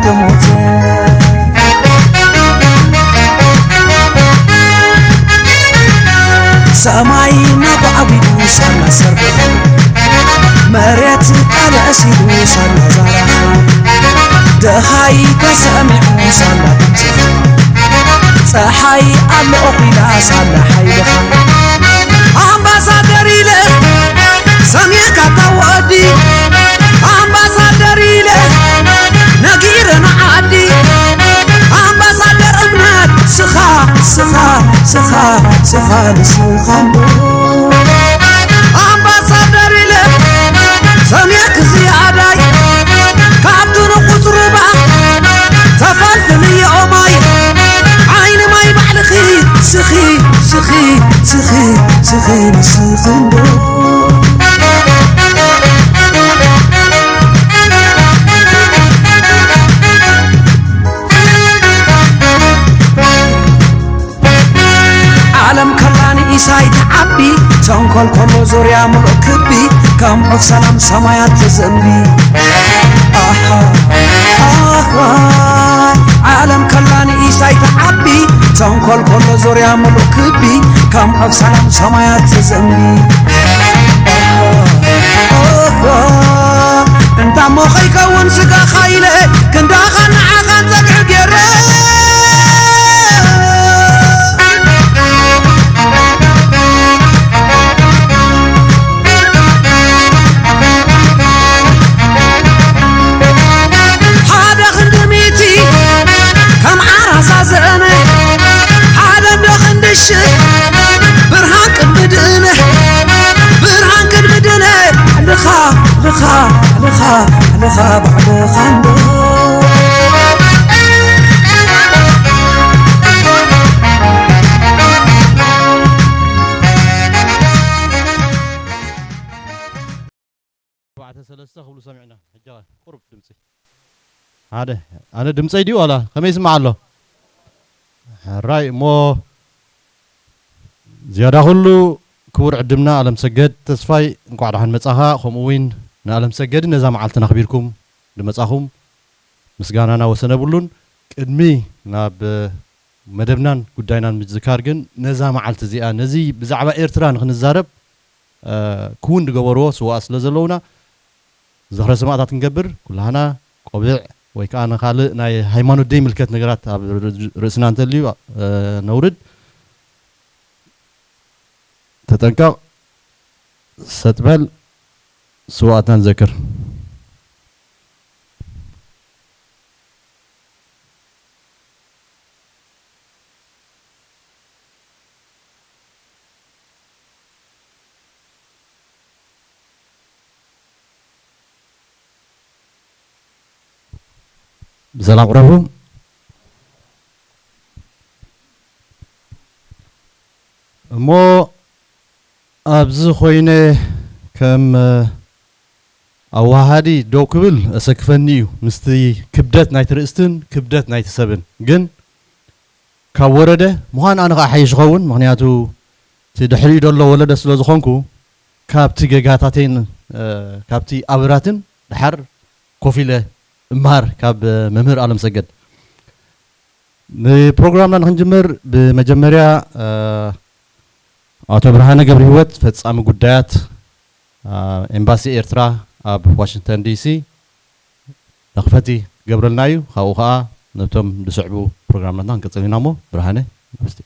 ተሞተ። ሰማይ ናባዕቢዱ ሳላ ሰርበ፣ መሬት ቃልዕ ሲሉ ሳላ ዛራኻ፣ ደሃይ ተሰሚዑ ሳላ ድምፅኻ፣ ፀሓይ ኣለኦ ኺላ ሳላ ሓይልኻ። ኣምባሳደር ኢለ ሰሚዕካ ታወዲ፣ ኣምባሳደር ኢለ ነጊረ ንዓዲ፣ ኣምባሳደር እምነት ስኻ፣ ስኻ፣ ስኻ፣ ስኻ ንስኻ እምበር። ኣምባሳደር ኢለ ሰሚዕክ ዝያዳይ፣ ካብቲ ንቑጽ ሩባ ተፈልፍልዮ ማይ፣ ዓይኒ ማይ ባዕልኺ ስኺ፣ ስኺ፣ ስኺ፣ ስኺ ንስኺ እምበር። ዓለም ከላ ንኢሳይ ትዓቢ፣ ተንኮል ከሎ ዙርያ ምሉእ ክቢ፣ ከም ዑፍ ሰላም ሰማያት ትዘንቢ። ኣሃ፣ ኣሃ፣ ዓለም ከላ ንኢሳይ ትዓቢ፣ ተንኮል ከሎ ዙርያ ምሉእ ክቢ፣ ከም ዑፍ ሰላም ሰማያት ትዘንቢ። ኣሃ፣ ኣሃ፣ እንታሞ ከይከውን ስጋኻ ኢለ፣ ክንዳኻ ንዓኻ ጸግዒ ገይረ። ሓደ ክንዲ ሚእቲ ከም ዓራሳ ዘእነ፣ ሓደ እንዶ ክንዲ ሽሕ ብርሃን ቅድሚ ድነ፣ ብርሃን ቅድሚ ድነ፣ ልኻ፣ ልኻ፣ ልኻ፣ ልኻ ባዕልኻ እንዶ። ኣርባዕተ ሰለስተ ክብሉ ሰሚዕና። ሕጂ ቁሩብ ድምፂ። ሓደ፣ ኣነ ድምፀይ ድዩ ዋላ ከመይ ይስማዕ ኣሎ? ሕራይ እሞ ዝያዳ ኩሉ ክቡር ዕድምና ኣለምሰገድ ተስፋይ፣ እንቋዕ ደሓን መጻኻ። ከምኡ እውን ንኣለምሰገድን ነዛ መዓልትን ኣኽቢርኩም ዝመጻኹም ምስጋናና ወሰን የብሉን። ቅድሚ ናብ መደብናን ጉዳይናን ምዝካር ግን፣ ነዛ መዓልቲ እዚኣ፣ ነዚ ብዛዕባ ኤርትራ ንኽንዛረብ፣ እ፣ ክውን ዝገበርዎ ስውኣት ስለ ዘለውና፣ ዝኽረ ሰማእታት ክንገብር፣ ኩላህና ቆቢዕ ወይ ከኣ ንኻልእ ናይ ሃይማኖት ዘይምልከት ነገራት ኣብ ርእስና እንተልዩ፣ እ፣ ነውርድ። ተጠንቀቕ፣ ሰጥ በል፣ ስውኣትና ንዘክር። ብሰላም ቅረቡ። እሞ ኣብዚ ኮይነ ከም ኣወሃሃዲ ደው ክብል ኣሰክፈኒ እዩ፣ ምስቲ ክብደት ናይቲ ርእስትን ክብደት ናይቲ ሰብን። ግን ካብ ወረደ ምዃን ኣነ ከዓ ሓይሽ ይኸውን፣ ምኽንያቱ እቲ ድሕሪኡ ዘሎ ወለዶ ስለ ዝኾንኩ፣ ካብቲ ጌጋታተይን፣ እ፣ ካብቲ ኣብራትን ደሓር ኮፍ ኢለ እምሃር ካብ መምህር ኣለምሰገድ። ንፕሮግራምና ንክንጅምር ብመጀመርያ፣ እ፣ ኣቶ ብርሃነ ገብረሂወት ፈጻሚ ጉዳያት፣ እ፣ ኤምባሲ ኤርትራ ኣብ ዋሽንግተን ዲሲ መኽፈቲ ክገብረልና እዩ። ካብኡ ከኣ ነቶም ዝስዕቡ ፕሮግራማትና ክንቅጽል ኢና። እሞ ብርሃነ፣ ናብስቲ።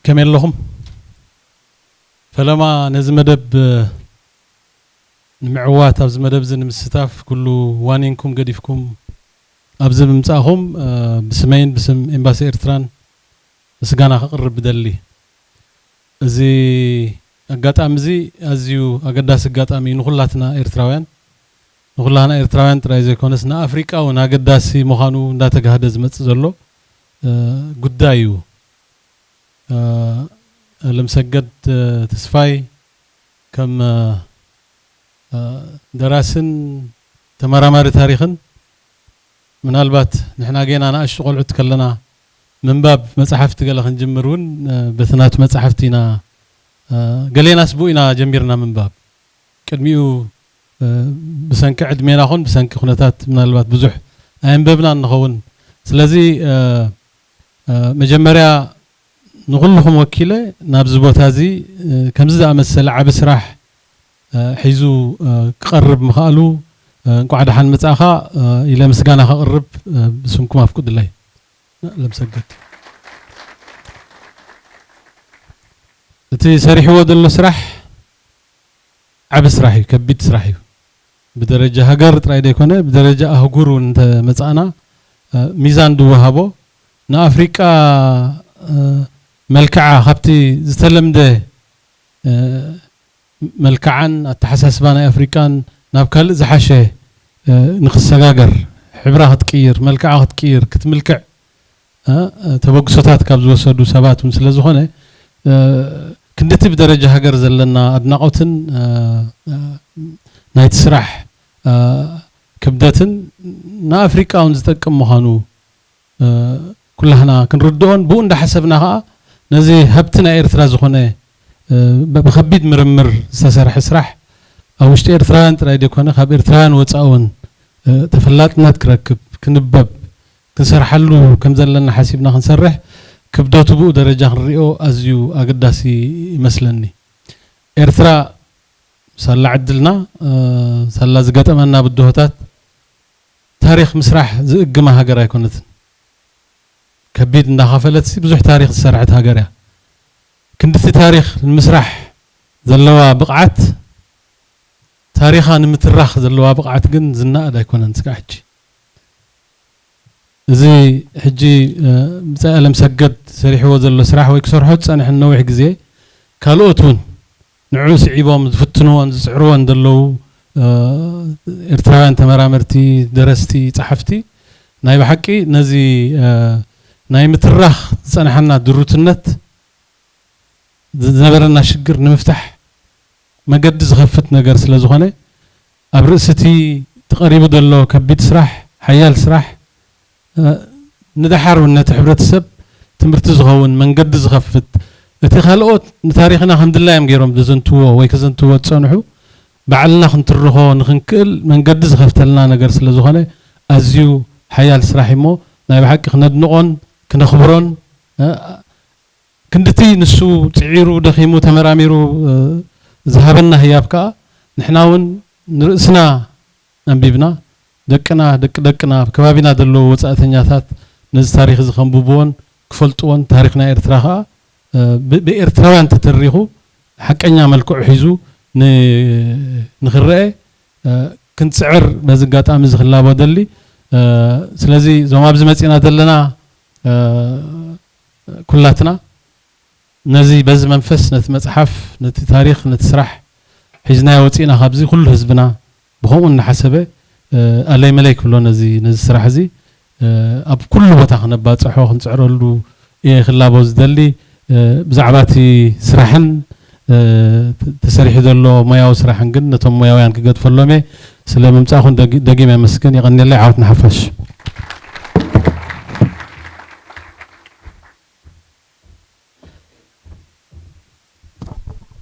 ከመይ ኣለኹም? ፈለማ ነዚ መደብ ንምዕዋት፣ ኣብዚ መደብ እዚ ንምስታፍ ኩሉ ዋኒንኩም ገዲፍኩም ኣብዚ ብምምጻእኹም፣ እ፣ ብስመይን ብስም ኤምባሲ ኤርትራን ምስጋና ከቕርብ እደሊ። እዚ ኣጋጣሚ እዚ ኣዝዩ ኣገዳሲ ኣጋጣሚ እዩ ንኹላትና ኤርትራውያን። ንኹላትና ኤርትራውያን ጥራይ ዘይኮነስ ንኣፍሪቃ እውን ኣገዳሲ ምዃኑ እንዳተጋህደ ዝመጽእ ዘሎ፣ እ፣ ጉዳይ እዩ። እ፣ ኣለምሰገድ፣ እ፣ ተስፋይ ከም፣ እ፣ እ፣ ደራስን ተመራማሪ ታሪኽን ምናልባት ንሕና ጌና ንኣሽቱ ቆልዑት ከለና ምንባብ መጻሕፍቲ ገለ ክንጅምር እውን፣ እ፣ በቲ ናቱ መጻሕፍቲ ኢና፣ እ፣ ገሌናስ ብኡ ኢና ጀሚርና ምንባብ። ቅድሚኡ፣ እ፣ ብሰንኪ ዕድሜና ኹን ብሰንኪ ኩነታት ምናልባት ብዙሕ ኣየንበብናን ንኸውን። ስለዚ፣ እ፣ እ፣ መጀመርያ ንኹልኹም ወኪለ ናብዚ ቦታ እዚ፣ እ፣ ከምዚ ዝኣመሰለ ዓቢ ስራሕ፣ እ፣ ሒዙ፣ እ፣ ክቐርብ ምኽኣሉ፣ እ፣ እንቋዕ ደሓን መጻእኻ፣ እ፣ ኢለ ምስጋና ከቕርብ፣ እ፣ ብስምኩም ኣፍቅዱለይ። ለምሰገድ። እቲ ሰሪሕዎ ዘሎ ስራሕ ዓቢ ስራሕ እዩ፣ ከቢድ ስራሕ እዩ። ብደረጃ ሃገር ጥራይ ዘይኮነ፣ ብደረጃ ኣህጉር እውን እንተመጻእና፣ እ፣ ሚዛን ዝወሃቦ፣ ንኣፍሪቃ፣ እ፣ መልክዓ ካብቲ ዝተለምደ፣ እ፣ መልክዓን ኣተሓሳስባ ናይ ኣፍሪቃን ናብ ካልእ ዝሓሸ፣ እ፣ ንክሰጋገር፣ ሕብራ ክትቅይር፣ መልክዓ ክትቅይር፣ ክትምልክዕ፣ እ፣ ተበግሶታት ካብ ዝወሰዱ ሰባት እውን ስለ ዝኾነ፣ እ፣ ክንድቲ ብደረጃ ሃገር ዘለና ኣድናቖትን፣ እ፣ እ፣ ናይቲ ስራሕ፣ እ፣ ክብደትን ንኣፍሪቃ እውን ዝጠቅም ምዃኑ፣ እ፣ ኩላህና ክንርድኦን ብኡ እንዳሓሰብና ከኣ ነዚ ሃብቲ ናይ ኤርትራ ዝኾነ፣ እ፣ ብ-፣ ብኸቢድ ምርምር ዝተሰርሐ ስራሕ ኣብ ውሽጢ ኤርትራውያን ጥራይ ዘይኮነ ካብ ኤርትራውያን ወጻኢ እውን፣ እ፣ ተፈላጥነት ክረክብ፣ ክንበብ፣ ክንሰርሓሉ ከም ዘለና ሓሲብና ክንሰርሕ ክብደቱ ብኡ ደረጃ ክንሪኦ ኣዝዩ ኣገዳሲ ይመስለኒ። ኤርትራ ሳላ ዕድልና፣ እ፣ ሳላ ዝገጠመና ብድሆታት ታሪኽ ምስራሕ ዝእግማ ሃገር ኣይኮነትን። ከቢድ እንዳኸፈለት ብዙሕ ታሪኽ ዝሰርሐት ሃገር እያ። ክንድቲ ታሪኽ ንምስራሕ ዘለዋ ብቕዓት፣ ታሪኻ ንምትራኽ ዘለዋ ብቕዓት ግን ዝነኣድ ኣይኮነን ስጋዕ ሕጂ። እዚ ሕጂ፣ እ፣ ብጻይ ኣለምሰገድ ሰሪሕዎ ዘሎ ስራሕ ወይ ክሰርሖ ዝጸንሐ ነዊሕ ግዜ፣ ካልኦት እውን ንዕኡ ስዒቦም ዝፍትንዎን ዝጽዕርዎን ዘለዉ፣ እ፣ ኤርትራውያን ተመራመርቲ፣ ደረስቲ፣ ጸሓፍቲ፣ ናይ ብሓቂ ነዚ፣ እ፣ ናይ ምትራኽ ዝጸንሓና ድሩትነት፣ ዝነበረና ሽግር ንምፍታሕ መገዲ ዝኸፍት ነገር ስለ ዝኾነ፣ ኣብ ርእሲ እቲ ተቐሪቡ ዘሎ ከቢድ ስራሕ፣ ሓያል ስራሕ፣ እ፣ ንደሓር እውን ነቲ ሕብረተሰብ ትምህርቲ ዝኸውን መንገዲ ዝኸፍት፣ እቲ ካልኦት ንታሪኽና ከም ድላዮም ገይሮም ዝዘንትዎ ወይ ከዘንትዎ ዝጸንሑ፣ ባዕልና ክንትርኾ ንኽንክእል መንገዲ ዝኸፍተልና ነገር ስለ ዝኾነ፣ ኣዝዩ ሓያል ስራሕ እሞ፣ ናይ ብሓቂ ክነድንቖን ክነኽብሮን፣ እ፣ ክንድቲ ንሱ ጽዒሩ፣ ደኺሙ፣ ተመራሚሩ፣ እ፣ ዝሃበና ህያብ ከኣ፣ ንሕና እውን ንርእስና ኣንቢብና፣ ደቅና፣ ደቂ ደቅና፣ ኣብ ከባቢና ዘለዉ ወጻእተኛታት ነዚ ታሪኽ እዚ ከንብብዎን ክፈልጥዎን፣ ታሪኽና ኤርትራ ከኣ፣ እ፣ ብ-፣ ብኤርትራውያን ተተሪኹ፣ ሓቀኛ መልክዑ ሒዙ ን-፣ ንኽረአ፣ እ፣ ክንጽዕር በዚ ኣጋጣሚ እዚ ክላቦ ደሊ። እ፣ ስለዚ እዞም ኣብዚ መጺና ዘለና፣ እ፣ ኩላትና ነዚ በዚ መንፈስ ነቲ መጽሓፍ፣ ነቲ ታሪኽ፣ ነቲ ስራሕ ሒዝናዮ ወጺእና ካብዚ ኩሉ ህዝብና ብኸምኡ እናሓሰበ፣ እ፣ ኣለይ መለይ ክብሎ ነዚ፣ ነዚ ስራሕ እዚ፣ እ፣ ኣብ ኩሉ ቦታ ክነባጽሖ ክንጽዕረሉ እየ ክላቦ ዝደሊ። እ፣ ብዛዕባ እቲ ስራሕን፣ እ፣ ተ-፣ ተሰሪሑ ዘሎ ሞያዊ ስራሕን ግን ነቶም ሞያውያን ክገድፈሎም እየ። ስለ ምምጻእኹም ደጊ-፣ ደጊም የመስግን። የቐንየለይ። ዓወት ንሓፋሽ።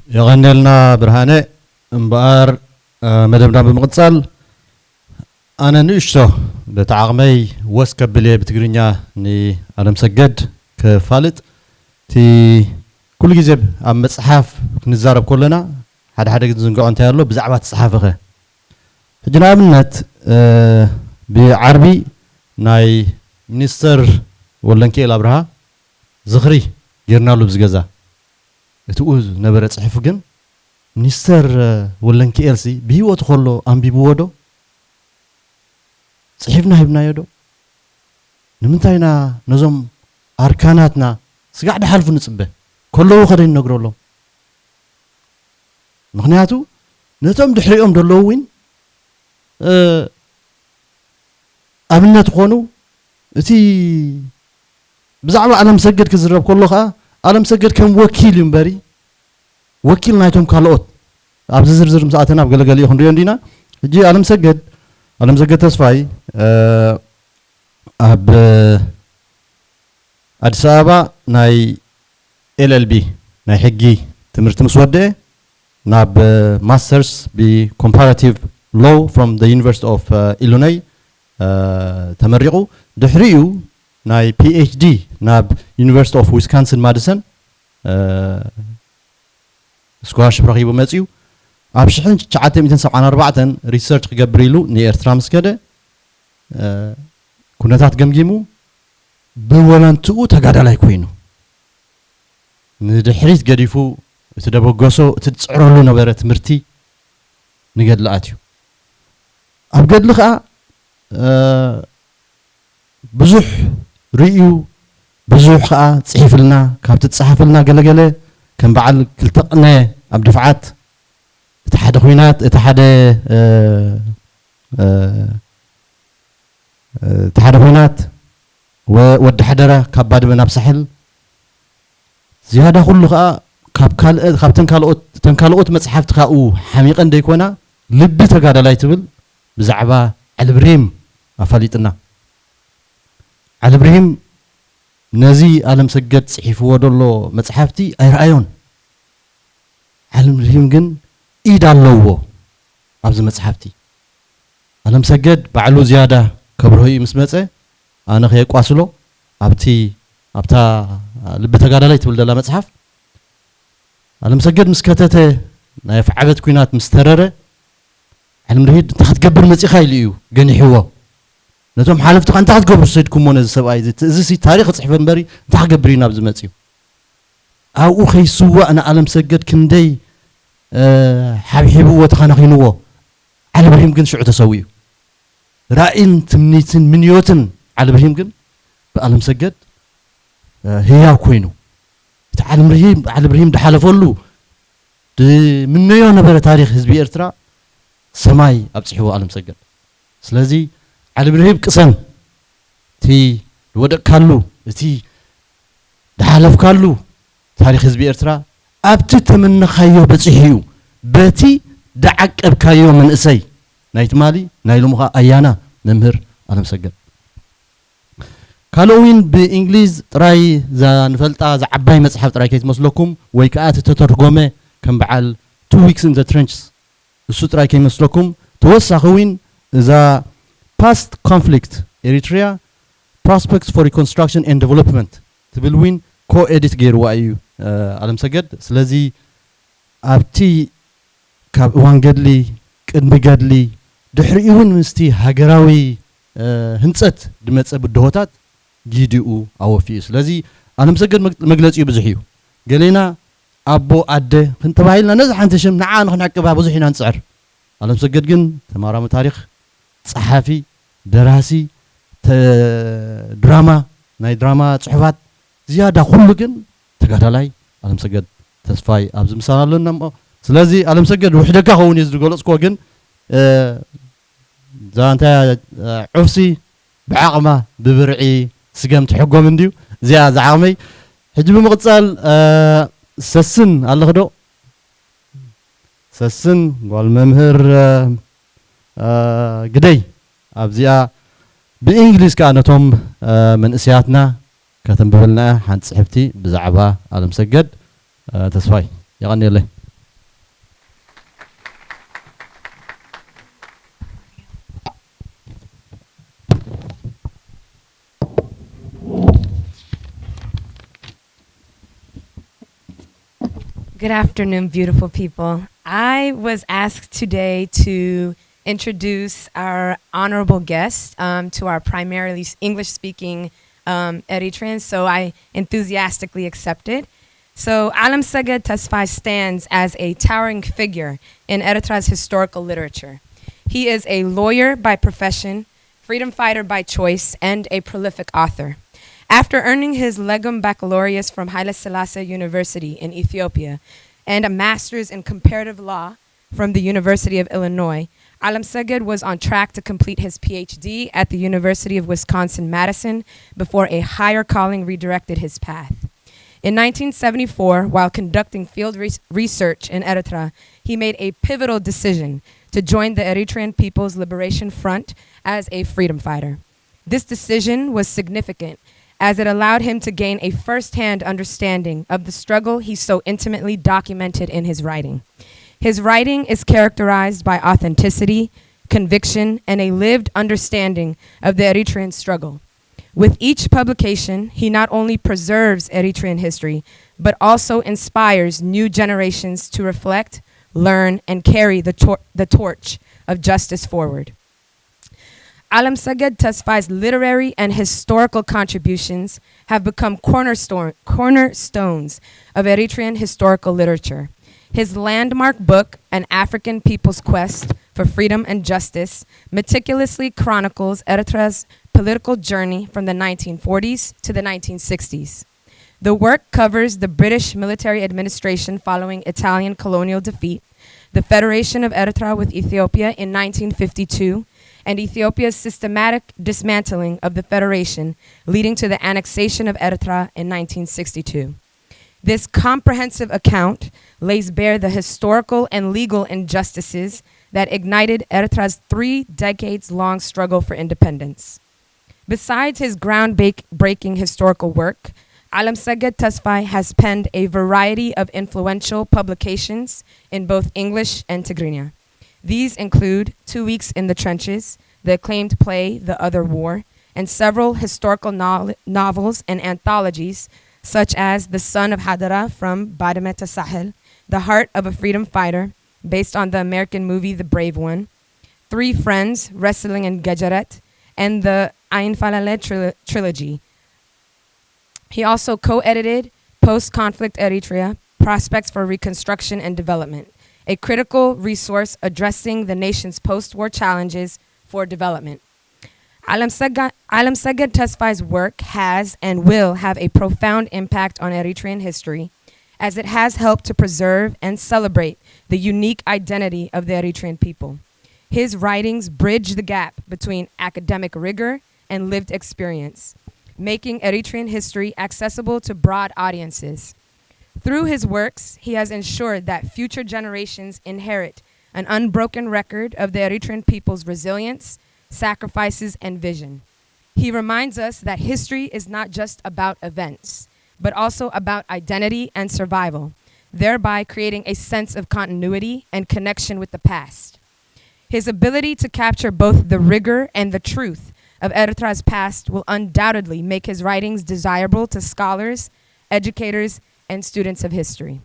የቐንየልና ብርሃነ። እምበኣር፣ እ፣ መደብና ብምቕጻል፣ ኣነ ንእሽቶ በቲ ዓቕመይ ወስ ከብል እየ ብትግርኛ ንኣለምሰገድ ከፋልጥ። እቲ ኩሉ ግዜ ኣብ መጽሓፍ ክንዛረብ ከለና፣ ሓደ ሓደ ግን ዝንግዖ እንታይ ኣሎ፣ ብዛዕባ እቲ ጸሓፊኸ። ሕጂ ንኣብነት፣ እ፣ ብዓርቢ ናይ ሚኒስተር ወልደንኪኤል ኣብርሃ ዝኽሪ ጌርናሉ ኣብዚ ገዛ። እቲ ኡ ዝነበረ ጽሑፍ ግን፣ ሚኒስተር፣ እ፣ ወልደንኪኤልሲ ብህይወቱ ከሎ ኣንቢብዎ ዶ? ጽሒፍና ሂብናዮ ዶ? ንምንታይ ኢና ነዞም ኣርካናትና ስጋዕ ድሓልፉ ንጽበ? ከለዉ ከ ደይንነግረሎም? ምኽንያቱ ነቶም ድሕሪኦም ዘለዉ እውን፣ እ፣ ኣብነት ክኾኑ፣ እቲ ብዛዕባ ኣለምሰገድ ክዝረብ ከሎ ኸኣ፣ ኣለምሰገድ ከም ወኪል እዩ እምበሪ፣ ወኪል ናይቶም ካልኦት፣ ኣብዚ ዝርዝር ምስ ኣተና ኣብ ገለገሊኡ ክንሪኦ እንዲና። ሕጂ ኣለምሰገድ፣ ኣለምሰገድ ተስፋይ፣ እ፣ ኣብ ኣዲስ ኣበባ ናይ ኤልኤልቢ ናይ ሕጊ ትምህርቲ ምስ ወደአ ናብ ማስተርስ ብኮምፓራቲቭ ሎው from the University of ኢሉኖይ ተመሪቑ። ድሕሪኡ ናይ ፒኤችዲ ናብ ዩኒቨርሲቲ ኦፍ ዊስካንስን ማዲሰን ስኮላርሽፕ ረኺቡ መፅዩ። ኣብ ሽሕን ትሽዓተ ሚእትን ሰብዓን ኣርባዕተን ሪሰርች ክገብር ኢሉ ንኤርትራ ምስ ከደ ኩነታት ገምጊሙ ብወለንትኡ ተጋዳላይ ኮይኑ ንድሕሪት ገዲፉ እቲ ደበገሶ እቲ ዝፅዕረሉ ነበረ ትምህርቲ ንገድሊ ኣትዩ። ኣብ ገድሊ ከዓ ብዙሕ ርእዩ ብዙሕ ከዓ ፅሒፍልና ካብቲ ዝፀሓፍልና ገለገለ ከም በዓል ክልተ ቅነ ኣብ ድፍዓት እቲ ሓደ ኩናት እቲ ሓደ እቲ ሓደ ኩናት ወዲ ሓደራ ካብ ባድመ ናብ ሳሕል ዝያዳ ኩሉ ከዓ ካብ ካልኦት መፅሓፍቲ ካብኡ ሓሚቐን ደይኮና ልቢ ተጋዳላይ ትብል ብዛዕባ ዓሊ ብርሂም ኣፋሊጥና። ዓሊ ብርሂም ነዚ ኣለም ሰገድ ፅሒፍዎ ደሎ መፅሓፍቲ ኣይረኣዮን። ዓሊ ብርሂም ግን ኢድ ኣለዎ ኣብዚ መፅሓፍቲ። ኣለም ሰገድ ባዕሉ ዝያዳ ከብርሆ እዩ ምስ መፀ ኣነ ከየቋስሎ ኣብቲ ኣብታ ልቢ ተጋዳላይ ትብል ዘላ መፅሓፍ ኣለም ሰገድ ምስ ከተተ ናይ ኣፍዓበት ኩናት ምስ ተረረ ዓሊ ብርሂም እንታይ ክትገብር መፂኻ ኢሉ እዩ ገኒሕዎ። ነቶም ሓለፍትኻ እንታይ ክትገብሩ ሰድኩሞ ነዚ ሰብኣይ እዚ እዚ ታሪክ ክፅሕፈ እምበሪ እንታይ ክገብር እዩ ናብዚ መፅዩ። ኣብኡ ከይስዋእ ንኣለም ሰገድ ክንደይ ሓብሒብዎ ተኸናኺንዎ። ዓሊ ብርሂም ግን ሽዑ ተሰዊኡ። ራእይን ትምኒትን ምንዮትን ዓሊ ብርሂም ግን ብኣለም ሰገድ ህያው ኮይኑ እቲ ዓሊ ብርሂም ዝሓለፈሉ ዝምነዮ ነበረ ታሪክ ህዝቢ ኤርትራ ሰማይ ኣብፅሕዎ ኣለም ሰገድ። ስለዚ ዓሊ ብርሂም ቅሰን እቲ ዝወደቅካሉ እቲ ዝሓለፍካሉ ታሪክ ህዝቢ ኤርትራ ኣብቲ ተመነኻዮ በፂሑ እዩ። በቲ ዝዓቀብካዮ መንእሰይ ናይ ትማሊ ናይ ሎሚ ከዓ ኣያና መምህር ኣለም ሰገድ። ካልእ እውን ብእንግሊዝ ጥራይ እዛ ንፈልጣ እዛ ዓባይ መፅሓፍ ጥራይ ከይትመስለኩም ወይ ከዓ እቲ ተተርጎመ ከም በዓል two weeks in the trenches እሱ ጥራይ ከይመስለኩም ተወሳኺ እውን እዛ past conflict Eritrea prospects for reconstruction and development ትብል እውን co-edit ገይርዋ እዩ ኣለም ሰገድ። ስለዚ ኣብቲ ካብ እዋን ገድሊ ቅድሚ ገድሊ ድሕሪኡ እውን ምስቲ ሃገራዊ ህንፀት ዝመፀ ብድሆታት ጊዲኡ ኣወፊኡ። ስለዚ ኣለም ሰገድ መግለፂኡ ብዙሕ እዩ። ገሌና ኣቦ ኣደ ክንተባሂልና ነዚ ሓንቲ ሽም ንዓ ንክንዕቅባ ብዙሕ ኢና ንፅዕር። ኣለም ሰገድ ግን ተማራሚ ታሪክ፣ ፀሓፊ፣ ደራሲ፣ ድራማ፣ ናይ ድራማ ፅሑፋት ዝያዳ ኩሉ ግን ተጋዳላይ ኣለም ሰገድ ተስፋይ ኣብዚ ምሳና ኣለና እሞ ስለዚ ኣለም ሰገድ ውሕደካ ከውን እዩ ዝገለፅኮ ግን እዛ እንታይ ዑፍሲ ብዓቕማ ብብርዒ ስገም ትሕጎም እንድዩ። እዚኣ ዝዓቕመይ ሕጂ ብምቕፃል ሰስን ኣለኽ ዶ? ሰስን ጓል መምህር ግደይ ኣብዚኣ ብእንግሊዝ ከዓ ነቶም መንእሰያትና ከተንብበልና ሓንቲ ፅሕፍቲ ብዛዕባ ኣለም ሰገድ ተስፋይ። የቐንየለይ። Good afternoon, beautiful people. I was asked today to introduce our honorable guest um, to our primarily English speaking um, Eritreans, so I enthusiastically accepted. So Alam Seged Tesfai stands as a towering figure in Eritra's historical literature. He is a lawyer by profession, freedom fighter by choice, and a prolific author. After earning his Legum Baccalaureus from Haile Selassie University in Ethiopia and a master's in comparative law from the University of Illinois, Alam Seged was on track to complete his PhD at the University of Wisconsin Madison before a higher calling redirected his path. In nineteen seventy-four, while conducting field re- research in Eritrea, he made a pivotal decision to join the Eritrean People's Liberation Front as a freedom fighter. This decision was significant as it allowed him to gain a first-hand understanding of the struggle he so intimately documented in his writing. His writing is characterized by authenticity, conviction, and a lived understanding of the Eritrean struggle. With each publication, he not only preserves Eritrean history, but also inspires new generations to reflect, learn, and carry the, tor- the torch of justice forward. Alamsaged Tesfaye's literary and historical contributions have become cornerstone, cornerstones of Eritrean historical literature. His landmark book, An African People's Quest for Freedom and Justice, meticulously chronicles Eritrea's political journey from the nineteen forties to the nineteen sixties. The work covers the British military administration following Italian colonial defeat, the federation of Eritrea with Ethiopia in nineteen fifty-two, and Ethiopia's systematic dismantling of the federation, leading to the annexation of Eritrea in nineteen sixty-two. This comprehensive account lays bare the historical and legal injustices that ignited Eritrea's three decades long struggle for independence. Besides his groundbreaking historical work, Alamsaged Tesfaye has penned a variety of influential publications in both English and Tigrinya. These include Two Weeks in the Trenches, the acclaimed play The Other War, and several historical no- novels and anthologies such as The Son of Hadara from Badme to Sahel, The Heart of a Freedom Fighter, based on the American movie The Brave One, Three Friends, Wrestling in Gejeret, and the Ain Falale tril- trilogy. He also co edited Post Conflict Eritrea: Prospects for Reconstruction and Development, a critical resource addressing the nation's post war challenges for development. Alamsaged Tesfaye's work has and will have a profound impact on Eritrean history, as it has helped to preserve and celebrate the unique identity of the Eritrean people. His writings bridge the gap between academic rigor and lived experience, making Eritrean history accessible to broad audiences. Through his works, he has ensured that future generations inherit an unbroken record of the Eritrean people's resilience, sacrifices, and vision. He reminds us that history is not just about events, but also about identity and survival, thereby creating a sense of continuity and connection with the past. His ability to capture both the rigor and the truth of Eritrea's past will undoubtedly make his writings desirable to scholars, educators, and students of history.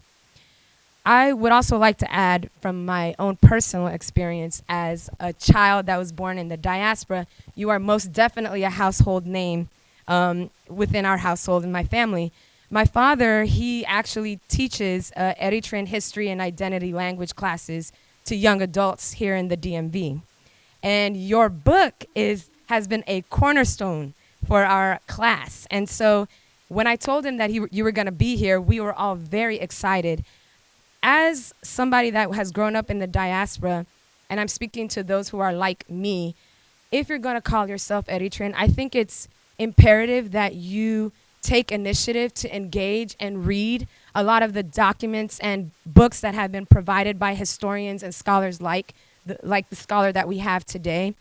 I would also like to add, from my own personal experience as a child that was born in the diaspora, you are most definitely a household name um, within our household and my family. My father, he actually teaches uh, Eritrean history and identity language classes to young adults here in the D M V. And your book is has been a cornerstone for our class. And so when I told him that he, you were going to be here, we were all very excited. As somebody that has grown up in the diaspora, and I'm speaking to those who are like me, if you're going to call yourself Eritrean, I think it's imperative that you take initiative to engage and read a lot of the documents and books that have been provided by historians and scholars like the, like the scholar that we have today.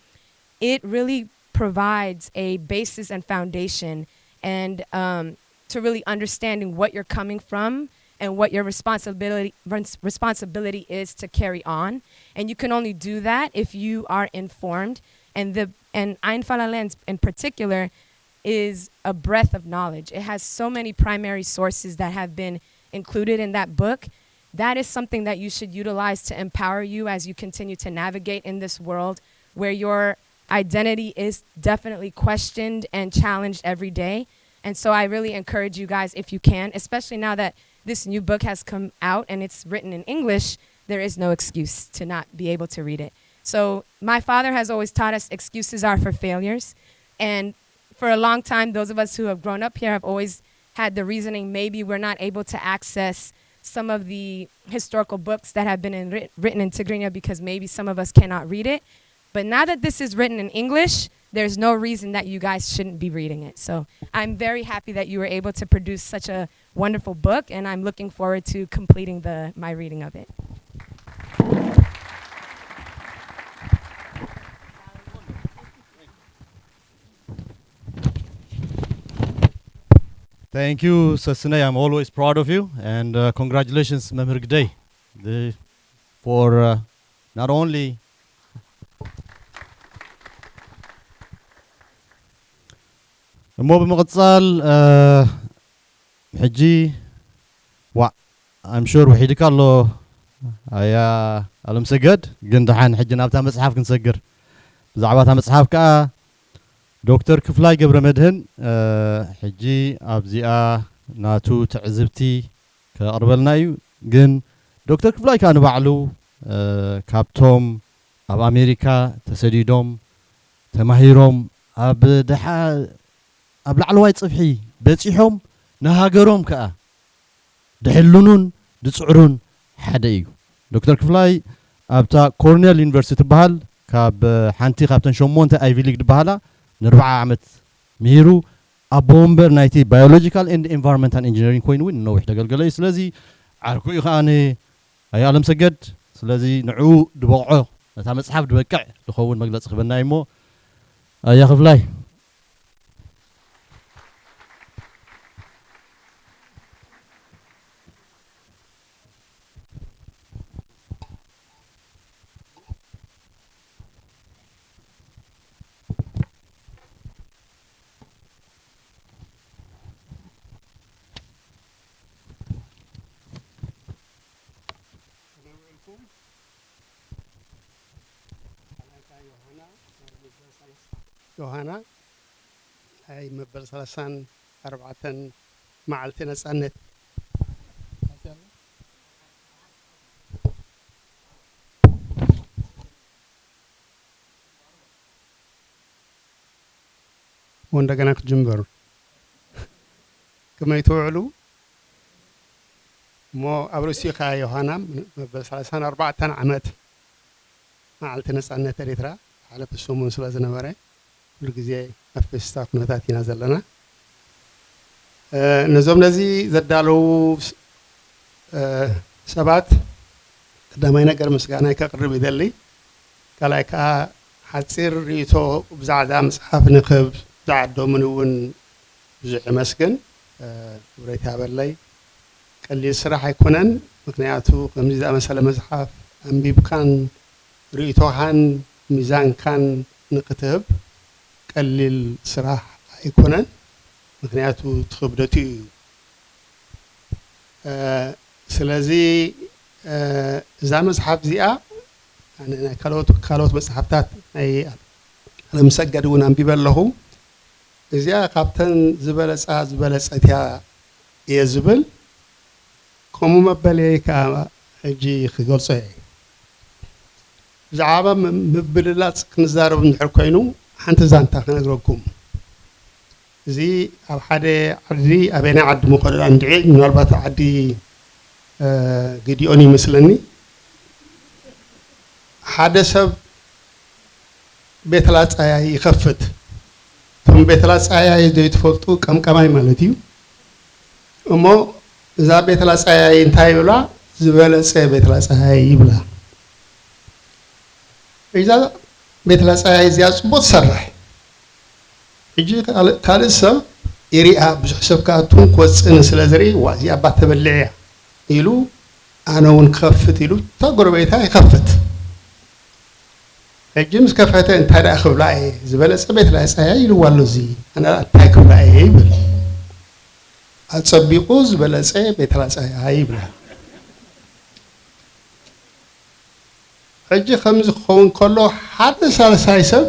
It really provides a basis and foundation and um, to really understanding what you're coming from and what your responsibility responsibility is to carry on. And you can only do that if you are informed. And the and Ain Falale in particular is a breadth of knowledge. It has so many primary sources that have been included in that book. That is something that you should utilize to empower you as you continue to navigate in this world where your identity is definitely questioned and challenged every day. And so I really encourage you guys, if you can, especially now that this new book has come out and it's written in English, there is no excuse to not be able to read it. So my father has always taught us excuses are for failures. And for a long time, those of us who have grown up here have always had the reasoning maybe we're not able to access some of the historical books that have been in, writ- written in Tigrinya because maybe some of us cannot read it. But now that this is written in English, there's no reason that you guys shouldn't be reading it. So I'm very happy that you were able to produce such a wonderful book, and I'm looking forward to completing the my reading of it. Thank you, Sasane. I'm always proud of you, and uh, congratulations, መምህር ግደይ, the, for uh, not only እሞ ብምቕጻል ሕጂ ዋእ፣ I'm sure ውሒድካ ኣሎ። ኣያ ኣለምሰገድ፣ ግን ደሓን ሕጂ ናብታ መጽሓፍ ክንሰግር። ብዛዕባ እታ መጽሓፍ ከኣ ዶክተር ክፍላይ ገብረ መድህን ሕጂ ኣብዚኣ ናቱ ትዕዝብቲ ከቕርበልና እዩ። ግን ዶክተር ክፍላይ ከኣ ንባዕሉ ካብቶም ኣብ ኣሜሪካ ተሰዲዶም ተማሂሮም ኣብ ደሓ ኣብ ላዕለዋይ ጽፍሒ በጺሖም ንሃገሮም ከኣ ድሕልኑን ድጽዕሩን ሓደ እዩ። ዶክተር ክፍላይ ኣብታ ኮርኔል ዩኒቨርሲቲ ትበሃል ካብ ሓንቲ ካብተን ሸሞንተ ኣይቪ ሊግ ዝበሃላ ንኣርብዓ ዓመት ምሂሩ ኣቦ ወንበር ናይቲ ባዮሎጂካል ኤንድ ኤንቫይሮንመንታል ኢንጂነሪንግ ኮይኑ እውን ነዊሕ ዘገልገለ እዩ። ስለዚ ዓርኩ እዩ ከኣ ኣያ ኣለምሰገድ። ስለዚ ንዕኡ ዝበቕዖ ነታ መጽሓፍ ዝበቅዕ ዝኸውን መግለጺ ክበና እዩ እሞ ኣያ ክፍላይ። ዮሃና ናይ መበል ሰላሳን ኣርባዕተን መዓልቲ ነጻነት። ወንደገና ክትጅምበሩ ከመይ ትውዕሉ? እሞ ኣብ ርእሲኡ ከኣ ዮሃና መበል ሰላሳን ኣርባዕተን ዓመት መዓልቲ ነጻነት ኤሪትራ ዝሓለፈ ሰሙን ስለ ዝነበረ ኩሉ ግዜ ኣብ ፌስታ ኩነታት ኢና ዘለና። ነዞም ነዚ ዘዳለዉ ሰባት ቀዳማይ ነገር ምስጋናይ ከቕርብ ይደሊ። ካልኣይ ከኣ ሓጺር ርእይቶ ብዛዕባ መጽሓፍ ንክህብ ዝዓደሙኒ እውን ብዙሕ የመስግን። ክብረት ይሃበለይ። ቀሊል ስራሕ ኣይኮነን። ምክንያቱ ከምዚ ዝኣመሰለ መጽሓፍ ኣንቢብካን ርእይቶኻን ሚዛንካን ንክትህብ ቀሊል ስራሕ ኣይኮነን። ምክንያቱ እቲ ክብደቱ እዩ። ስለዚ እዛ መጽሓፍ እዚኣ ኣነ ናይ ካልኦት ካልኦት መጽሓፍታት ናይ ኣለምሰገድ እውን ኣንቢበ ኣለኹ። እዚኣ ካብተን ዝበለጻ ዝበለጸት እያ እየ ዝብል። ከምኡ መበለይ ከኣ ሕጂ ክገልጾ እየ። ብዛዕባ ምብልላጽ ክንዛረብ እንድሕር ኮይኑ ሓንቲ ዛንታ ክነግረኩም። እዚ ኣብ ሓደ ዓዲ ኣበየናይ ዓዲ ምኾነ እንድዒ ምናልባት ዓዲ ግዲኦን ይመስለኒ። ሓደ ሰብ ቤት ላጻያይ ይኸፍት። እቶም ቤት ላጻያይ ዘይትፈልጡ ቀምቀማይ ማለት እዩ። እሞ እዛ ቤት ላጻያይ እንታይ ይብላ? ዝበለጸ ቤት ላጻያይ ይብላ። እዛ ቤት ላጻያይ እዚኣ ጽቡቕ ትሰርሕ። ሕጂ ካልእ ሰብ ይሪኣ፣ ብዙሕ ሰብ ክኣቱን ክወፅእን ስለ ዝርኢ፣ ዋ እዚኣ እባ ተበልዕ እያ ኢሉ ኣነ እውን ክኸፍት ኢሉ እታ ጎረቤታ ይኸፍት። ሕጂ ምስ ከፈተ እንታይ ደኣ ክብላ እየ ዝበለፀ ቤት ላፃያ ኢልዋ ኣሎ፣ እዚ ኣነ እንታይ ክብላ እየ ይብል። ኣፀቢቑ ዝበለፀ ቤት ላፃያ ይብላ። ሕጂ ከምዚ ክኸውን ከሎ ሓደ ሳልሳይ ሰብ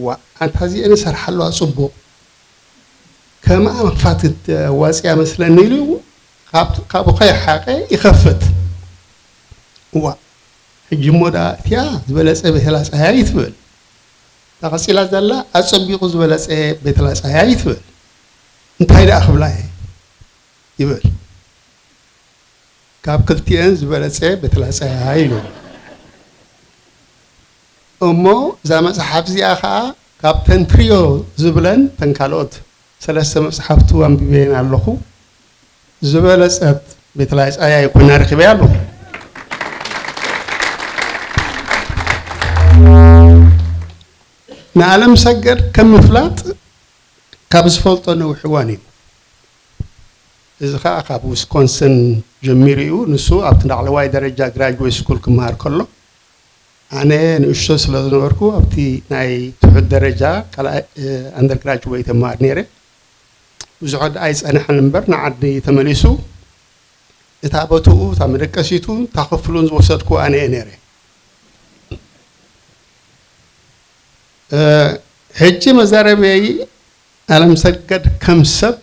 ዋ ኣንታ እዚአን እሰርሓለዋ ፅቡቕ ከምኣ መኽፋት ዋፅያ መስለኒ ኢሉ ካብኡ ከይሓቐ ይኸፍት። ዋ ሕጂ እሞ ደኣ እቲኣ ዝበለፀ ቤተላ ፀሃይ ትብል፣ እታ ቀፂላ ዘላ ኣፀቢቑ ዝበለፀ ቤተላ ፀሃይ ትብል፣ እንታይ ደኣ ክብላ እየ ይብል። ካብ ክልቲኤን ዝበለፀ ቤተላ ፀሃይ ኢሉ። እሞ እዛ መፅሓፍ እዚኣ ከዓ ካብተን ትሪዮ ዝብለን ተን ካልኦት ሰለስተ መፅሓፍቱ ኣንቢበየን ኣለኹ። ዝበለፀት ቤተላ ፀሃይ ኮይና ረኺበያ ኣለኹ። ንኣለም ሰገድ ከም ምፍላጥ ካብ ዝፈልጦ ነዊሕ እዋን እዩ። እዚ ኸዓ ካብ ዊስኮንሰን ጀሚሩ እዩ። ንሱ ኣብቲ ላዕለዋይ ደረጃ ግራጅዌት ስኩል ክመሃር ከሎ፣ ኣነ ንእሽቶ ስለ ዝነበርኩ፣ ኣብቲ ናይ ትሑት ደረጃ ካልኣይ፣ እ፣ ኣንደርግራጅዌት እመሃር ነይረ። ብዙሕ ኣይጸንሐን እምበር፣ ንዓዲ ተመሊሱ፣ እታ ቦትኡ፣ እታ መደቀሲቱ፣ እታ ክፍሉን ዝወሰድኩ ኣነ እየ ነይረ። እ፣ ሕጂ መዛረበይ፣ ኣለምሰገድ ከም ሰብ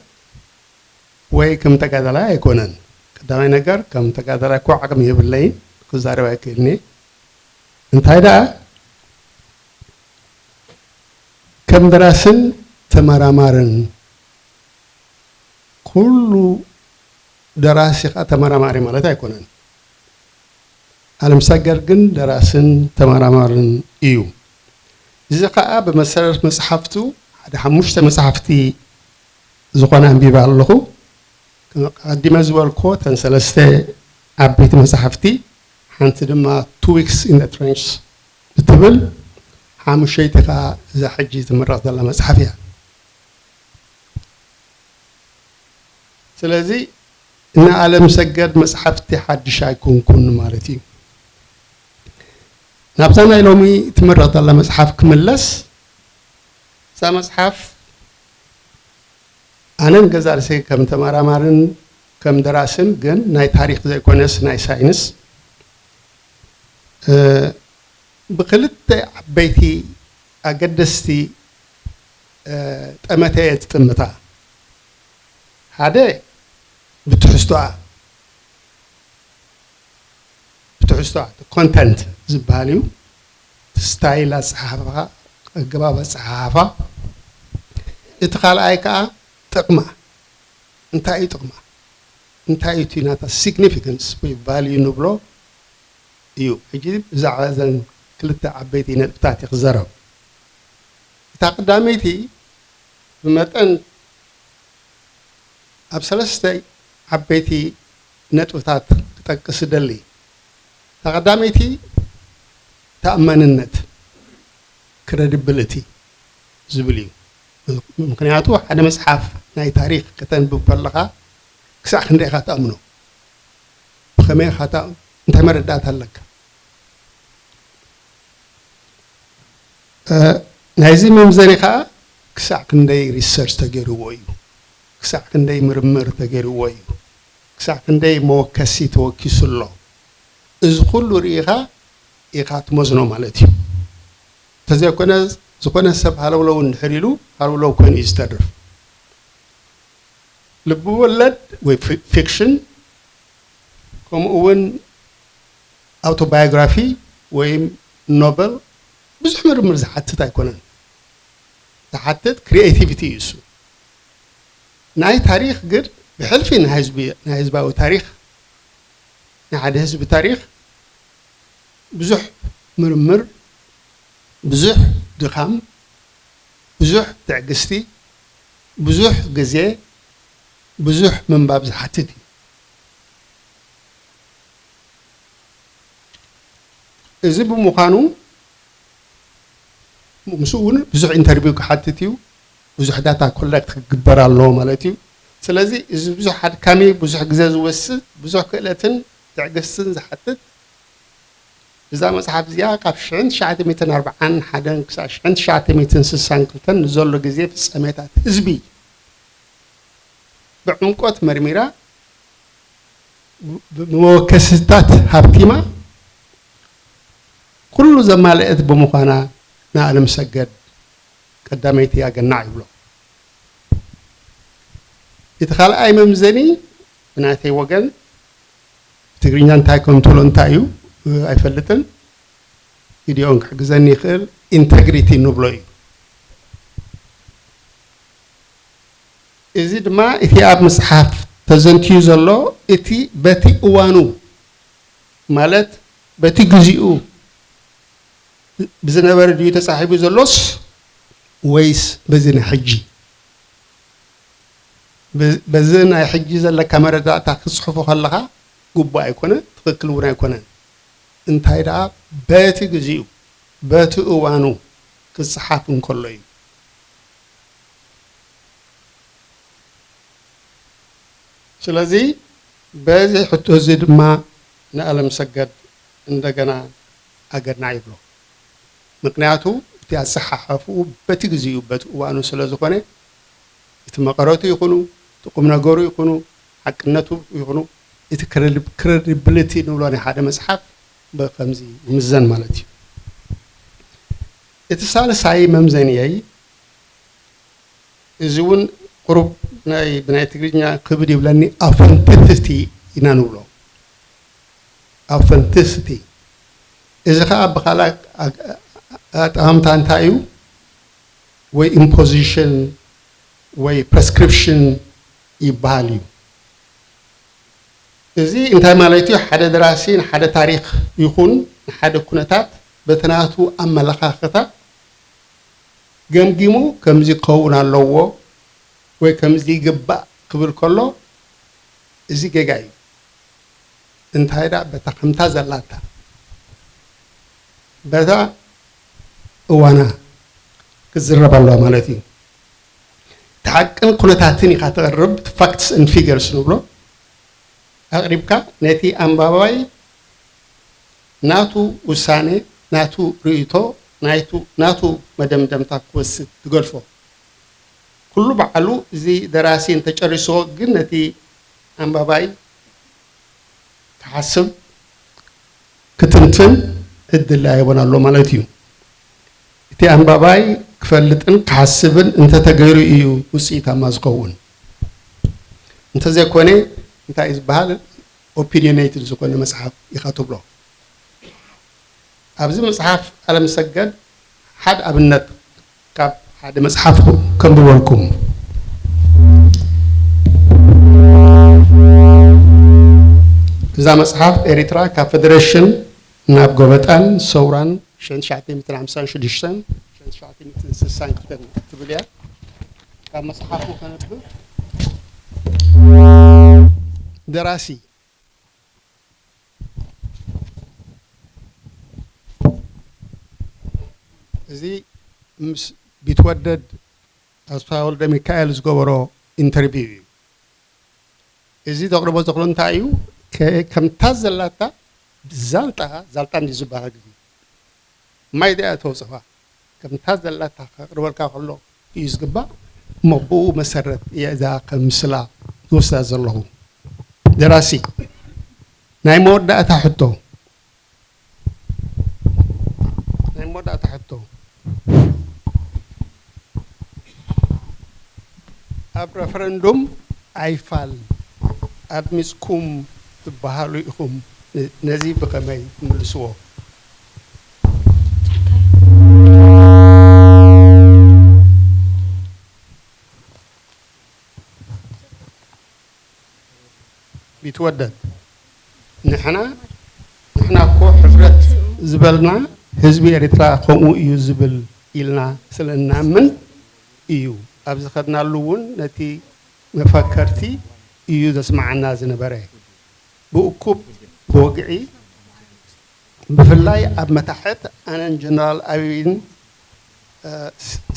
ወይ ከም ተጋዳላይ ኣይኮነን። ቀዳማይ ነገር፣ ከም ተጋዳላይ እኮ ዓቕሚ የብለይን፣ ክዛረብ ኣይክእልን እየ። እንታይ ደኣ፣ ከም ደራስን ተመራማርን፣ ኩሉ ደራሲ ኸኣ ተመራማሪ ማለት ኣይኮነን። ኣለምሰገድ ግን ደራስን ተመራማርን እዩ። እዚ ኸኣ ብመሰረት መጽሓፍቱ፣ ሓደ ሓሙሽተ መጽሓፍቲ ዝኾነ ኣንቢበ ኣለኹ። ከም ቀዲመ ዝበልኩዎ፣ እተን ሰለስተ ዓበይቲ መጽሓፍቲ፣ ሓንቲ ድማ Two Weeks in the Trenches እትብል፣ ሓሙሸይቲ ኸኣ እዛ ሕጂ ትምረቕ ዘላ መጽሓፍ እያ። ስለዚ፣ ንኣለምሰገድ መጽሓፍቲ ሓድሽ ኣይኮንኩን ማለት እዩ። ናብዛ ናይ ሎሚ ትምረቕ ዘላ መጽሓፍ ክምለስ፣ እዛ መጽሓፍ ኣነ ንገዛእ ርእሰይ ከም ተመራማርን ከም ደራስን፣ ግን ናይ ታሪኽ ዘይኮነስ ናይ ሳይንስ፣ እ፣ ብክልተ ዓበይቲ ኣገደስቲ፣ እ፣ ጠመተ እየ ዝጥምታ። ሓደ ብትሕዝቶኣ፣ ብትሕዝቶኣ፣ ኮንተንት ዝበሃል እዩ። ስታይል ኣጸሓሕፋ፣ ኣገባብ ኣጸሓሕፋ። እቲ ካልኣይ ከኣ ጥቕማ። እንታይ እዩ ጥቕማ? እንታይ እዩ እቲ ናታ ሲግኒፊካንስ ወይ ቫልዩ ንብሎ እዩ? ሕጂ ብዛዕባ እዘን ክልተ ዓበይቲ ነጥብታት እየ ክዛረብ። እታ ቀዳመይቲ ብመጠን ኣብ ሰለስተ ዓበይቲ ነጥብታት ክጠቅስ እደሊ። እታ ቀዳመይቲ ተኣማንነት፣ ክረዲብሊቲ ዝብል እዩ። ምኽንያቱ ሓደ መጽሓፍ ናይ ታሪኽ ከተንብብ ከለኻ ክሳዕ ክንደይ ኢኻ ትኣምኖ? ብኸመይ ኢኻ ትኣም-፣ እንታይ መረዳእታ ኣለካ? እ፣ ናይዚ መምዘኒ ኸኣ ክሳዕ ክንደይ ሪሰርች ተገይርዎ እዩ፣ ክሳዕ ክንደይ ምርምር ተገይርዎ እዩ፣ ክሳዕ ክንደይ መወከሲ ተወኪሱ ኣሎ። እዚ ኩሉ ርኢኻ ኢኻ ትመዝኖ ማለት እዩ። እንተዘይኮነ፣ ዝኾነ ሰብ ሃለውለው እንድሕር ኢሉ፣ ሃለውለው ኮይኑ እዩ ዝተርፍ። ልቢ ወለድ ወይ ፊ-፣ ፊክሽን፣ ከምኡ እውን ኣውቶባዮግራፊ ወይ ኖቨል ብዙሕ ምርምር ዝሓትት ኣይኮነን። ዝሓትት ክሪኤቲቪቲ እዩ እሱ። ናይ ታሪኽ ግን ብሕልፊ ናይ ህዝቢ፣ ናይ ህዝባዊ ታሪኽ፣ ናይ ሓደ ህዝቢ ታሪኽ ብዙሕ ምርምር፣ ብዙሕ ድኻም፣ ብዙሕ ትዕግስቲ፣ ብዙሕ ግዜ፣ ብዙሕ ምንባብ ዝሓትት እዩ። እዚ ብምዃኑ፣ ምስኡ እውን ብዙሕ ኢንተርቪው ክሓትት እዩ፣ ብዙሕ ዳታ ኮለክት ክግበር ኣለዎ ማለት እዩ። ስለዚ፣ እዚ ብዙሕ ኣድካሚ፣ ብዙሕ ግዜ ዝወስድ፣ ብዙሕ ክእለትን ትዕግስትን ዝሓትት፣ እዛ መጽሓፍ እዚኣ ካብ ሽሕን ትሽዓተ ሚእትን ኣርብዓን ሓደን ክሳብ ሽሕን ትሽዓተ ሚእትን ስሳን ክልተን ንዘሎ ግዜ ፍጻሜታት ህዝቢ ብዕምቆት መርሚራ፣ ብ-፣ ብመወከስታት ሃብቲማ፣ ኩሉ ዘማልአት ብምዃና ንኣለም ሰገድ ቀዳመይቲ ኣገናዕ ይብሎ። እቲ ካልኣይ መምዘኒ ብናተይ ወገን፣ ብትግርኛ እንታይ ከም ትብሎ እንታይ እዩ፣ እ፣ ኣይፈልጥን። ጊዲዮን ክሕግዘኒ ይኽእል፣ ኢንተግሪቲ ንብሎ እዩ። እዚ ድማ እቲ ኣብ መጽሓፍ ተዘንትዩ ዘሎ፣ እቲ በቲ እዋኑ፣ ማለት በቲ ግዚኡ ብዝነበረ ድዩ ተጻሒፉ ዘሎስ ወይስ በዚ ናይ ሕጂ? በ-፣ በዚ ናይ ሕጂ ዘለካ መረዳእታ ክትጽሕፎ ከለኻ ግቡእ ኣይኮነን፣ ትኽክል እውን ኣይኮነን። እንታይ ደኣ በቲ ግዚኡ፣ በቲ እዋኑ ክጸሓፍ እንከሎ እዩ። ስለዚ በዚ ሕቶ እዚ ድማ ንኣለም ሰገድ እንደገና ኣገናዕ ይብሎ። ምክንያቱ እቲ ኣጸሓሕፍኡ በቲ ግዜኡ በቲ እዋኑ ስለ ዝኾነ እቲ መቐረቱ ይኹኑ እቲ ቁም ነገሩ ይኹኑ ሓቅነቱ ይኹኑ እቲ ክሬዲብሊቲ ንብሎ ናይ ሓደ መጽሓፍ ብከምዚ ይምዘን ማለት እዩ። እቲ ሳልሳይ መምዘንየይ እዚ እውን ቁሩብ ናይ ብናይ ትግርኛ ክብድ ይብለኒ ኣውተንቲሲቲ ኢና ንብሎ። ኣውተንቲሲቲ እዚ ከዓ ብካልእ ኣጠማምታ እንታይ እዩ? ወይ ኢምፖዚሽን ወይ ፕረስክሪፕሽን ይበሃል እዩ። እዚ እንታይ ማለት እዩ? ሓደ ደራሲ ንሓደ ታሪክ ይኹን ንሓደ ኩነታት በቲ ናቱ ኣመለኻኽታ ገምጊሙ ከምዚ ክኸውን ኣለዎ ወይ ከምዚ ይግባእ ክብል ከሎ እዚ ጌጋ እዩ። እንታይ ደኣ በታ ከምታ ዘላታ በታ እዋና ክትዝረብ ኣለዋ ማለት እዩ። እቲ ሓቅን ኩነታትን ኢኻ ተቕርብ፣ facts and figures ንብሎ ኣቕሪብካ ነቲ ኣንባባይ ናቱ ውሳኔ፣ ናቱ ርእይቶ፣ ናቱ መደምደምታ ክወስድ ትገድፎ። ኩሉ ባዕሉ እዚ ደራሲ እንተጨሪስዎ ግን ነቲ ኣንባባይ ክሓስብ ክትንትን ዕድል ኣይቦን ኣሎ ማለት እዩ። እቲ ኣንባባይ ክፈልጥን ክሓስብን እንተተገይሩ እዩ ውፅኢታማ ዝኸውን። እንተዘይኮነ እንታይ እዩ ዝበሃል? ኦፒኒዮኔትድ ዝኾነ መፅሓፍ ኢኻ ትብሎ። ኣብዚ መፅሓፍ ኣለምሰገድ ሓደ ኣብነት ካብ ሓደ መፅሓፍ ከንብበልኩም። እዛ መፅሓፍ ኤሪትራ ካብ ፌደሬሽን ናብ ጎበጣን ሰውራን ሽሕን ትሽዓተ ሚእትን ሓምሳን ሽዱሽተን ሽሕን ትሽዓተ ሚእትን ስሳን ክልተን ትብል እያ። ካብ መፅሓፉ ከነብብ። ደራሲ እዚ ምስ ቢትወደድ ኣስፋ ወልደ ሚካኤል ዝገበሮ ኢንተርቪው እዩ። እዚ ዘቕርቦ ዘኽሎ እንታይ እዩ? ከ- ከምታ ዘላታ ዛልጣ ዛልጣ እንዲ ዝበሃል ግዜ ማይ ዲኣ ተውፅፋ ከምታ ዘላታ ከቕርበልካ ከሎ እዩ ዝግባእ። እሞ ብኡ መሰረት እየ እዛ ከም ምስላ ዝወስዳ ዘለኹ። ደራሲ ናይ መወዳእታ ሕቶ ናይ መወዳእታ ሕቶ ኣብ ረፈረንዱም ኣይፋል ኣድሚፅኩም ትበሃሉ ኢኹም። ነዚ ብኸመይ ትምልስዎ? ቢትወደድ ንሕና ንሕና እኮ ሕፍረት ዝበልና ህዝቢ ኤርትራ ከምኡ እዩ ዝብል ኢልና ስለ እንኣምን እዩ። ኣብ ዝኸድናሉ እውን ነቲ መፈከርቲ እዩ ዘስምዓና ዝነበረ። ብእኩብ ብወግዒ ብፍላይ ኣብ መታሕት ኣነን ጀነራል ኣብይን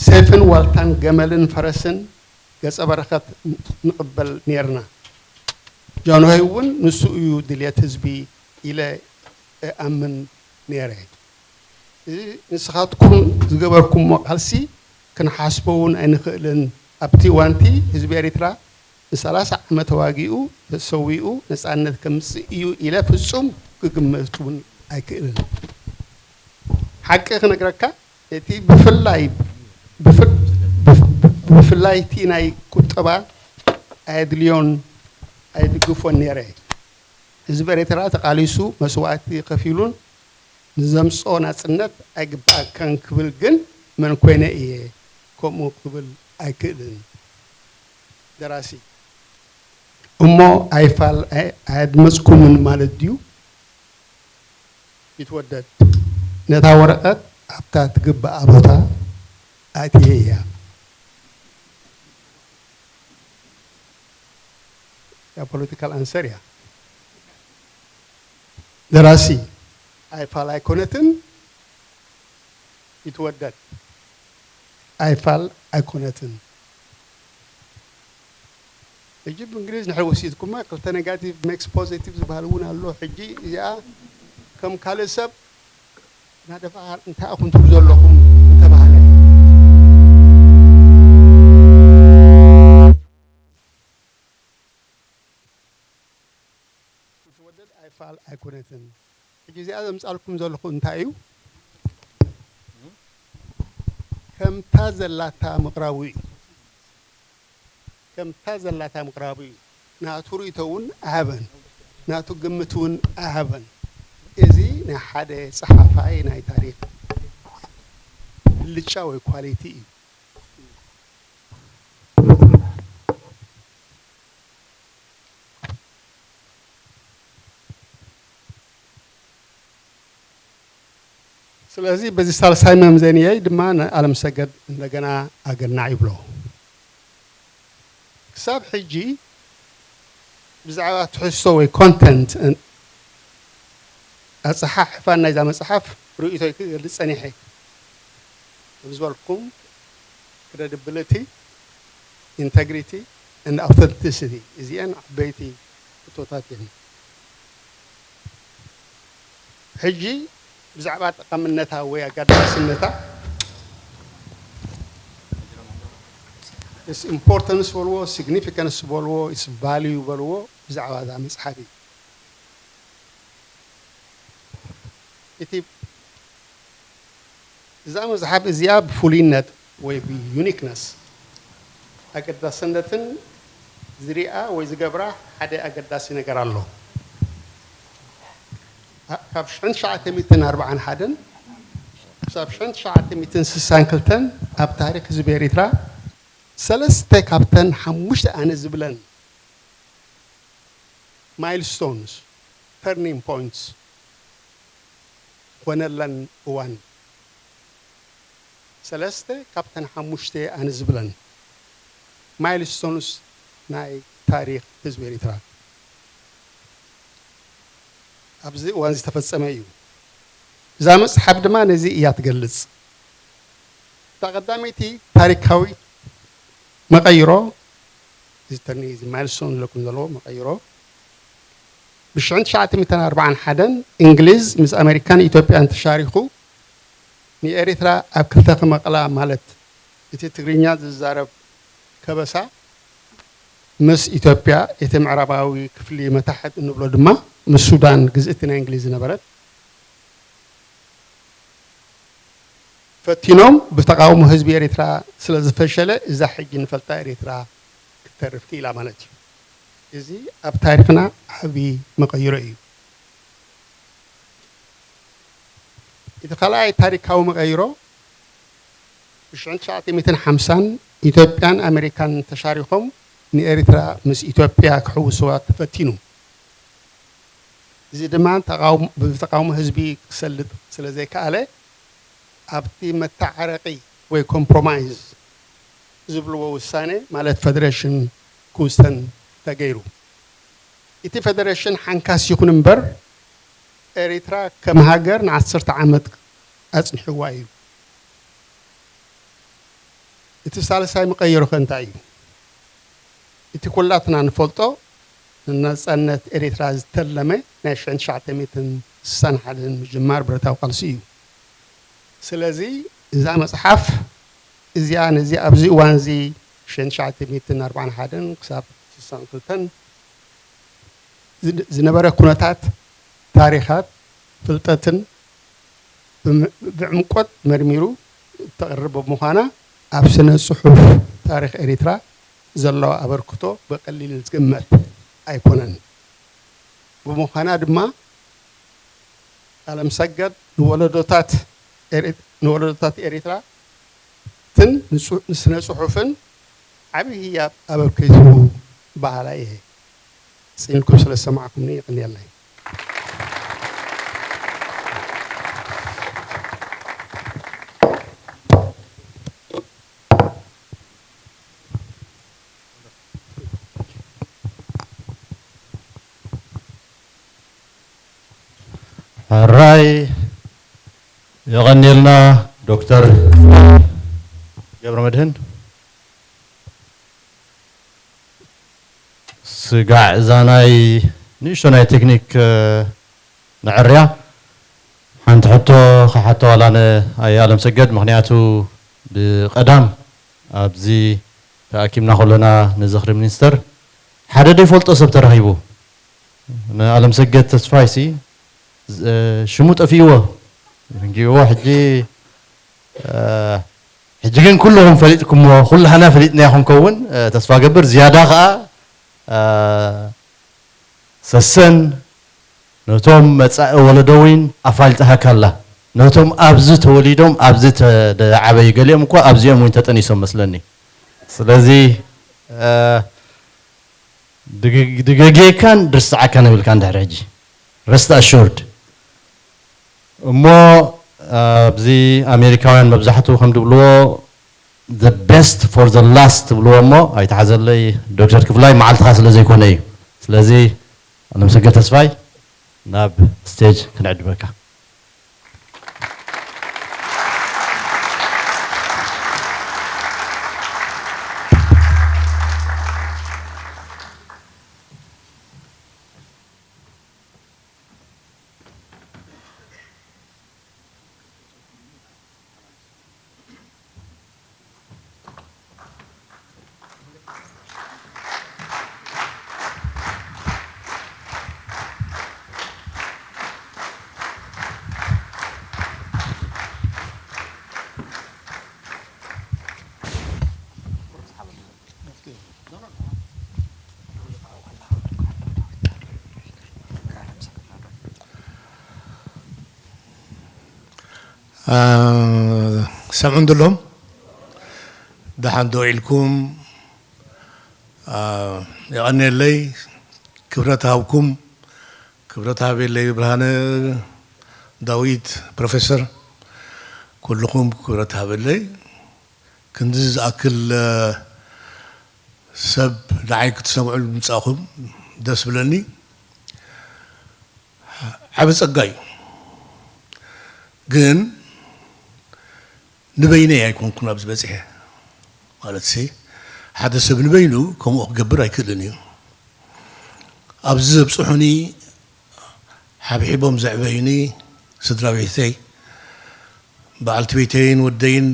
ሴፍን ዋልታን ገመልን ፈረስን ገጸ በረኸት ንቕበል ኔርና። ጃንሆይ እውን ንሱ እዩ ድልየት ህዝቢ ኢለ እኣምን ኔረ። እዚ ንስኻትኩም ዝገበርኩምዎ ቃልሲ ክንሓስቦ እውን ኣይንኽእልን። ኣብቲ እዋንቲ ህዝቢ ኤሪትራ ንሰላሳ ዓመት ተዋጊኡ ተሰዊኡ ነፃነት ከምፅእ እዩ ኢለ ፍፁም ክግምት እውን ኣይክእልን። ሓቂ ክነግረካ እቲ ብፍላይ ብፍላይቲ ናይ ቁጠባ ኣየድልዮን ኣይድግፎን ነይረ። ህዝቢ ኤርትራ ተቓሊሱ መስዋእቲ ከፊሉን ንዘምፅኦ ናፅነት ኣይግባእካን ክብል ግን መን ኮይነ እየ ከምኡ ክብል ኣይክእልን። ደራሲ እሞ ኣይፋል ኣየድመፅኩምን ማለት ድዩ? ይትወደድ ነታ ወረቐት ኣብታ ትግባኣ ቦታ ኣእትየ እያ። ያ ፖለቲካል ኣንሰር እያ። ደራሲ ኣይፋል ኣይኮነትን። ይትወደድ ኣይፋል ኣይኮነትን። ሕጂ ብእንግሊዝ ንድሕር ወሲድኩማ ክልተ negative makes positive ዝበሃል እውን ኣሎ። ሕጂ እዚኣ ከም ካልእ ሰብ እናደፋ እንታይ ኢኹም ትብሉ ዘለኹም እንተባህለ፣ ትወደድ ኣይፋል ኣይኮነትን። ሕጂ እዚኣ ዘምጻልኩም ዘለኹ እንታይ እዩ? ከምታ ዘላታ ምቕራቡ እዩ። ከምታ ዘላታ ምቕራቡ እዩ። ናቱ ርእይቶ እውን ኣይሃበን፣ ናቱ ግምት እውን ኣይሃበን። እዚ ናይ ሓደ ጸሓፋይ ናይ ታሪኽ ብልጫ ወይ ኳሊቲ እዩ። ስለዚ በዚ ሳልሳይ መምዘንየይ ድማ ንኣለም ሰገድ እንደገና ኣገናዕ ይብሎ። ክሳብ ሕጂ ብዛዕባ ትሕዝቶ ወይ ኮንተንት ኣጸሓሕፋን ናይዛ መጽሓፍ ርእይቶይ ክገልጽ ጸኒሐ። ከም ዝበልኩም፣ credibility, integrity and authenticity እዚአን ዓበይቲ ሕቶታት እየን። ሕጂ ብዛዕባ ጠቓምነታ ወይ ኣገዳስነታ፣ ስ importance በልዎ፣ significance በልዎ፣ ስ value በልዎ፣ ብዛዕባ እዛ መጽሓፍ እዩ። እቲ እዛ መጽሓፍ እዚኣ ብፍሉይነት ወይ ብዩኒክነስ ኣገዳስነትን ዝሪኣ ወይ ዝገብራ ሓደ ኣገዳሲ ነገር ኣሎ። ካብ ሽሕን ትሽዓተ ሚእትን ኣርባዓን ሓደን ክሳብ ሽሕን ትሽዓተ ሚእትን ስሳን ክልተን ኣብ ታሪክ ህዝቢ ኤሪትራ ሰለስተ ካብተን ሓሙሽተ ኣነ ዝብለን ማይልስቶንስ፣ ተርኒንግ ፖይንትስ ዝኾነለን እዋን። ሰለስተ ካብተን ሓሙሽተ ኣነ ዝብለን ማይልስቶንስ ናይ ታሪክ ህዝቢ ኤሪትራ ኣብዚ እዋን ዝተፈጸመ እዩ። እዛ መጽሓፍ ድማ ነዚ እያ ትገልጽ። እታ ቀዳመይቲ ታሪካዊ መቐይሮ፣ እዚ ተርኒ፣ እዚ ማይልስቶን ዝለኩም ዘለዎ መቐይሮ፣ ብሽሕን ትሽዓተ ሚእትን ኣርባዓን ሓደን እንግሊዝ ምስ ኣሜሪካን ኢትዮጵያን ተሻሪኹ ንኤሪትራ ኣብ ክልተ ክመቕላ፣ ማለት እቲ ትግርኛ ዝዛረብ ከበሳ ምስ ኢትዮጵያ፣ እቲ ምዕራባዊ ክፍሊ መታሕት እንብሎ ድማ ምስ ሱዳን ግዝእቲ ናይ እንግሊዝ ዝነበረት፣ ፈቲኖም ብተቓውሞ ህዝቢ ኤሪትራ ስለ ዝፈሸለ እዛ ሕጂ ንፈልጣ ኤሪትራ ክትተርፍ ክኢላ ማለት እዩ። እዚ ኣብ ታሪኽና ዓቢ መቐይሮ እዩ። እቲ ካልኣይ ታሪካዊ መቐይሮ ብሽሕን ትሽዓተ ሚእትን ሓምሳን ኢትዮጵያን ኣሜሪካን ተሻሪኾም ንኤሪትራ ምስ ኢትዮጵያ ክሕውስዋ ተፈቲኑ። እዚ ድማ ተቓውሞ፣ ብተቓውሞ ህዝቢ ክሰልጥ ስለ ዘይከኣለ ኣብቲ መተዓረቒ ወይ ኮምፕሮማይዝ ዝብልዎ ውሳነ ማለት ፈደሬሽን ክውሰን ተገይሩ። እቲ ፈደሬሽን ሓንካስ ይኹን እምበር ኤሪትራ ከም ሃገር ንዓሰርተ ዓመት ኣጽኒሕዋ እዩ። እቲ ሳልሳይ መቐይሮ ከ እንታይ እዩ? እቲ ኩላትና ንፈልጦ ንናጻነት ኤሪትራ ዝተለመ ናይ ሽሕን ትሽዓተ ሚእትን ስሳን ሓደን ምጅማር ብረታዊ ቃልሲ እዩ። ስለዚ እዛ መጽሓፍ እዚኣ ነዚ ኣብዚ እዋን እዚ ሽሕን ትሽዓተ ሚእትን ኣርባዓን ሓደን ክሳብ ስሳን ክልተን ዝን-፣ ዝነበረ ኩነታት፣ ታሪኻት፣ ፍልጠትን ብም-፣ ብዕምቆት መርሚሩ እተቕርብ ብምዃና ኣብ ስነ ጽሑፍ ታሪኽ ኤሪትራ ዘለዋ ኣበርክቶ ብቐሊል ዝግመት ኣይኮነን። ብምዃና ድማ ኣለም ሰገድ ንወለዶታት ኤሪ-፣ ንወለዶታት ኤሪትራትን ንጹ-፣ ንስነ ጽሑፍን ዓቢ ህያብ ኣበርኪቱ በሃላይ እየ። ጽን ኢልኩም ስለ ዝሰማዕኩምኒ የቐንየለይ። ሕራይ የቐንየልና ዶክተር ገብረመድህን። ስጋዕ እዛ ናይ ንእሽቶ ናይ ቴክኒክ፣ እ፣ ንዕርያ ሓንቲ ሕቶ ክሓቶ ዋላ ንኣይ ኣለምሰገድ፣ ምኽንያቱ ብቐዳም ኣብዚ ተኣኪብና ከሎና ንዝኽሪ ሚኒስተር ሓደ ዘይፈልጦ ሰብ ተረኺቡ። ንኣለምሰገድ ተስፋይሲ፣ እ፣ ሽሙ ጠፊእዎ። ረንጊዎ ሕጂ፣ እ፣ ሕጂ ግን ኩልኹም ፈሊጥኩምዎ፣ ኩላህና ፈሊጥናዮ ክንከውን፣ እ፣ ተስፋ ገብር። ዝያዳ ኸኣ፣ እ፣ ሰሰን ነቶም መጻኢ ወለዶ እውን ኣፋልጥሃካ ኣላ። ነቶም ኣብዚ ተወሊዶም፣ ኣብዚ ተዓበዩ፣ ገሊኦም እኳ ኣብዚኦም እውን ተጠኒሶም መስለኒ። ስለዚ፣ እ፣ ድግ-፣ ድገጌካን ድርስዓካን ይብልካ እንድሕር ሕጂ። Rest assured። እሞ ኣብዚ ኣሜሪካውያን መብዛሕትኡ ከም ድብልዎ፣ the best for the last ትብልዎ እሞ፣ ኣይተሓዘለይ ዶክተር ክፍላይ፣ መዓልትኻ ስለ ዘይኮነ እዩ። ስለዚ ኣለምሰገድ ተስፋይ ናብ ስቴጅ ክንዕድመካ። አ፣ ሰምዑ እንድሎም ደሓን ዶ ኢልኩም? አ፣ የቐንየለይ፣ ክብረት ሃብኩም። ክብረት ሃበለይ ብርሃነ፣ ዳዊት፣ ፕሮፌሰር፣ ኩልኹም ክብረት ሃበለይ። ክንዲ ዝኣክል፣ እ፣ ሰብ ንዓይ ክትሰምዑ ምምጻእኹም ደስ ብለኒ። ዓቢ ጸጋ እዩ። ግን ንበይነይ ኣይኮንኩን ኣብዚ በጺሐ። ማለትሲ፣ ሓደ ሰብ ንበይኑ ከምኡ ክገብር ኣይክእልን እዩ። ኣብዚ ዘብጽሑኒ፣ ሓብሒቦም ዘዕበዩኒ ስድራ ቤተይ፣ በዓልቲ ቤተይን ወደይን፣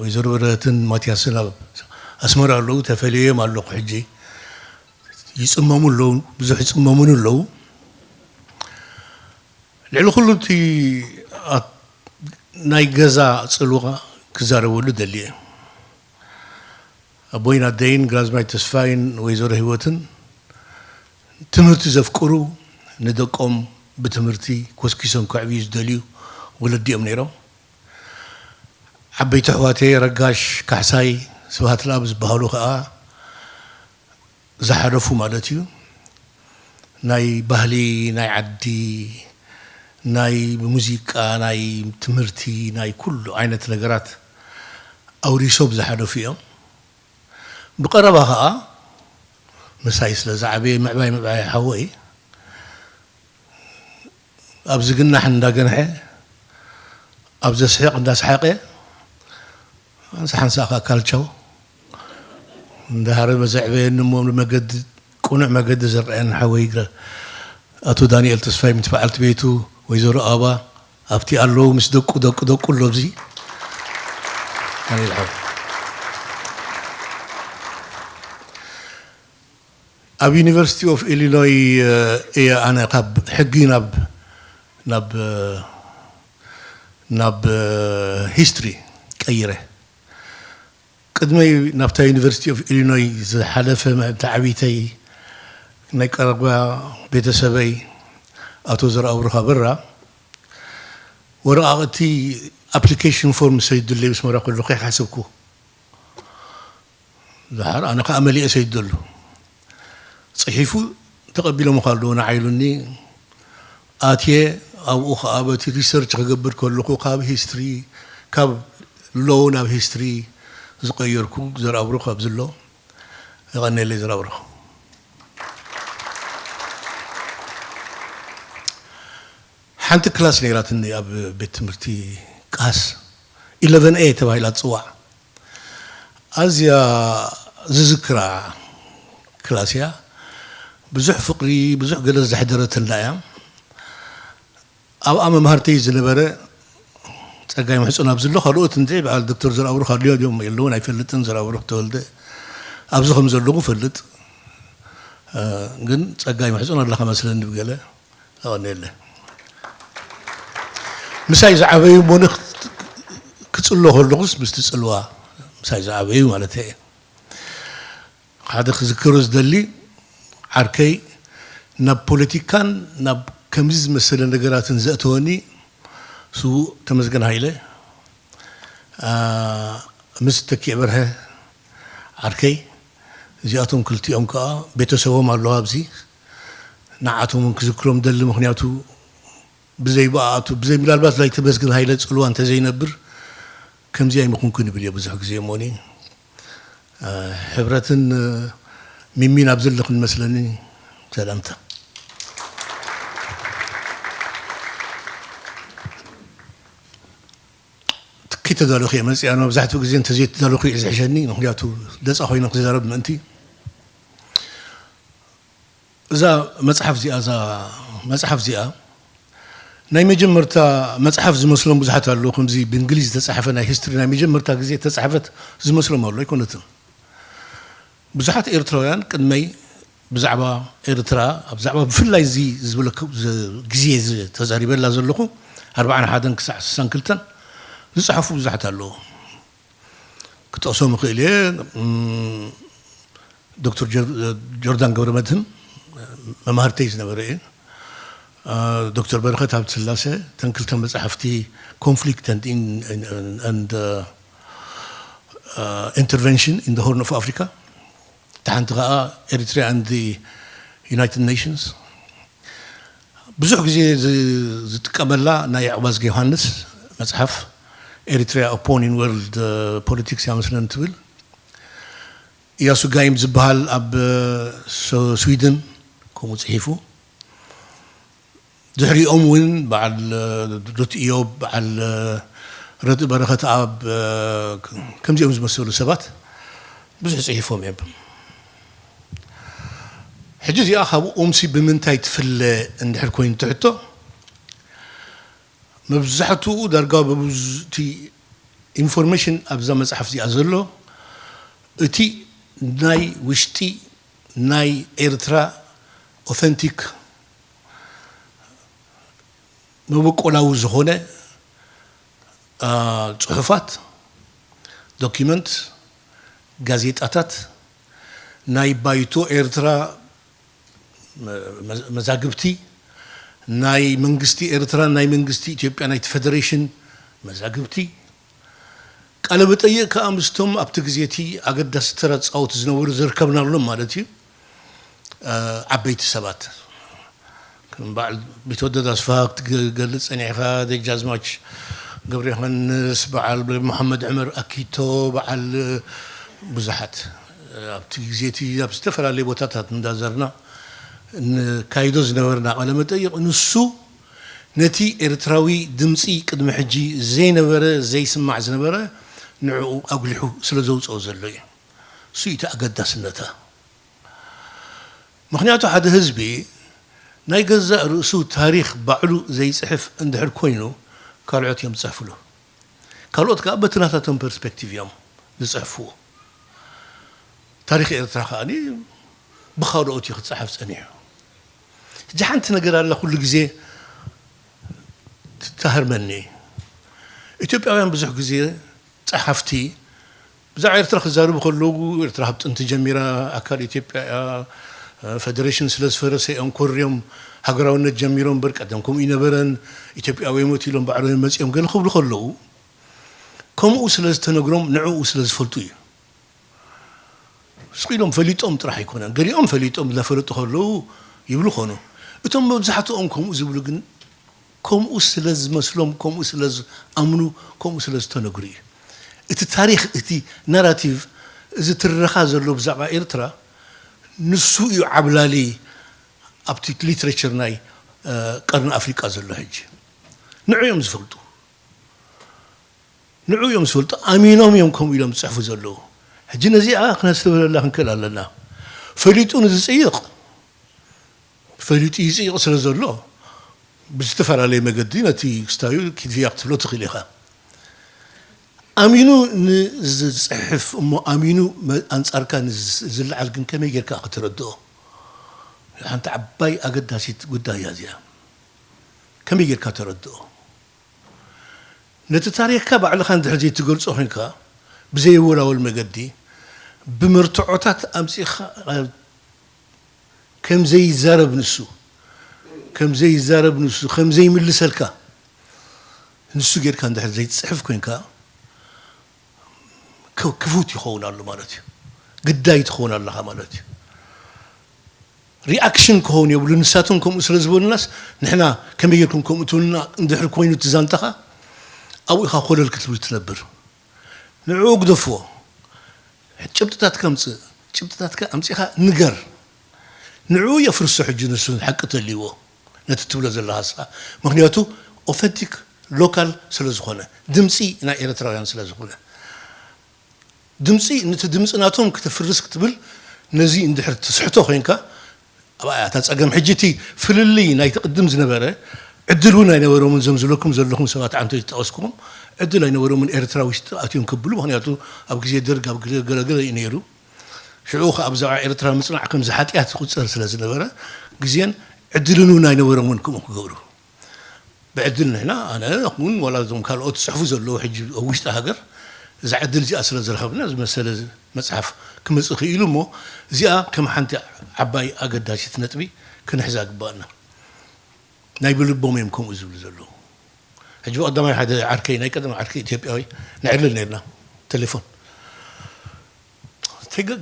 ወይዘሮ በረኸትን ማትያስን ኣብ ኣስመራ ኣለዉ። ተፈልዮም ኣለኹ ሕጂ። ይጽመሙ ኣለዉ፣ ብዙሕ ይጽመሙኒ ኣለዉ። ልዕሊ ኩሉ እቲ ኣት-፣ ናይ ገዛ ጽልዋ ክዛረበሉ ደልየ። ኣቦይን ኣደይን ግራዝማይ ተስፋይን ወይዘሮ ህይወትን ትምህርቲ ዘፍቅሩ፣ ንደቆም ብትምህርቲ ኮስኪሶም ከዕብዩ ዝደልዩ ወለዲ እዮም ነይሮም። ዓበይቲ ኣሕዋተይ ረጋሽ፣ ካሕሳይ፣ ስብሃት ለኣብ ዝበሃሉ ከኣ ዝሓለፉ ማለት እዩ። ናይ ባህሊ፣ ናይ ዓዲ፣ ናይ ሙዚቃ፣ ናይ ትምህርቲ፣ ናይ ኩሉ ዓይነት ነገራት ኣውሪሶም ዝሓለፉ እዮም። ብቐረባ ኸኣ ምሳይ ስለ ዝዓበየ፣ ምዕባይ ምዕባይ ሓወይ፣ ኣብ ዝግናሕ እንዳገንሐ፣ ኣብ ዘስሕቕ እንዳስሓቐ፣ ሓንሳ ሓንሳ ኸኣ ካልቻው እንዳሃረመ ዘዕበየኒ እሞ፣ መገዲ፣ ቅኑዕ መገዲ ዘርኣየኒ ሓወይ ግረ-፣ ኣቶ ዳንኤል ተስፋይ ምስ በዓልቲ ቤቱ ወይዘሮ ኣበባ ኣብቲ ኣለዉ፣ ምስ ደቁ፣ ደቁ፣ ደቁ ኣሎ ኣብዚ። ዳንኤል ሓወይ። ኣብ ዩኒቨርሲቲ ኦፍ ኢሊኖይ፣ እ፣ እየ ኣነ ካብ ሕጊ ናብ፣ ናብ፣ እ፣ ናብ፣ እ፣ ሂስትሪ ቀይረ። ቅድመይ ናብታ ዩኒቨርሲቲ ኦፍ ኢሊኖይ ዝሓለፈ መእንቲ ዓቢተይ ናይ ቀረባ ቤተሰበይ ኣቶ ዘርኣብሩኽ ኣበራ ወረቓቕቲ ኣፕሊኬሽን ፎርም ሰዲዱለይ ምስ መራ ከለኹ ይሓሰብኩ። ድሓር ኣነ ከኣ መሊኤ ሰዲደሉ። ጽሒፉ ተቐቢሎምኻ ኣለዉ ንዓ ኢሉኒ። ኣትየ ኣብኡ ከኣ በቲ ሪሰርች ክገብር ከለኹ ካብ ሂስትሪ፣ ካብ ሎው ናብ ሂስትሪ ዝቐየርኩ ዘርኣብሩኽ ኣብዚ ኣሎ። የቐንየለይ ዘርኣብሩኽ። ሓንቲ ክላስ ነይራትኒ ኣብ ቤት ትምህርቲ ቃስ፣ ኢለቨን ኤ ተባሂላ ትጽዋዕ። ኣዝያ ዝዝክራ ክላስ እያ። ብዙሕ ፍቕሪ፣ ብዙሕ ገለ ዘሕደረትና እያ። ኣብኣ መምሃርተይ ዝነበረ ጸጋይ ምሕጹን ኣብዚ ኣሎ፣ ካልኦት እንተ በዓል ዶክተር ዘርኣብሩኽ ኣልዮ ድዮም የለውን ኣይፈልጥን። ዘርኣብሩኽ ተወልደ ኣብዚ ከም ዘለኹ እፈልጥ። እ፣ ግን ጸጋይ ምሕጹን ኣለኻ መስለኒ ብገለ። ኣቐንየለይ። ምሳይ ዝዓበዩ እሞ ን-፣ ክጽሎ ከለኹስ ምስቲ ጽልዋ ምሳይ ዝዓበዩ ማለት እየ። ሓደ ክዝክሮ ዝደሊ ዓርከይ ናብ ፖለቲካን ናብ ከምዚ ዝመሰለ ነገራትን ዘእተወኒ ስዉእ ተመስገን ሃይለ፣ ኣ፣ ምስ ተኪኤ በርሀ ዓርከይ፣ እዚኣቶም ክልቲኦም ከኣ ቤተሰቦም ኣለዉ ኣብዚ። ንዓቶም እውን ክዝክሮም ደሊ፣ ምኽንያቱ ብዘይ ብኣቱ፣ ብዘይ ምናልባት ናይ ተመስገን ሃይለ ጽልዋ እንተዘይነብር ከምዚ ኣይምኹንኩን ይብል እየ ብዙሕ ግዜ እሞኒ። እ፣ ሕብረትን፣ እ፣ ሚሚን ኣብ ዘለኽን መስለኒ። ሰላምታ። ትኪ ተዳለኹ እየ መጽኣ፣ መብዛሕትኡ ግዜ እንተዘይተዳለኹ እዩ ዝሕሸኒ፣ ምኽንያቱ ነጻ ኮይነ ክዛረብ ምእንቲ። እዛ መጽሓፍ እዚኣ፣ እዛ መጽሓፍ እዚኣ ናይ መጀመርታ መጽሓፍ ዝመስሎም ብዙሓት ኣለዉ። ከምዚ ብእንግሊዝ ዝተጻሕፈ ናይ ሂስትሪ ናይ መጀመርታ ግዜ እተጻሕፈት ዝመስሎም ኣሎ፣ ኣይኮነትን። ብዙሓት ኤርትራውያን ቅድመይ ብዛዕባ ኤርትራ፣ ኣብ ዛዕባ ብፍላይ እዚ ዝበለኩ ዝ-፣ ግዜ እዚ ተዛሪበላ ዘለኹ ኣርብዓን ሓደን ክሳዕ ስሳን ክልተን ዝጸሓፉ ብዙሓት ኣለዉ። ክጠቕሶም እኽእል እየ። እም፣ ዶክተር ጆር-፣ ጆርዳን ገብረመድህን መማህርተይ ዝነበረ እዩ። እ፣ ዶክተር በረኸት ሃብተስላሴ፣ እተን ክልተ መጻሕፍቲ፣ Conflict and in-, and, and, uh, uh, Intervention in the Horn of Africa፣ እታ ሓንቲ ኸኣ Eritrea and the United Nations። ብዙሕ ግዜ ዝ-፣ ዝጥቀመላ ናይ ኣዕዋዝገ ዮሃንስ መጽሓፍ፣ Eritrea: A Pawn in World Politics እያ መስለኒ ትብል። እያሱ ጋይም ዝበሃል ኣብ ስ-፣ ስዊድን ከምኡ ጽሒፉ። ድሕሪኦም እውን በዓል ዶት ኢዮብ፣ በዓል ረድኢ በረኸትኣብ፣ ከምዚኦም ዝመሰሉ ሰባት ብዙሕ ጽሒፎም እዮም። ሕጂ እዚኣ ካብ ኦምሲ ብምንታይ ትፍለ እንድሕር ኮይኑ ትሕቶ፣ መብዛሕትኡ ዳርጋ ብብዙ-፣ እቲ ኢንፎርሜሽን ኣብዛ መጽሓፍ እዚኣ ዘሎ፣ እቲ ናይ ውሽጢ ናይ ኤርትራ ኦተንቲክ መበቆላዊ ዝኾነ፣ አ፣ ጽሑፋት፣ ዶኪመንት፣ ጋዜጣታት፣ ናይ ባይቶ ኤርትራ መ-፣ መ-፣ መዛግብቲ፣ ናይ መንግስቲ ኤርትራ፣ ናይ መንግስቲ ኢትዮጵያ፣ ናይቲ ፈደሬሽን መዛግብቲ፣ ቃለ መጠይቕ ከኣ ምስቶም ኣብቲ ግዜ እቲ ኣገዳሲ ተራ ዝጻወቱ ዝነበሩ ዝርከብናሎም ማለት እዩ፣ እ፣ ዓበይቲ ሰባት። ከም በዓል ቢትወደድ ኣስፍሃ ክትገልጽ ጸኒሕካ፣ ደጃዝማች ገብረዮሃንስ፣ በዓል መሓመድ ዕመር ኣኪቶ፣ በዓል ብዙሓት ኣብቲ ግዜ እቲ ኣብ ዝተፈላለየ ቦታታት እንዳዘርና ንካይዶ ዝነበርና ቃለ መጠይቕ፣ ንሱ ነቲ ኤርትራዊ ድምጺ ቅድሚ ሕጂ ዘይነበረ፣ ዘይስማዕ ዝነበረ ንዕኡ ኣጉሊሑ ስለ ዘውጽኦ ዘሎ እዩ። እሱ እዩ እቲ ኣገዳስነታ። ምኽንያቱ ሓደ ህዝቢ ናይ ገዛእ ርእሱ ታሪኽ ባዕሉ ዘይጽሕፍ እንድሕር ኮይኑ፣ ካልኦት እዮም ዝጽሕፍሉ። ካልኦት ከኣ በቲ ናታቶም ፐርስፔክቲቭ እዮም ዝጽሕፍዎ። ታሪኽ ኤርትራ ከኣ ብኻልኦት እዩ ክጸሓፍ ጸኒሑ። ሕጂ ሓንቲ ነገር ኣላ ኩሉ ግዜ ትሃርመኒ። ኢትዮጵያውያን ብዙሕ ግዜ ጸሓፍቲ ብዛዕባ ኤርትራ ክዛረቡ ከለዉ፣ ኤርትራ ካብ ጥንቲ ጀሚራ ኣካል ኢትዮጵያ እያ፣ ፈደሬሽን ስለ ዝፈረሰ እዮም ኮርዮም ሃገራውነት ጀሚሮም እምበር ቀደም ከምኡ ይነበረን፣ ኢትዮጵያውያን እዮም ኢሎም ባዕሎም እዮም መጺኦም ገለ ክብሉ ከለዉ፣ ከምኡ ስለ ዝተነግሮም ንዕኡ ስለ ዝፈልጡ እዩ። ስቕ ኢሎም ፈሊጦም ጥራሕ ኣይኮነን፣ ገሊኦም ፈሊጦም እናፈለጡ ከለዉ ይብሉ ኾኑ። እቶም መብዛሕትኦም ከምኡ ዝብሉ ግን ከምኡ ስለ ዝመስሎም፣ ከምኡ ስለ ዝኣምኑ፣ ከምኡ ስለ ዝተነግሩ እዩ። እቲ ታሪኽ፣ እቲ ናራቲቭ፣ እዚ ትረኻ ዘሎ ብዛዕባ ኤርትራ፣ ንሱ እዩ ዓብላሊ ኣብቲ ሊትሬቸር ናይ፣ እ፣ ቀርኒ ኣፍሪቃ ዘሎ ሕጂ። ንዑ እዮም ዝፈልጡ። ንዑ እዮም ዝፈልጡ። ኣሚኖም እዮም ከምኡ ኢሎም ዝጽሕፉ ዘለዉ። ሕጂ ነዚኣ ክነስተብህለላ ክንክእል ኣለና። ፈሊጡ ንዝጽይቕ ፈሊጡ ይፅይቕ ስለ ዘሎ ብዝተፈላለየ መገዲ ነቲ ክስታዩ ኪድፍያ ክትብሎ ትኽእል ኢኻ። ኣሚኑ ንዝፅሕፍ እሞ ኣሚኑ ኣንፃርካ ንዝለዓል ግን ከመይ ጌርካ ከተረድኦ? ሓንቲ ዓባይ ኣገዳሲት ጉዳይ እያ እዚኣ። ከመይ ጌርካ ተረድኦ? ነቲ ታሪኽካ ባዕልኻ እንድሕር ዘይትገልጾ ኮይንካ ብዘየወላወል መገዲ ብመርትዖታት ኣምጺእኻ ከም ዘይዛረብ ንሱ ከም ዘይዛረብ ንሱ ከም ዘይምልሰልካ ንሱ ጌርካ እንድሕር ዘይትጽሕፍ ኮይንካ ክፉት ይኸውን ኣሎ ማለት እዩ። ግዳይ ትኸውን ኣለኻ ማለት እዩ። ሪኣክሽን ክኸውን የብሉ። ንሳቶም ከምኡ ስለ ዝበሉናስ ንሕና ከመይ ጌርኩም ከምኡ ትብሉና እንድሕር ኮይኑ እቲ ዛንታኻ ኣብኡ ኢኻ ኮለል ክትብል ትነብር። ንዕኡ ግደፍዎ። ጭብጥታትካ ኣምፅእ። ጭብጥታትካ ኣምፂኻ ንገር። ንዕኡ የፍርሶ ሕጂ ንሱ ሓቂ ተልይዎ ነቲ ትብሎ ዘለኻ ንስኻ። ምክንያቱ ኦተንቲክ ሎካል ስለ ዝኾነ ድምፂ ናይ ኤርትራውያን ስለ ዝኾነ ድምፂ ነቲ ድምፂ ናቶም ክተፍርስ ክትብል ነዚ እንድሕር ትስሕቶ ኮይንካ ኣብኣ እያ እታ ፀገም። ሕጂ እቲ ፍልልይ ናይቲ ቅድም ዝነበረ ዕድል እውን ኣይነበሮምን። እዞም ዝብለኩም ዘለኹም ሰባት ዓንቶ ዝጠቐስኩዎም ዕድል ኣይነበሮምን ኤርትራ ውሽጢ ኣትዮም ክብሉ። ምክንያቱ ኣብ ግዜ ደርግ ኣብ ገለገለ እዩ ነይሩ። ሽዑ ከዓ ብዛዕባ ኤርትራ ምፅናዕ ከምዚ ሓጢኣት ዝቁፀር ስለ ዝነበረ ግዜን ዕድልን እውን ኣይነበሮምን ከምኡ ክገብሩ። ብዕድል ንሕና ኣነ እውን ዋላ እዞም ካልኦት ዝፅሕፉ ዘለዉ ሕጂ ኣብ ውሽጢ ሃገር እዛ ዕድል እዚኣ ስለ ዝረኸብና ዝመሰለ መፅሓፍ ክመፅእ ክኢሉ እሞ እዚኣ ከም ሓንቲ ዓባይ ኣገዳሲት ነጥቢ ክንሕዛ ግባእና። ናይ ብልቦም እዮም ከምኡ ዝብሉ ዘለዉ። ሕጂ ብቐዳማይ ሓደ ዓርከይ ናይ ቀደም ዓርከይ ኢትዮጵያዊ ንዕልል ነርና ቴሌፎን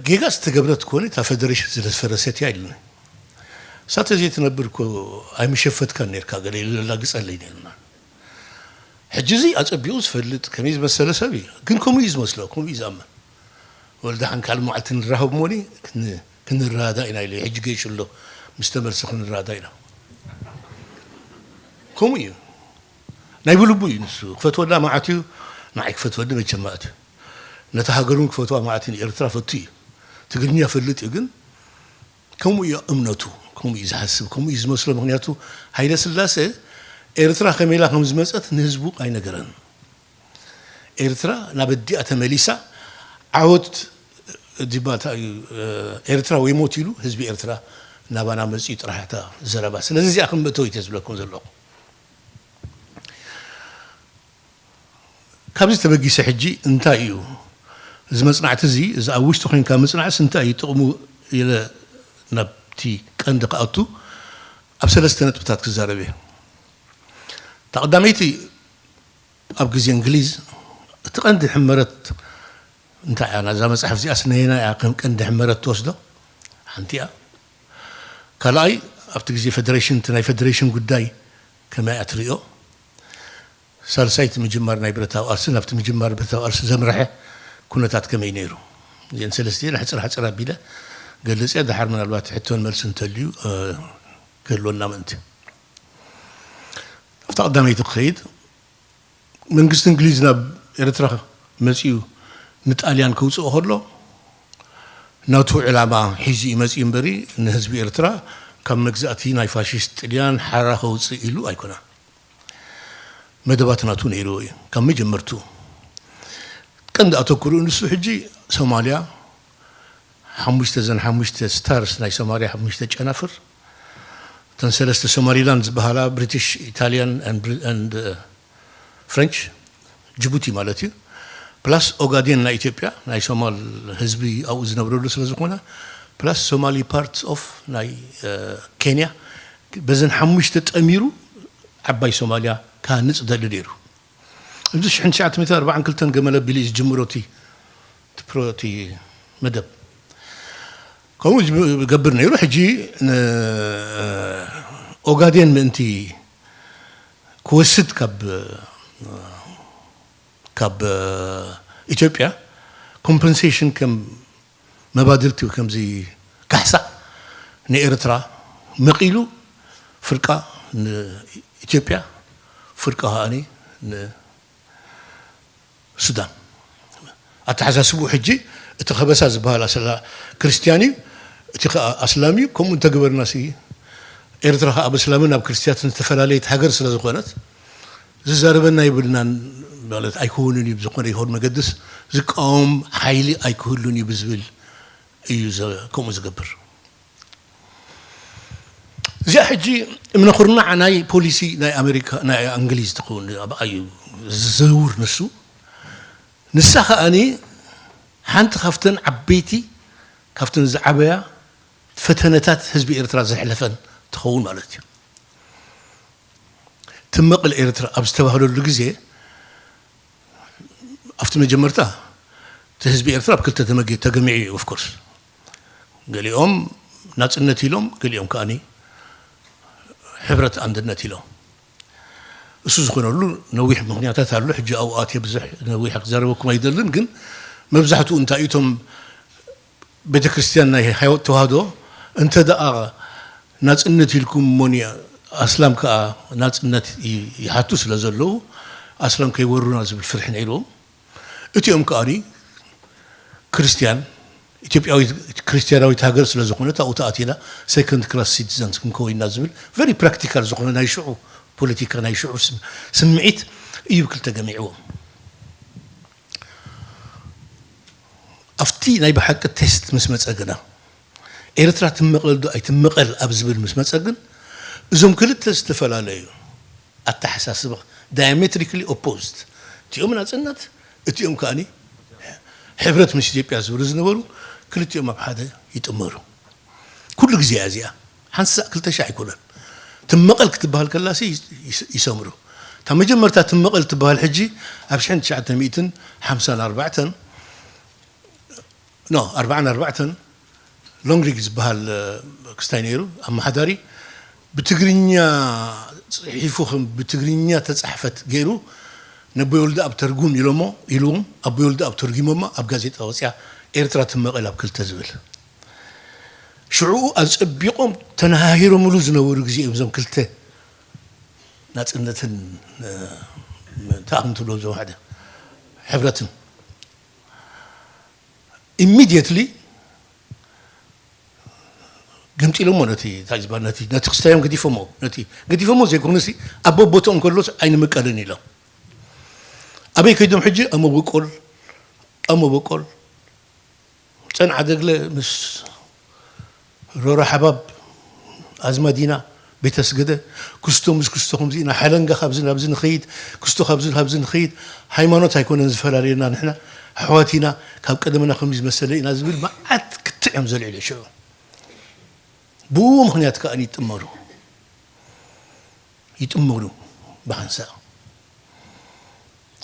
ጌጋ ዝተገብረት ከሆነ እታ ፌደሬሽን ስለዝፈረሰት እያ ኢሉኒ። እሳተ ዘይትነብር እኮ ኣይምሸፈትካን ነርካ ገለ ኢሉ ዘላግጸለይ ነርና። ሕጂ እዚ ኣጸቢቑ ዝፈልጥ ከመይ ዝመሰለ ሰብ እዩ። ግን ከምኡ እዩ ዝመስሎ፣ ከምኡ እዩ ዝኣምን። ወልዳሓን ካልእ መዓልቲ ንራኸብ እሞኒ ክንራዳ ኢና ኢለ ሕጂ ገይሹ ኣሎ ምስ ተመልሰ ክንራዳ ኢና። ከምኡ እዩ። ናይ ብልቡ እዩ ንሱ። ክፈትወላ መዓት እዩ፣ ንዓይ ክፈትወኒ መቸም መዓት እዩ። ነታ ሃገር እውን ክፈትዋ መዓት እዩ። ንኤርትራ ፈቱ እዩ። ትግርኛ ፈልጥ እዩ ግን ከምኡ እዩ እምነቱ፣ ከምኡ እዩ ዝሓስብ፣ ከምኡ እዩ ዝመስሎ። ምክንያቱ ሃይለ ስላሴ ኤርትራ ከመይ ኢላ ከም ዝመጸት ንህዝቡ ኣይነገረን። ኤርትራ ናብ ኣዲኣ ተመሊሳ ዓወት ዲባ እንታይ እዩ ኤርትራ ወይ ሞት ኢሉ ህዝቢ ኤርትራ ናባና መጺኡ ጥራሕ እታ ዘረባ። ስለዚ እዚኣ ከም መእተዊት እየ ዝብለኩም ዘለኹ። ካብዚ ተበጊሰ ሕጂ እንታይ እዩ እዚ መጽናዕቲ እዚ እዚ ኣብ ውሽጢ ኮይንካ ምጽናዕስ እንታይ እዩ ጥቕሙ ኢለ ናብቲ ቀንዲ ክኣቱ ኣብ ሰለስተ ነጥብታት ክዛረብ እየ። እታ ቀዳመይቲ ኣብ ግዜ እንግሊዝ እቲ ቀንዲ ሕመረት እንታይ እያ ናዛ መፅሓፍ እዚኣ ስነየና እያ ከም ቀንዲ ሕመረት ትወስዶ ሓንቲ እያ። ካልኣይ ኣብቲ ግዜ ፌደሬሽን እቲ ናይ ፌደሬሽን ጉዳይ ከመይ እያ ትሪኦ። ሳልሳይ እቲ ምጅማር ናይ ብረታዊ ቃልሲ ናብቲ ምጅማር ብረታዊ ቃልሲ ዘምረሐ ኩነታት ከመይ ነይሩ። እዚአን ሰለስቲአን ሕፅር ሕፅር ኣቢለ ገልፅ እየ። ድሓር ምናልባት ሕቶን መልሲ እንተልዩ ክህልወና ምእንቲ ኣብታ ቀዳመይቲ ክኸይድ መንግስቲ እንግሊዝ ናብ ኤርትራ መጺኡ ንጣልያን ከውጽኦ ከሎ ናቱ ዕላማ ሒዙ እዩ መጺኡ እምበሪ ንህዝቢ ኤርትራ ካብ መግዛእቲ ናይ ፋሽስት ጥልያን ሓራ ከውጽእ ኢሉ ኣይኮነን። መደባት ናቱ ነይርዎ እዩ ካብ መጀመርቱ። ቀንዲ ኣተኩሩ ንሱ ሕጂ ሶማልያ ሓሙሽተ ዘን ሓሙሽተ ስታርስ ናይ ሶማልያ ሓሙሽተ ጨናፍር እተን ሰለስተ ሶማሊላንድ ዝበሃላ ብሪቲሽ ኢታልያን ፍረንች ጅቡቲ ማለት እዩ ፕላስ ኦጋዴን ናይ ኢትዮጵያ ናይ ሶማል ህዝቢ ኣብኡ ዝነብረሉ ስለ ዝኾነ ፕላስ ሶማሊ ፓርት ኦፍ ናይ ኬንያ በዘን ሓሙሽተ ጠሚሩ ዓባይ ሶማልያ ክሃንፅ ደሊ ነይሩ። እዚ ሽሕን ትሽዓተ ሚእትን ኣርባዓን ክልተን ገመል ኣቢሉ እዩ ዝጅምሮ እቲ እቲ ፕሮ- እቲ መደብ ከምኡ ዝብ- ዝገብር ነይሩ። ሕጂ ንኦጋዴን ምእንቲ ክወስድ ካብ ካብ ኢትዮጵያ ኮምፐንሴሽን ከም መባድልቲ ከምዚ ካሕሳ ንኤርትራ መቒሉ ፍርቃ ንኢትዮጵያ ፍርቃ ከኣኒ ንሱዳን ኣተሓሳስብኡ ሕጂ እቲ ከበሳ ዝበሃል ኣስላ ክርስትያን እዩ እቲ ከዓ ኣስላም እዩ ከምኡ እንተገበርና ሲ ኤርትራ ከኣ ብእስላምን ኣብ ክርስትያትን ዝተፈላለየት ሃገር ስለ ዝኾነት፣ ዝዛረበና ይብልናን፣ ማለት ኣይከውንን እዩ፣ ብዝኾነ ይኹን መገድስ ዝቃወም ሓይሊ ኣይክህሉን እዩ ብዝብል እዩ ዘ-፣ ከምኡ ዝገብር። እዚኣ ሕጂ እምነ ኩርናዕ ናይ ፖሊሲ ናይ ኣሜሪካ፣ ናይ እንግሊዝ ትኸውን፣ ኣብኣ እዩ ዝዘውር ንሱ። ንሳ ከኣኒ ሓንቲ ካብተን ዓበይቲ፣ ካብተን ዝዓበያ ፈተነታት ህዝቢ ኤርትራ ዘሕለፈን ትኸውን ማለት እዩ። ትመቕል ኤርትራ ኣብ ዝተባህለሉ ግዜ፣ ኣብቲ መጀመርታ እቲ ህዝቢ ኤርትራ ኣብ ክልተ ተመጊ-፣ ተገሚዑ እዩ። ኦፍኮርስ፣ ገሊኦም ናጽነት ኢሎም፣ ገሊኦም ከኣኒ ሕብረት ኣንድነት ኢሎም። እሱ ዝኾነሉ ነዊሕ ምኽንያታት ኣሎ። ሕጂ ኣብኡ ኣትየ ብዙሕ ነዊሕ ክዛረበኩም ኣይደልን፣ ግን መብዛሕትኡ እንታይ እቶም ቤተ ክርስቲያን ናይ ሃይወት ተዋህዶ እንተ ደኣ ናጽነት ኢልኩም እሞኒ ኣስላም ከኣ ናጽነት ይ-፣ ይሓቱ ስለ ዘለዉ ኣስላም ከይወሩና ዝብል ፍርሒ ነይርዎም። እቲኦም ከኣኒ ክርስትያን፣ ኢትዮጵያዊት ክርስትያናዊት ሃገር ስለ ዝኾነት ኣብኡ ተኣቲና ሰኮንድ ክላስ ሲቲዘንስ ክንከውን ኢና ዝብል ቨሪ ፕራክቲካል ዝኾነ ናይ ሽዑ ፖለቲካ፣ ናይ ሽዑ ስም-፣ ስምዒት እዩ ብክልተ ገሚዕዎም። ኣብቲ ናይ ብሓቂ ቴስት ምስ መጸ ግና፣ ኤርትራ ትመቐል ዶ ኣይትመቐል ኣብ ዝብል ምስ መጸ ግን፣ እዞም ክልተ ዝተፈላለዩ ኣተሓሳስባ፣ ዳያሜትሪክሊ ኦፖዝድ፣ እቲኦም ናጽነት፣ እቲኦም ከኣኒ ሕብረት ምስ ኢትዮጵያ ዝብሉ ዝነበሩ፣ ክልቲኦም ኣብ ሓደ ይጥመሩ። ኩሉ ግዜ እያ እዚኣ። ሓንሳእ ክልተ ሺሕ ኣይኮነን። ትመቐል ክትበሃል ከላሲ ይስ-፣ ይስ-፣ ይሰምሩ። እታ መጀመርታ ትመቐል ትበሃል ሕጂ ኣብ ሽሕን ትሽዓተ ሚእትን ሓምሳን ኣርባዕተን፣ ኖ፣ ኣርባዓን ኣርባዕተን፣ ሎንግሪግ ዝበሃል፣ እ፣ ክስታይ ነይሩ፣ ኣመሓዳሪ፣ ብትግርኛ ጽሒፉ፣ ከም ብትግርኛ ተጻሕፈት ገይሩ፣ ነቦይ ወልደኣብ ተርጉም ኢሎሞ፣ ኢልዎም፣ ኣቦይ ወልደኣብ ተርጉሞማ፣ ኣብ ጋዜጣ ወጽያ፣ ኤርትራ ትመቐል ኣብ ክልተ ዝብል። ሽዑ ኣጸቢቖም ተነሃሂሮምሉ ዝነበሩ ግዜ እዮም እዞም ክልተ ናጽነትን፣ እ፣ እንታይ ከም ትብሎ፣ እዞም ሓደ ሕብረትን። ኢሚድየትሊ ገምጢሎሞ ነቲ፣ እንታይ ዝበሃል፣ ነቲ፣ ነቲ ክስታዮም ገዲፎሞ፣ ነቲ ገዲፎሞ ዘይኮነሲ ኣብ ቦቦትኦም ከሎስ ኣይንምቀልን ኢሎም። ኣበይ ከይዶም ሕጂ? ኣብ መበቆል፣ ኣብ መበቆል ጸንዓ ደግለ ምስ ሮሮ ሓባብ፣ ኣዝማዲና፣ ቤተ ስገደ፣ ክስቶ ምስ ክስቶ ከምዚ ኢና፣ ሓለንጋ ካብዚ ናብዚ ንኸይድ፣ ክስቶ ካብዚ ናብዚ ንኸይድ፣ ሃይማኖት ኣይኮነን ዝፈላለየና፣ ንሕና ኣሕዋት ኢና፣ ካብ ቀደምና ከምዚ ዝመሰለ ኢና ዝብል መዓት ክትዕ እዮም ዘልዕሉ ሽዑ። ብኡ ምኽንያት ከኣ ይጥመሩ፣ ይጥመሩ ብሓንሳእ።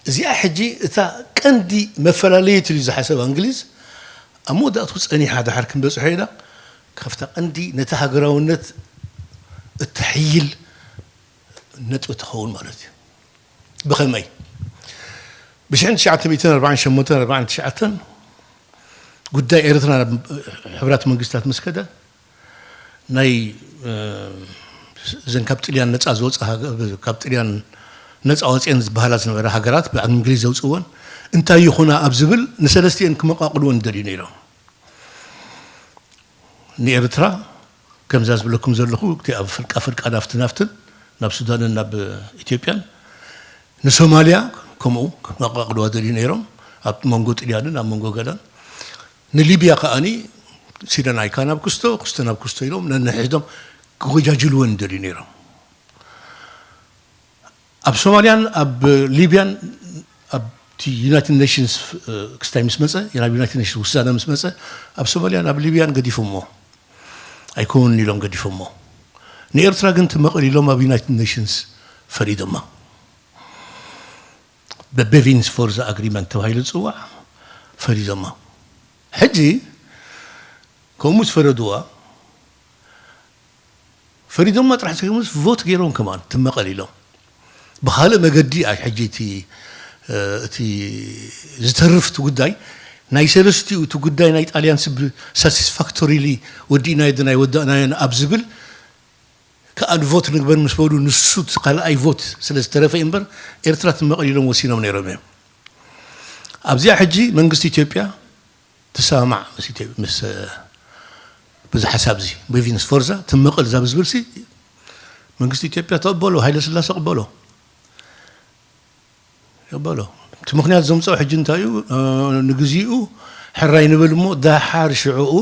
እዚኣ ሕጂ እታ ቀንዲ መፈላለዪት ኢሉ ዝሓሰብ እንግሊዝ፣ ኣብ መወዳእቱ ጸኒሓ ድሓር ክንበጽሖ ኢና፣ ካብታ ቀንዲ ነቲ ሃገራውነት እተሕይል ነጥቢ ትኸውን ማለት እዩ። ብኸመይ? ብሽሕን ትሽዓተ ሚእትን ኣርባዓን ሸሞንተን ኣርባዓን ትሽዓተን ጉዳይ ኤርትራ ናብ ሕብራት መንግስታት ምስ ከደ፣ ናይ፣ እ፣ እዘን ካብ ጥልያን ነጻ ዝወጻ ሃገ-፣ ካብ ጥልያን ነጻ ወጽኤን ዝበሃላ ዝነበራ ሃገራት ብእንግሊዝ ዘውጽእወን እንታይ ይኹና ኣብ ዝብል ንሰለስቲኤን ክመቃቅልወን ደልዩ ነይሮም። ንኤርትራ ከምዛ ዝብለኩም ዘለኹ እቲ ኣብ ፍርቃ ፍርቃ ናፍቲ ናፍትን ናብ ሱዳንን ናብ ኢትዮጵያን፣ ንሶማልያ ከምኡ ክመቃቅልዋ ደልዩ ነይሮም፣ ኣብ መንጎ ጥልያንን ኣብ መንጎ ገለን። ንሊብያ ከኣኒ ሲረናይካ ናብ ክስቶ፣ ክስቶ ናብ ክስቶ ኢሎም ነንሕድሕዶም ክጎጃጅልወን ደልዩ ነይሮም። ኣብ ሶማልያን ኣብ ሊብያን ኣብቲ ዩናይትድ ኔሽንስ፣ እ፣ ክስታይ ምስ መጸ፣ ናብ ዩናይትድ ኔሽንስ ውሳነ ምስ መጸ፣ ኣብ ሶማልያን ኣብ ሊብያን ገዲፎሞ። ኣይኮኑን ኢሎም ገዲፎሞ። ንኤርትራ ግን ትመቐል ኢሎም ኣብ ዩናይትድ ኔሽንስ ፈሪዶማ። በቤቪን ስፎርዛ ኣግሪመንት ተባሂሉ ዝጽዋዕ ፈሪዶማ። ሕጂ ከምኡ ምስ ፈረድዋ፣ ፈሪዶማ ጥራሕ ዘይኮነስ ቮት ገይሮም ከማን ትመቐል ኢሎም። ብኻልእ መገዲ ኣይ ሕጂ እቲ፣ እ፣ እቲ ዝተርፍ እቲ ጉዳይ ናይ ሰለስቲኡ፣ እቲ ጉዳይ ናይ ጣልያን ስብ ሳቲስፋክቶሪሊ ወዲእናዮ ዶ ናይ ወዳእናዮን ኣብ ዝብል ከኣ ቮት ንግበር ምስ በሉ፣ ንሱ እቲ ካልኣይ ቮት ስለ ዝተረፈ እዩ እምበር ኤርትራ ትመቐል ኢሎም ወሲኖም ነይሮም እዮም። ኣብዚኣ ሕጂ መንግስቲ ኢትዮጵያ ትሰማማዕ ምስ ኢትዮ-፣ ምስ፣ እ፣ በዚ ሓሳብ እዚ፣ ቤቪን ስፎርዛ ትመቐል ዛብ ዝብል ሲ መንግስቲ ኢትዮጵያ ተቐበሎ፣ ሃይለ ስላሴ ቀበሎ። ይቕበሎ። እቲ ምኽንያት ዘምፅኦ ሕጂ እንታይ እዩ? ንግዚኡ ሕራይ ንብል እሞ ዳሓር ሽዕኡ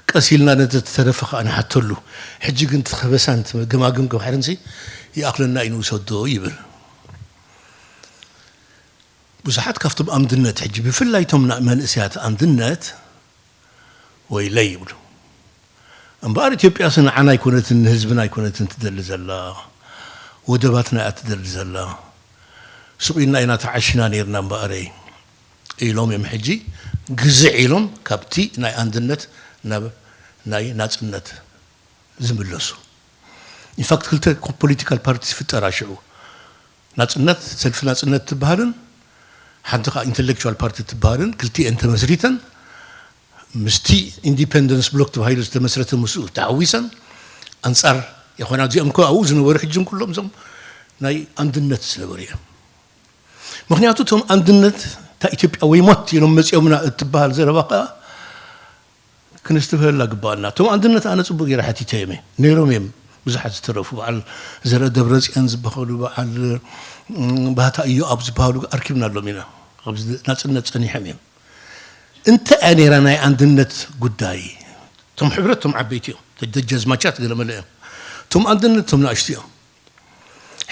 ቀስ ኢልና ነቲ ተረፈ ከዓ ንሓተሉ። ሕጂ ግን እቲ ከበሳን እቲ ገማግም ባሕርን ይኣኽለና እዩ ንውሰዶ ይብል። ብዙሓት ካብቶም ኣንድነት ሕጂ ብፍላይ እቶም መንእሰያት ኣንድነት ወይለይ ይብሉ። እምበኣር ኢትዮጵያስ ንዓና ኣይኮነትን ንህዝብና ኣይኮነትን ትደሊ ዘላ፣ ወደባትና እያ ትደሊ ዘላ። ሱቕ ኢልና ኢና ተዓሺና ነይርና እምበኣረይ ኢሎም እዮም ሕጂ ግዝዕ ኢሎም ካብቲ ናይ ኣንድነት ናብ ናይ ናጽነት ዝምለሱ። ኢንፋክት ክልተ ፖለቲካል ፓርቲ ይፍጠራ ሽዑ። ናጽነት፣ ሰልፊ ናጽነት ትበሃልን ሓንቲ ከዓ ኢንተሌክቹዋል ፓርቲ ትበሃልን ክልቲኤን ተመስሪተን ምስቲ ኢንዲፐንደንስ ብሎክ ተባሂሉ ዝተመስረተ ምስኡ ተሓዊሰን ኣንጻር ይኾና። እዚኦም ከ ኣብኡ ዝነበሩ ሕጂ ኩሎም እዞም ናይ ኣንድነት ዝነበሩ እዮም። ምኽንያቱ እቶም ኣንድነት እታ ኢትዮጵያ ወይ ሞት ኢሎም መፂኦምና እትበሃል ዘረባ ከዓ ክንስትብህላ ግባኣና። እቶም ኣንድነት ኣነ ፅቡቅ ገይረ ሓቲተ እዮም ነይሮም እዮም ብዙሓት ዝተረፉ በዓል ዘርአ ደብረፅዮን ዝበሃሉ በዓል ባህታ ኢዮኣብ ዝበሃሉ ኣርኪብናሎም ኢና። ኣብዚ ናፅነት ፀኒሖም እዮም። እንታይ እያ ነይራ ናይ ኣንድነት ጉዳይ? እቶም ሕብረት እቶም ዓበይቲ እዮም፣ ደጃዝማቻት ገለመለ እዮም። እቶም ኣንድነት እቶም ንኣሽቱ እዮም።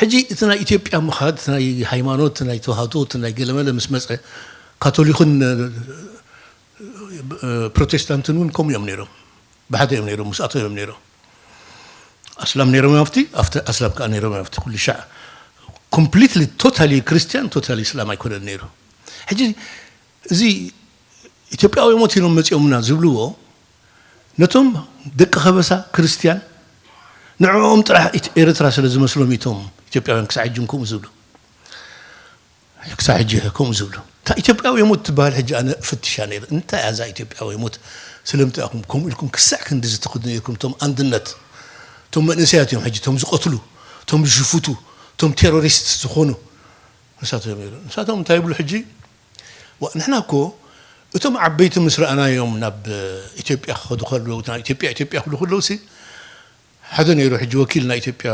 ሕጂ እቲ ናይ ኢትዮጵያ ምኻድ ናይ ሃይማኖት ናይ ተዋህዶ ናይ ገለመለ ምስ መፀ ካቶሊክን ፕሮቴስታንትን እውን ከምኡ እዮም ነይሮም። ብሓደ እዮም ነይሮም፣ ምስኣቶ እዮም ነይሮም። ኣስላም ነይሮም ኣብቲ ኣብቲ ኣስላም ከዓ ነይሮም ኣብቲ ኩሉ ሻዕ ኮምፕሊትሊ ቶታሊ ክርስቲያን ቶታሊ እስላም ኣይኮነን ነይሩ። ሕጂ እዚ ኢትዮጵያዊ ሞት ኢሎም መፂኦምና ዝብልዎ ነቶም ደቂ ከበሳ ክርስቲያን ንዕኦም ጥራሕ ኤርትራ ስለ ዝመስሎም ኢቶም ኢትዮጵያውያን ክሳዕ ሕጂ ከምኡ ዝብሉ። ክሳብ ሕጂ ከምኡ ዝብሉ እታ ኢትዮጵያዊ ሞት ትበሃል ሕጂ ኣነ ፍትሻ ነይረ እንታይ እያ እዛ ኢትዮጵያዊ ሞት? ስለምንታይ ኢኹም ከምኡ ኢልኩም ክሳዕ ክንድዚ ትኽድኑ ኢልኩም እቶም ኣንድነት እቶም መንእሰያት እዮም ሕጂ እቶም ዝቐትሉ እቶም ዝሽፍቱ እቶም ቴሮሪስት ዝኾኑ ንሳቶም እዮም ንሳቶም እንታይ ይብሉ ሕጂ ንሕና እኮ እቶም ዓበይቲ ምስ ረኣናዮም ናብ ኢትዮጵያ ክኸዱ ከለዉ ናብ ኢትዮጵያ ኢትዮጵያ ክብሉ ከለዉ ሓደ ነይሩ ሕጂ ወኪል ናይ ኢትዮጵያ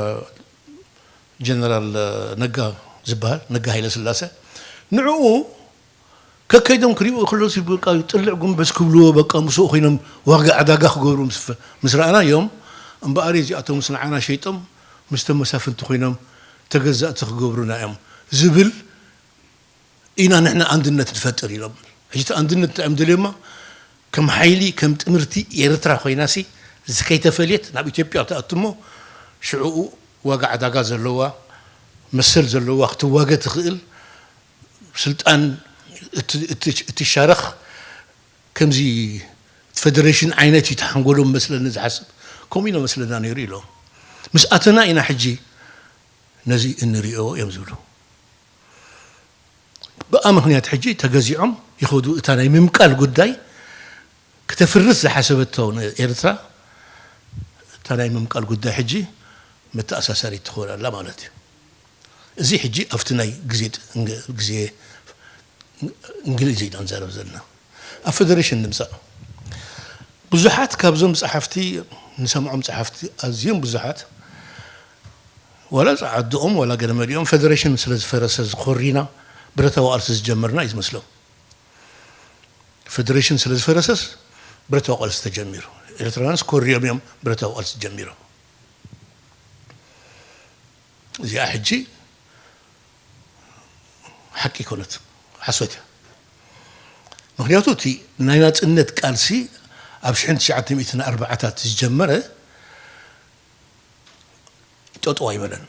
ጀነራል ነጋ ዝበሃል ነጋ ሃይለ ስላሰ ንዕኡ ከከይዶም ክሪኡ ከለውሲ በቃ ጥልዕ ጉንበስ ክብልዎ በቃ ምስኡ ኮይኖም ዋጋ ዕዳጋ ክገብሩ ምስ ረኣናዮም እምበኣር እዚኣቶምስ ንዓና ሸይጦም ምስቶም መሳፍንቲ ኮይኖም ተገዛእቲ ክገብሩና እዮም ዝብል ኢና ንሕና ኣንድነት ንፈጥር ኢሎም። ሕጂ እቲ ኣንድነት እንታይ እዮም ደልዮማ? ከም ሓይሊ ከም ጥምርቲ ኤርትራ ኮይናሲ እዚ ከይተፈልየት ናብ ኢትዮጵያ ትኣቱ እሞ ሽዕኡ ዋጋ ዕዳጋ ዘለዋ መሰል ዘለዋ ክትዋገ ትኽእል ስልጣን እትሻረኽ ከምዚ ፈደሬሽን ዓይነት እዩ ተሓንጎሎም መስለኒ ዝሓስብ ከምኡ ኢና መስለና ነይሩ ኢሎም። ምስ ኣተና ኢና ሕጂ ነዚ እንሪኦ እዮም ዝብሉ። ብኣ ምኽንያት ሕጂ ተገዚዖም ይኸዱ እታ ናይ ምምቃል ጉዳይ ክተፍርስ ዝሓሰበቶ ኤርትራ እታ ናይ ምምቃል ጉዳይ ሕጂ መተኣሳሰሪት ትኸውን ኣላ ማለት እዩ። እዚ ሕጂ ኣብቲ ናይ ግዜ ግዜ እንግሊዝ ኢና ንዛረብ ዘለና ኣብ ፈደሬሽን ንምፃእ ብዙሓት ካብዞም ፀሓፍቲ ንሰምዖም ፀሓፍቲ ኣዝዮም ብዙሓት ዋላ ፃዓድኦም ዋላ ገለ መሊኦም ፈደሬሽን ስለ ዝፈረሰ ዝኮሪና ብረታዊ ቃልሲ ዝጀመርና እዩ ዝመስሎም። ፈደሬሽን ስለ ዝፈረሰስ ብረታዊ ቃልሲ ተጀሚሩ። ኤርትራውያንስ ኮሪዮም እዮም ብረታዊ ቃልሲ ጀሚሮም። እዚኣ ሕጂ ሓቂ ይኮነት ሓሶት እያ። ምክንያቱ እቲ ናይ ናፅነት ቃልሲ ኣብ ሽሕን ትሽዓተ ሚእትን ኣርባዓታት ዝጀመረ ጠጠው ኣይበለን።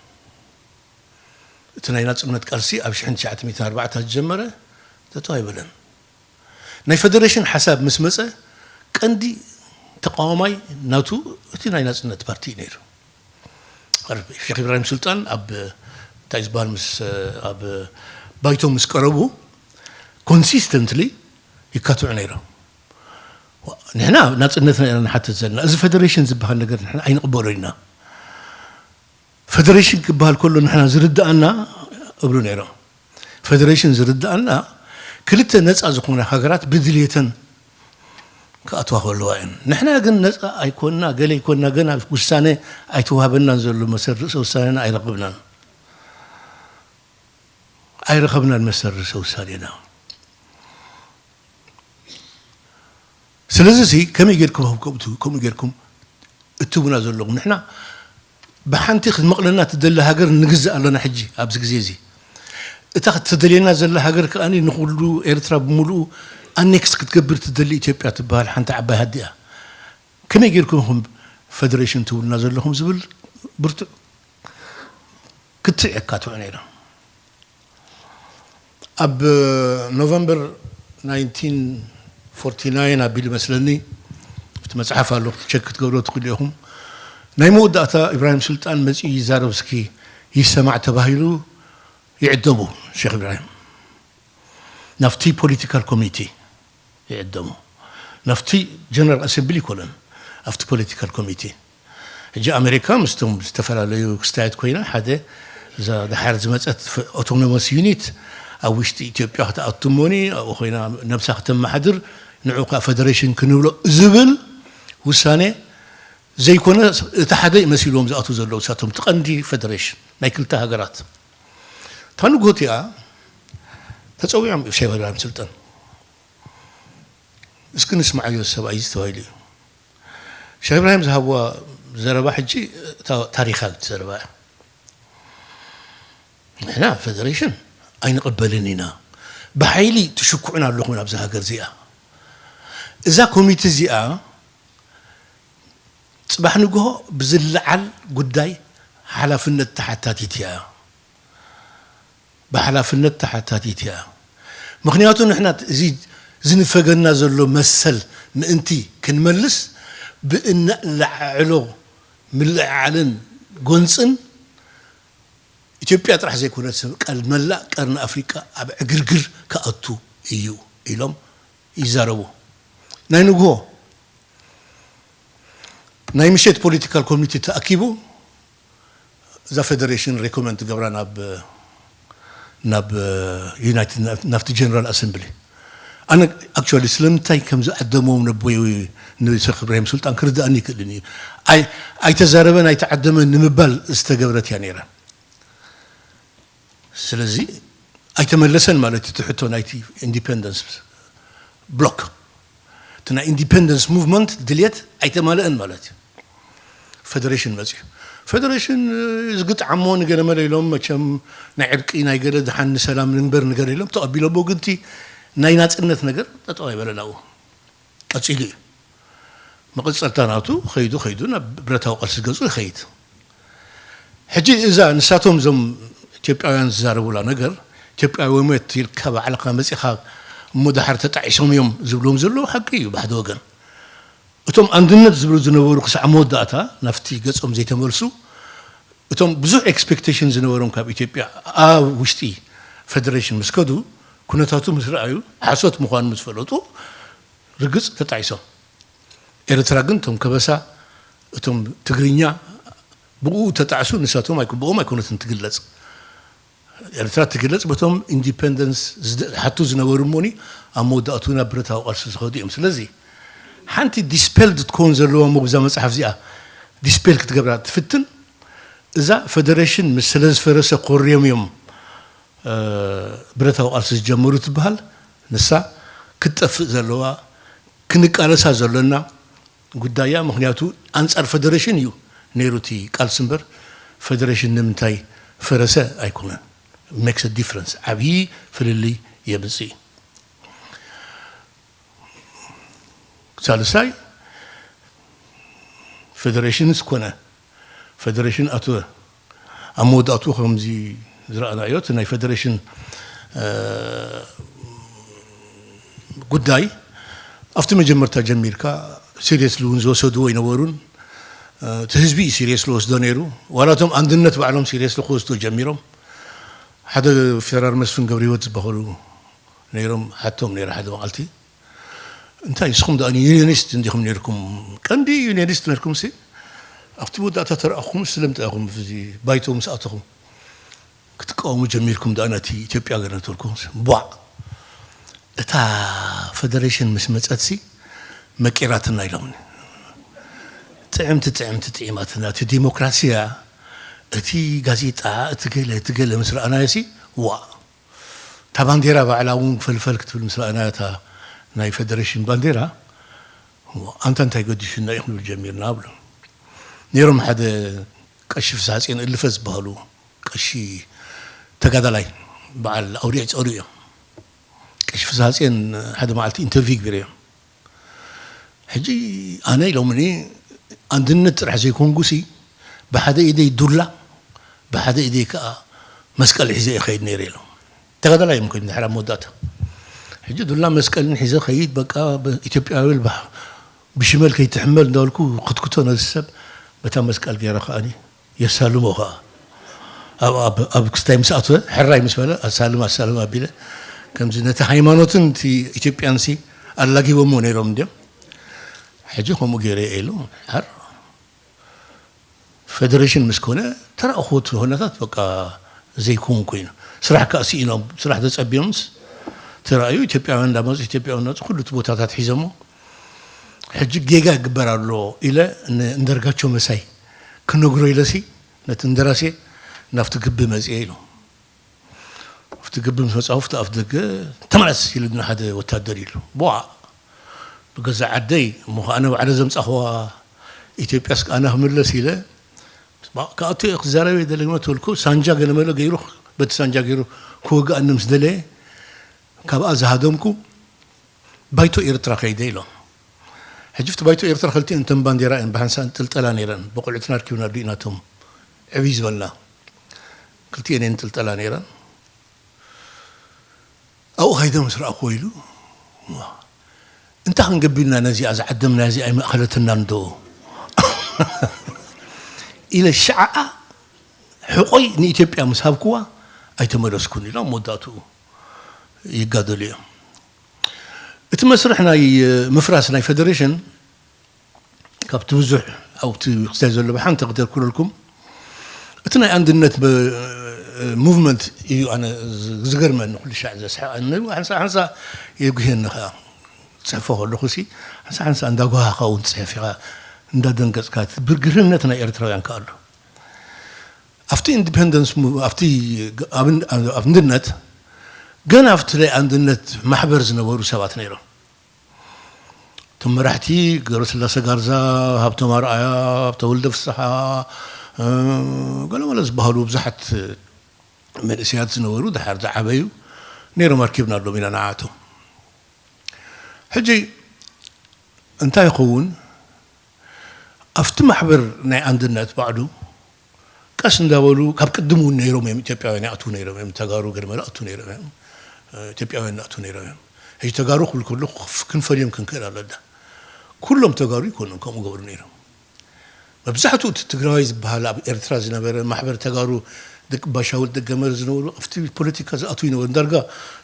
እቲ ናይ ናፅነት ቃልሲ ኣብ ሽሕን ትሽዓተ ሚእትን ኣርባዓታት ዝጀመረ ጠጠው ኣይበለን። ናይ ፈደሬሽን ሓሳብ ምስ መፀ ቀንዲ ተቃዋማይ ናቱ እቲ ናይ ናፅነት ፓርቲ እዩ ነይሩ። ሼክ ኢብራሂም ሱልጣን ኣብ እንታይ ዝበሃል ምስ ኣብ ባይቶ ምስ ቀረቡ ኮንሲስተንትሊ ይካትዑ ነይሮም። ንሕና ናፅነትና ኢና ንሓትት ዘለና። እዚ ፈደሬሽን ዝበሃል ነገር ንሕና ኣይንቕበሎ ኢና። ፈደሬሽን ክበሃል ከሎ ንሕና ዝርድኣና እብሉ ነይሮም። ፈደሬሽን ዝርድኣና ክልተ ነፃ ዝኾና ሃገራት ብድልየተን ክኣትዋ ከለዋ እየን። ንሕና ግን ነፃ ኣይኮንና፣ ገለ ኣይኮንና፣ ገና ውሳነ ኣይተዋህበናን ዘሎ፣ መሰል ርእሰ ውሳኔና ኣይረኸብናን። ኣይረኸብናን መሰል ርእሰ ውሳኔና። ስለዚ ሲ ከመይ ጌርኩም ከምኡ፣ ከምኡ ጌርኩም እትቡና ዘለኹም? ንሕና ብሓንቲ ክትመቕለና ትደሊ ሃገር ንግዛእ ኣለና ሕጂ ኣብዚ ግዜ እዚ። እታ ክትደልየና ዘላ ሃገር ከኣ ንኹሉ ኤርትራ ብምሉኡ ኣኔክስ ክትገብር ትደሊ ኢትዮጵያ ትበሃል ሓንቲ ዓባይ ሃዲ እያ። ከመይ ጌርኩም ኢኹም ፈደሬሽን ትብሉና ዘለኹም ዝብል ብርቱዕ ክትዕ የካትዑ ነይሮም። ኣብ ኖቨምበር ናይንቲን ፎርቲ ናይን ኣቢሉ መስለኒ፣ እቲ መጽሓፍ ኣሎ፣ ቸክ ክትገብሮ ትኽእሉ ኢኹም። ናይ መወዳእታ ኢብራሂም ሱልጣን መጺኡ ይዛረብ እስኪ ይሰማዕ ተባሂሉ ይዕደሙ ሼክ ኢብራሂም ናብቲ ፖለቲካል ኮሚቴ። ይዕደሙ። ናብቲ ጀነራል ኣሰምብሊ ይኮነን፣ ኣብቲ ፖለቲካል ኮሚቴ። ሕጂ ኣሜሪካ ምስቶም ዝተፈላለዩ ክስታያት ኮይና፣ ሓደ እዛ ደሓር ዝመፀት ኦቶኖመስ ዩኒት ኣብ ውሽጢ ኢትዮጵያ ክትኣቱ እሞኒ ኣብኡ ኮይና ነብሳ ክተመሓድር፣ ንዑ ከዓ ፈደሬሽን ክንብሎ ዝብል ውሳኔ ዘይኮነ፣ እቲ ሓደ መሲልዎም ዝኣትዉ ዘለዉ እሳቶም እቲ ቀንዲ ፈደሬሽን ናይ ክልተ ሃገራት። እታ ንግሆ እቲኣ ተፀዊዖም ሸይኽ ኢብራሂም ስልጣን። እስኪ ንስምዓዮ ሰብኣይ እዚ ተባሂሉ እዩ። ሸህ ኢብራሂም ዝሃብዋ ዘረባ ሕጂ እታ ታሪኻዊት ዘረባ እያ። ንሕና ፈደሬሽን ኣይንቕበልን ኢና። ብሓይሊ ትሽኩዑን ኣለኹም ኣብዚ ሃገር እዚኣ። እዛ ኮሚቴ እዚኣ ጽባሕ ንግሆ ብዝለዓል ጉዳይ ሓላፍነት ተሓታቲት እያ። ብሓላፍነት ተሓታቲት እያ። ምኽንያቱ ንሕና እዚ ዝንፈገና ዘሎ መሰል ምእንቲ ክንመልስ ብእነለዓዕሎ ምልዕዓልን ጎንፅን ኢትዮጵያ ጥራሕ ዘይኮነት ሰብ ቀል መላእ ቀርኒ ኣፍሪቃ ኣብ ዕግርግር ክኣቱ እዩ ኢሎም ይዛረቡ። ናይ ንግሆ ናይ ምሸት ፖለቲካል ኮሚቴ ተኣኪቡ እዛ ፈደሬሽን ሬኮመንድ ገብራ ናብ ናብ ዩናይትድ ናብቲ ጀነራል ኣሰምብሊ። ኣነ ኣክቹዋሊ ስለምንታይ ከም ዝዓደምዎም ነቦይ ንሸኽ እብራሂም ሱልጣን ክርድኣኒ ይክእልን እዩ። ኣይ ኣይተዛረበን ኣይተዓደመን ንምባል ዝተገብረት እያ ነይራ። ስለዚ ኣይተመለሰን ማለት እዩ እቲ ሕቶ ናይቲ ኢንዲፐንደንስ ብሎክ። እቲ ናይ ኢንዲፐንደንስ ሙቭመንት ድልየት ኣይተማልአን ማለት እዩ። ፈደሬሽን መፅዩ። ፈደሬሽን ዝግጥዓሞ ንገለ መለ ኢሎም መቸም ናይ ዕርቂ ናይ ገለ ድሓን ንሰላም ንንበር ንገለ ኢሎም ተቐቢሎሞ፣ ግን እቲ ናይ ናፅነት ነገር ጠጠው ኣይበለን ኣብኡ። ቀፂሉ እዩ። መቐፀልታ ናቱ ኸይዱ ኸይዱ ናብ ብረታዊ ቃልሲ ገፁ ይኸይድ። ሕጂ እዛ ንሳቶም እዞም ኢትዮጵያውያን ዝዛረቡላ ነገር ኢትዮጵያዊ ሞት ኢልካ ባዕልኻ መፂኻ እሞ ደሓር ተጣዒሶም እዮም ዝብሎም ዘለዉ ሓቂ እዩ ብሓደ ወገን። እቶም ኣንድነት ዝብሉ ዝነበሩ ክሳዕ መወዳእታ ናብቲ ገፆም ዘይተመልሱ፣ እቶም ብዙሕ ኤክስፔክቴሽን ዝነበሮም ካብ ኢትዮጵያ ኣብ ውሽጢ ፈደሬሽን ምስ ከዱ፣ ኩነታቱ ምስ ረኣዩ፣ ሓሶት ምዃኑ ምስ ፈለጡ፣ ርግፅ ተጣዒሶም። ኤርትራ ግን እቶም ከበሳ፣ እቶም ትግርኛ ብኡ ተጣዕሱ፣ ንሳቶም ኣይኩ-፣ ብኦም ኣይኮነትን ትግለጽ። ኤርትራ ትግለጽ በቶም ኢንዲፐንደንስ ዝደ-፣ ዝሓቱ ዝነበሩ እሞኒ ኣብ መወዳእቱ ናብ ብረታዊ ቃልሲ ዝኸዱ እዮም። ስለዚ ሓንቲ ዲስፔልድ ትከውን ዘለዋ እሞ ብዛ መጽሓፍ እዚኣ ዲስፔል ክትገብራ ትፍትን። እዛ ፈደሬሽን ምስ ስለ ዝፈረሰ ኮርዮም እዮም፣ እ፣ ብረታዊ ቃልሲ ዝጀመሩ ትበሃል። ንሳ ክትጠፍእ ዘለዋ፣ ክንቃለሳ ዘሎና ጉዳይ እያ። ምኽንያቱ ኣንጻር ፈደሬሽን እዩ ነይሩ እቲ ቃልሲ እምበር፣ ፈደሬሽን ንምንታይ ፈረሰ ኣይኮነን። ሜክስ ዲፍረንስ፣ ዓብዪ ፍልልይ የምጽእ እዩ። ሳልሳይ፣ ፈደሬሽንስ ኮነ፣ ፈደሬሽን ኣተወ፣ ኣብ መወዳእቱ ከምዚ ዝረኣናዮ፣ እቲ ናይ ፈደሬሽን፣ እ፣ ጉዳይ ኣብቲ መጀመርታ ጀሚርካ ሲሪየስሊ እውን ዝወሰድዎ ኣይነበሩን። እ፣ እቲ ህዝቢ እዩ ሲሪየስሊ ወስዶ ነይሩ። ዋላ እቶም ኣንድነት ባዕሎም ሲሪየስሊ ክወስዶ ጀሚሮም። ሓደ ፊተራር መስፍን ገብረህይወት ዝበሃሉ ነይሮም፣ ሓቶም ነይረ ሓደ መዓልቲ። እንታይ ንስኹም ደኣ ዩኒየኒስት እንዲኹም ነይርኩም? ቀንዲ ዩኒየኒስት ነይርኩም ሲ ኣብቲ መወዳእታ ተረኣኹም ስለምንታይ ኢኹም እዚ ባይቶ ምስ ኣተኹም ክትቃወሙ ጀሚርኩም ደኣ ነቲ ኢትዮጵያ ገለ ትብልኩም? ቧዕ! እታ ፈደሬሽን ምስ መጸት ሲ መቂራትና ኢሎምኒ። ጥዕምቲ ጥዕምቲ ጥዒማትና። እቲ ዲሞክራሲያ፣ እቲ ጋዜጣ፣ እቲ ገለ፣ እቲ ገለ ምስ ረኣናዮ ሲ፣ ዋ፣ እታ ባንዴራ ባዕላ እውን ፈልፈል ክትብል ምስ ረኣናዮ፣ እታ ናይ ፌደሬሽን ባንዴራ፣ ዋ፣ ኣንታ እንታይ ገዲሹና እዩ ክንብል ጀሚርና ብሎ። ነይሮም ሓደ ቀሺ ፍስሃጽዮን እልፈ ዝበሃሉ ቀሺ ተጋዳላይ በዓል ኣውዲዕ ጸሩ እዮም። ቀሺ ፍስሃጽዮን ሓደ መዓልቲ ኢንተርቪው ገይረ እዮም። ሕጂ ኣነ ኢሎምኒ፣ ኣንድነት ጥራሕ ዘይኮንኩሲ፣ ብሓደ ኢደይ ዱላ፣ ብሓደ ኢደይ ከኣ መስቀል ሒዘ እየ ኸይድ ነይረ ኢሎም። ተጋዳላይ እዮም ኮይኖም ድሕሪ ኣብ መወዳእታ። ሕጂ ዱላ መስቀልን ሒዘ ኸይድ፣ በቃ፣ ኢትዮጵያዊ ልባሕ ብሽመል ከይትሕመል እንዳበልኩ ክትክቶ ነዚ ሰብ በታ መስቀል ገይረ ከኣኒ የሳልሞ ከኣ። ኣብ፣ ኣብ፣ ኣብ ክስታይ ምስ ኣትወ፣ ሕራይ ምስ በለ፣ ኣሳልም፣ ኣሳልም ኣቢለ፣ ከምዚ ነቲ ሃይማኖትን እቲ ኢትዮጵያን ሲ ኣላጊቦሞ ነይሮም እንድዮም። ሕጂ ከምኡ ገይረ እየ ኢሉ፣ ሓር ፌደሬሽን ምስ ኮነ፣ ተራ እኹት ኩነታት በቃ ዘይከውን ኮይኑ። ስራሕ ከኣ ስኢኖም፣ ስራሕ ተጸቢዮምስ ተራእዩ፣ ኢትዮጵያውያን እንዳመጹ፣ ኢትዮጵያውያን እንዳመጹ፣ ኩሉ እቲ ቦታታት ሒዞሞ። ሕጂ ጌጋ ይግበር ኣሎ ኢለ ን-፣ እንደርጋቸው መሳይ ክነግሮ ኢለሲ፣ ነቲ እንደራሴ ናብቲ ግቢ መጽየ ኢሉ። ኣብቲ ግቢ ምስ መጻኹ፣ ኣብቲ ኣፍ ደገ፣ "ተመለስ!" ኢሉና ሓደ ወታደር ኢሉ። ቧዕ! ብገዛ ዓደይ፣ እሞ ኸዓ ኣነ ባዕለ ዘምጻኽዋ ኢትዮጵያስ ከኣ ኣነ ክምለስ ኢለ፣ ባ-፣ ክኣቱ እየ ክዛረብ እየ ደለግመ ተበልኩ። ሳንጃ ገለመለ ገይሩ፣ በቲ ሳንጃ ገይሩ ክወግኣኒ ምስ ደለየ፣ ካብኣ ዝሃደምኩ፣ ባይቶ ኤርትራ ከይደ ኢሎም። ሕጂ፣ ኣብቲ ባይቶ ኤርትራ ክልቲኤን እተን ባንዴራ እየን ብሓንሳእ እንጥልጠላ ነይረን። ብቆልዑትና ኣርኪብና ዶ ኢና እቶም ዕብይ ዝበልና? ክልቲኤን እየን እንጥልጠላ ነይረን። ኣብኡ ከይደ ምስ ረኣኽዎ ኢሉ፣ "ዋ፣ እንታይ ክንገብርና ነዚኣ ዝዓደምና እዚ ኣይመእኸለትናን ዶ?" ኢለ ሸዓኣ ሕቆይ ንኢትዮጵያ ምስ ሃብክዋ ኣይተመለስኩን ኢሎም መወዳእትኡ ይጋደሉ እዮም። እቲ መስርሕ ናይ ምፍራስ ናይ ፌደሬሽን ካብቲ ብዙሕ ኣብቲ ክስታይ ዘሎ ብሓንቲ ክደርኩረልኩም፣ እቲ ናይ ኣንድነት ብ-፣ ሙቭመንት እዩ ኣነ ዝ-፣ ዝገርመኒ፣ ኩሉ ሻዕ ዘስሕቐኒ። ሓንሳ ሓንሳ የጉህየኒ ከኣ። ጽሕፎ ከለኹ ሲ፣ ሓንሳ ሓንሳ እንዳጓሃኻ እውን ትጽሕፍ ኢኻ፣ እንዳደንገጽካ። እቲ ብርግርህነት ናይ ኤርትራውያን ከኣ ኣሎ። ኣብቲ ኢንዲፔንደንስ ሙቭ-፣ ኣብቲ ግ-፣ ኣብ-፣ ኣብ ኣንድነት፣ ገና ኣብቲ ናይ ኣንድነት ማሕበር ዝነበሩ ሰባት ነይሮም። እቶም መራሕቲ ገብረስላሴ ጋርዛ፣ ሃብቶም ኣርኣያ፣ ሃብተ ወልደ ፍስሓ፣ እ፣ ገለመለ ዝበሃሉ ብዙሓት መንእሰያት ዝነበሩ፣ ድሓር ዝዓበዩ ነይሮም፣ ኣርኪብናሎም ኢና ንዓኣቶም። ሕጂ እንታይ ይኸውን? ኣብቲ ማሕበር ናይ ኣንድነት ባዕሉ ቀስ እንዳበሉ፣ ካብ ቅድም እውን ነይሮም እዮም፣ ኢትዮጵያውያን ይኣትዉ ነይሮም እዮም፣ ተጋሩ ገለመለ ይኣትዉ ነይሮም እዮም፣ ኢትዮጵያውያን ይኣትዉ ነይሮም እዮም። ሕጂ ተጋሩ ክብል ከለኹ ክፍ-፣ ክንፈልዮም ክንክእል ኣለና። ኩሎም ተጋሩ ይኮኑን ከምኡ ገብሩ ነይሮም። መብዛሕትኡ እቲ ትግራዋይ ዝበሃል ኣብ ኤርትራ ዝነበረ ማሕበር ተጋሩ ደቂ ባሻውል ደገመር ዝነበሩ ኣብቲ ፖለቲካ ዝኣትዉ ይነበሩ። ዳርጋ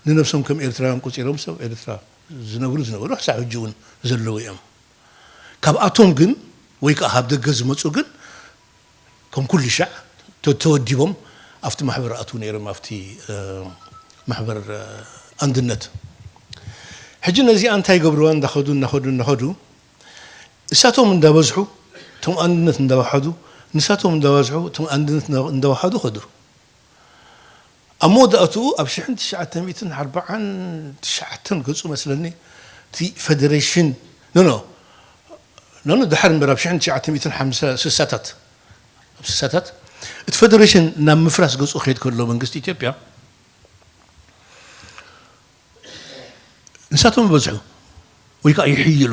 ንነብሶም ከም ኤርትራውያን ቆጺሮም ሰብ ኤርትራ ዝነብሩ ዝነበሩ ክሳብ ሕጂ እውን ዘለዉ እዮም። ካብኣቶም ግን ወይ ከዓ ካብ ደገ ዝመጹ ግን ከም ኩሉ ሻዕ ተ-፣ ተወዲቦም ኣብቲ ማሕበር ኣትዉ ነይሮም፣ ኣብቲ፣ እ፣ ማሕበር፣ እ፣ ኣንድነት። ሕጂ ነዚኣ እንታይ ይገብርዋ? እንዳኸዱ፣ እንዳኸዱ፣ እንዳኸዱ፣ እሳቶም እንዳበዝሑ፣ እቶም ኣንድነት እንዳወሓዱ፣ ንሳቶም እንዳበዝሑ፣ እቶም ኣንድነት እንዳ-፣ እንዳወሓዱ ኸዱ። ኣብ መወዳእትኡ ኣብ ሽሕን ትሽዓተ ሚእትን ኣርባዓን ትሽዓተን ገጹ መስለኒ እቲ ፌደሬሽን፣ ኖ፣ ኖ፣ ኖ፣ ኖ፣ ድሓር እምበር ኣብ ሽሕን ትሽዓተ ሚእትን ሓምሳ፣ ስሳታት፣ ኣብ ስሳታት እቲ ፌደሬሽን ናብ ምፍራስ ገጹ ክኸይድ ከሎ መንግስቲ ኢትዮጵያ ንሳቶም ይበዝሑ ወይ ከዓ ይሕይሉ።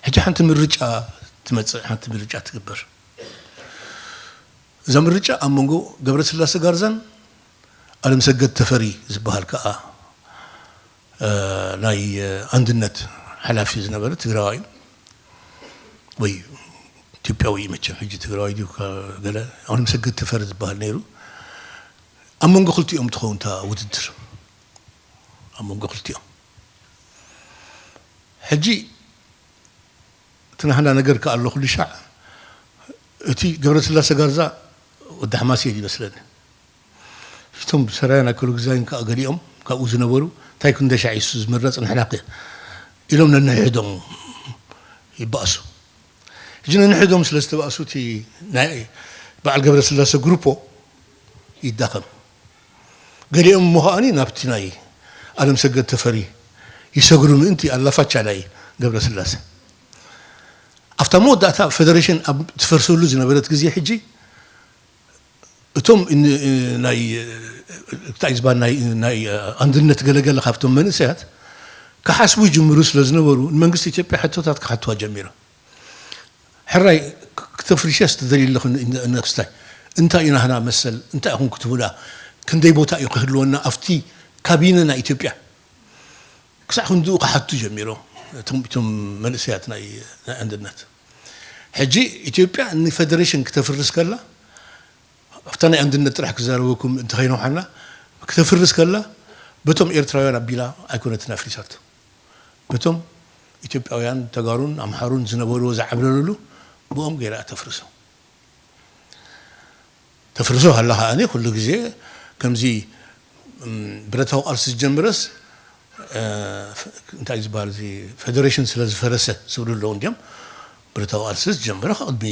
ሕጂ ሓንቲ ምርጫ ትመጽእ፣ ሓንቲ ምርጫ ትግበር። እዛ ምርጫ ኣብ መንጎ ገብረስላሴ ጋርዛን ኣለምሰገድ ተፈሪ ዝበሃል ከኣ፣ እ፣ ናይ፣ እ፣ ኣንድነት ሓላፊ ዝነበረ ትግራዋይ እዩ። ወይ ኢትዮጵያዊ እዩ መቸም፣ ሕጂ ትግራዋይ ድዩ ከ-፣ ገለ፣ ኣለምሰገድ ተፈሪ ዝበሃል ነይሩ። ኣብ መንጎ ክልቲኦም ትኸውን እታ ውድድር። ኣብ መንጎ ክልቲኦም። ሕጂ እቲ ናህና ነገር ከኣ ኣሎ ኩሉ ሻዕ፣ እቲ ገብረስላሴ ጋርዛ ወዲ ሓማሴን ይመስለኒ። እቶም ሰራያን ኣከለ ግዛይን ከኣ ገሊኦም ካብኡ ዝነበሩ፣ "እንታይ ክንደሻዕ እዩ ዝምረጽ ንሕና ከ?" ኢሎም ነንሕድሕዶም ይባእሱ። ሕጂ ነንሕዶም ስለ ዝተባእሱ እቲ ናይ በዓል ገብረስላሰ ግሩፖ ይዳኸም። ገሊኦም እሞ ከዓኒ ናብቲ ናይ ኣለምሰገድ ተፈሪ ይሰግሩ ምእንቲ ኣላፋቻ ናይ ገብረስላሰ። ኣብታ መወዳእታ ፈደሬሽን ኣብ ትፈርሰሉ ዝነበረት ግዜ ሕጂ እቶም ን-፣ ናይ፣ እንታይ ዝበሃል ናይ፣ ናይ ኣንድነት ገለገለ ካብቶም መንእሰያት ክሓስቡ ይጅምሩ ስለ ዝነበሩ ንመንግስቲ ኢትዮጵያ ሕቶታት ክሓትዋ ጀሚሮም። ሕራይ ክ-፣ ክተፍርሸስ ትደልዩ ኣለኹ ን-፣ ን-፣ ነክስታይ እንታይ እዩ ናህና መሰል እንታይ ኢኹም ክትብላ ክንደይ ቦታ እዩ ክህልወና ኣብቲ ካቢነ ናይ ኢትዮጵያ ክሳዕ ክንድኡ ክሓቱ ጀሚሮም እቶም፣ እቶም መንእሰያት ናይ፣ ናይ ኣንድነት። ሕጂ ኢትዮጵያ ንፈደሬሽን ክተፍርስ ከላ ኣብታ ናይ ኣንድነት ጥራሕ ክዛረበኩም እንተኸይነውሓና ክተፍርስ ከላ በቶም ኤርትራውያን ኣቢላ ኣይኮነትን ኣፍሪሳቶ። በቶም ኢትዮጵያውያን ተጋሩን ኣምሓሩን ዝነበርዎ ዝዓብለሉሉ ብኦም ገይራ እያ ተፍርሶ። ተፍርሶ ሃላ ከዓኒ ኩሉ ግዜ ከምዚ፣ እም፣ ብረታዊ ቃልሲ ዝጀመረስ፣ እ፣ ፍ-፣ እንታይ ዝበሃል እዚ ፌደሬሽን ስለ ዝፈረሰ ዝብሉ ኣለዉ እንዲዮም። ብረታዊ ቃልሲ ዝጀመረ ቅድሚ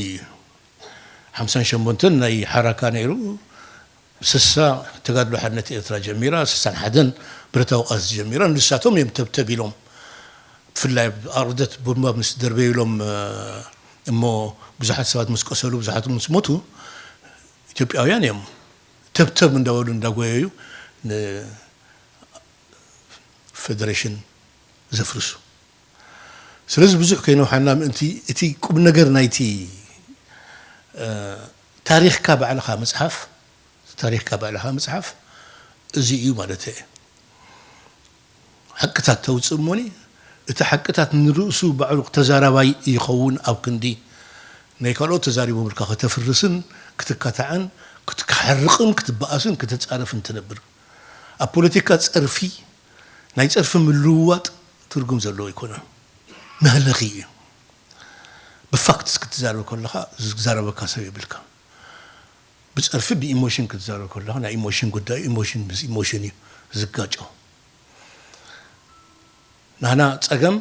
ሓምሳን ሸሞንተን ናይ ሓራካ ነይሩ። ስሳ ተጋድሎ ሓርነት ኤርትራ ጀሚራ፣ ስሳን ሓደን ብረታዊ ቃልሲ ጀሚራ። ንሳቶም እዮም ተብተብ ኢሎም፣ ብፍላይ ኣብ ኣቕርደት ቡምባ ምስ ደርበዩሎም፣ እ፣ እሞ ብዙሓት ሰባት ምስ ቆሰሉ፣ ብዙሓት ምስ ሞቱ፣ ኢትዮጵያውያን እዮም ተብተብ እንዳበሉ እንዳጎየዩ ንፌደሬሽን ዘፍርሱ። ስለዚ ብዙሕ ከይነውሓና ምእንቲ እቲ ቁም ነገር ናይቲ፣ እ፣ ታሪኽካ ባዕልኻ ምጽሓፍ፣ ታሪኽካ ባዕልኻ ምጽሓፍ እዚ እዩ ማለት እየ። ሓቅታት ተውጽእ እሞኒ፣ እቲ ሓቅታት ንርእሱ ባዕሉ ተዛራባይ ይኸውን ኣብ ክንዲ ናይ ካልኦት ተዛሪቦምልካ ከተፍርስን ክትካታዕን ክትሓርቕን ክትበኣስን ክትጻረፍን ትነብር። ኣብ ፖለቲካ ጸርፊ፣ ናይ ጸርፊ ምልውዋጥ ትርጉም ዘለዎ ኣይኮነን። መህለኺ እዩ። ብፋክትስ ክትዛረብ ከለኻ ዝዛረበካ ሰብ የብልካ። ብጸርፊ ብኢሞሽን ክትዛረብ ከለኻ ናይ ኢሞሽን ጉዳይ ኢሞሽን ምስ ኢሞሽን እዩ ዝጋጮ። ናህና ጸገም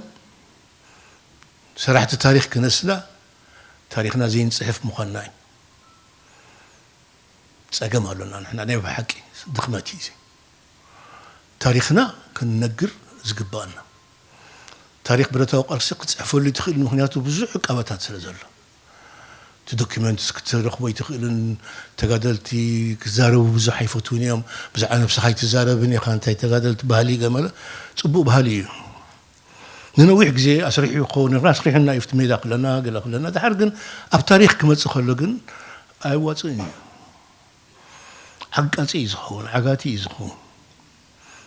ሰራሕቲ ታሪኽ ክነስና ታሪኽና ዘይንጽሕፍ ምዃንና እዩ። ጸገም ኣሎና ንሕና ናይ ብሓቂ ድኽመት እዩ እዚ። ታሪኽና ክንነግር ዝግባኣና። ታሪኽ ብረታዊ ቃልሲ ክትጽሕፈሉ ይትኽእል ምኽንያቱ ብዙሕ ዕቃበታት ስለ ዘሎ። እቲ ዶክመንትስ ክትረኽቦ ኣይትኽእልን። ተጋደልቲ ክዛረቡ ብዙሕ ኣይፈትውን እዮም። ብዛዕባ ነብስኻ ኣይትዛረብን ኢኻ፣ እንታይ ተጋደልቲ ባህሊ ገመለ ጽቡቕ ባህሊ እዩ። ንነዊሕ ግዜ ኣስሪሑ ክኸውን ይኽእል፣ ኣስሪሑና እዩ፣ ኣብቲ ሜዳ ክለና፣ ገለ ክለና። ድሓር ግን ኣብ ታሪኽ ክመጽእ ከሎ ግን ኣየዋጽእን እዩ። ዓቃጺ እዩ ዝኸውን፣ ዓጋቲ እዩ ዝኸውን።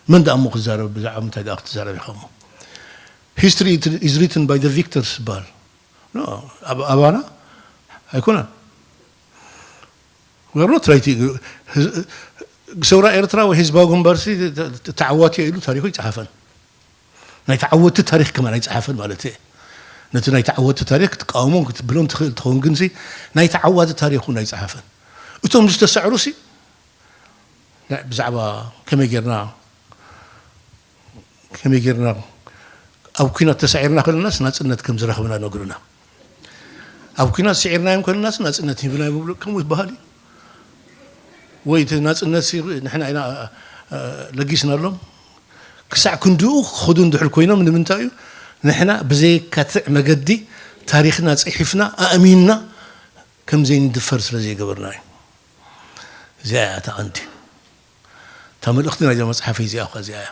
መን ደኣ እሞ ክዛረብ፣ ብዛዕባ ምንታይ ደኣ ክትዛረብ ኢኻ እሞ? History is written by the victors ዝበሃል። ኖ፣ ኣብ-፣ ኣባና ኣይኮነን። We are not writing። ህዝ-፣ ሰውራ ኤርትራ ወይ ህዝባዊ ግንባርሲ ተ-፣ ተ-፣ ተዓዋቲ ኢሉ ታሪኹ ኣይጸሓፈን። ናይ ተዓወትቲ ታሪኽ ከማን ኣይጸሓፈን ማለት እየ። ነቲ ናይ ተዓወትቲ ታሪኽ ክትቃወሞን ክትብሎን ትኽእል ትኸውን፣ ግንሲ ናይ ተዓዋቲ ታሪኽ እውን ኣይጸሓፈን። እቶም ዝተሳዕሩሲ ናይ ብዛዕባ ከመይ ጌርና፣ ከመይ ጌርና ኣብ ኲናት ተሳዒርና ከለናስ ናጽነት ከም ዝረኸብና ነግሩና። ኣብ ኲናት ስዒርናዮም ከለናስ ናጽነት ሂብና ይብሉ፣ ከምኡ ይበሃል እዩ። ወይ እቲ ናጽነት ሲ ንሕና ኢና፣ እ፣ ለጊስናሎም። ክሳዕ ክንድኡ ክኸዱ እንድሕር ኮይኖም ንምንታይ እዩ ንሕና ብዘየካትዕ መገዲ ታሪኽና ጽሒፍና ኣእሚንና ከም ዘይንድፈር ስለ ዘይገበርና እዩ። እዚኣ እያ እታ ቀንዲ። እታ መልእኽቲ ናይዛ መጽሓፈይ እዚኣ እኳ እዚኣ እያ።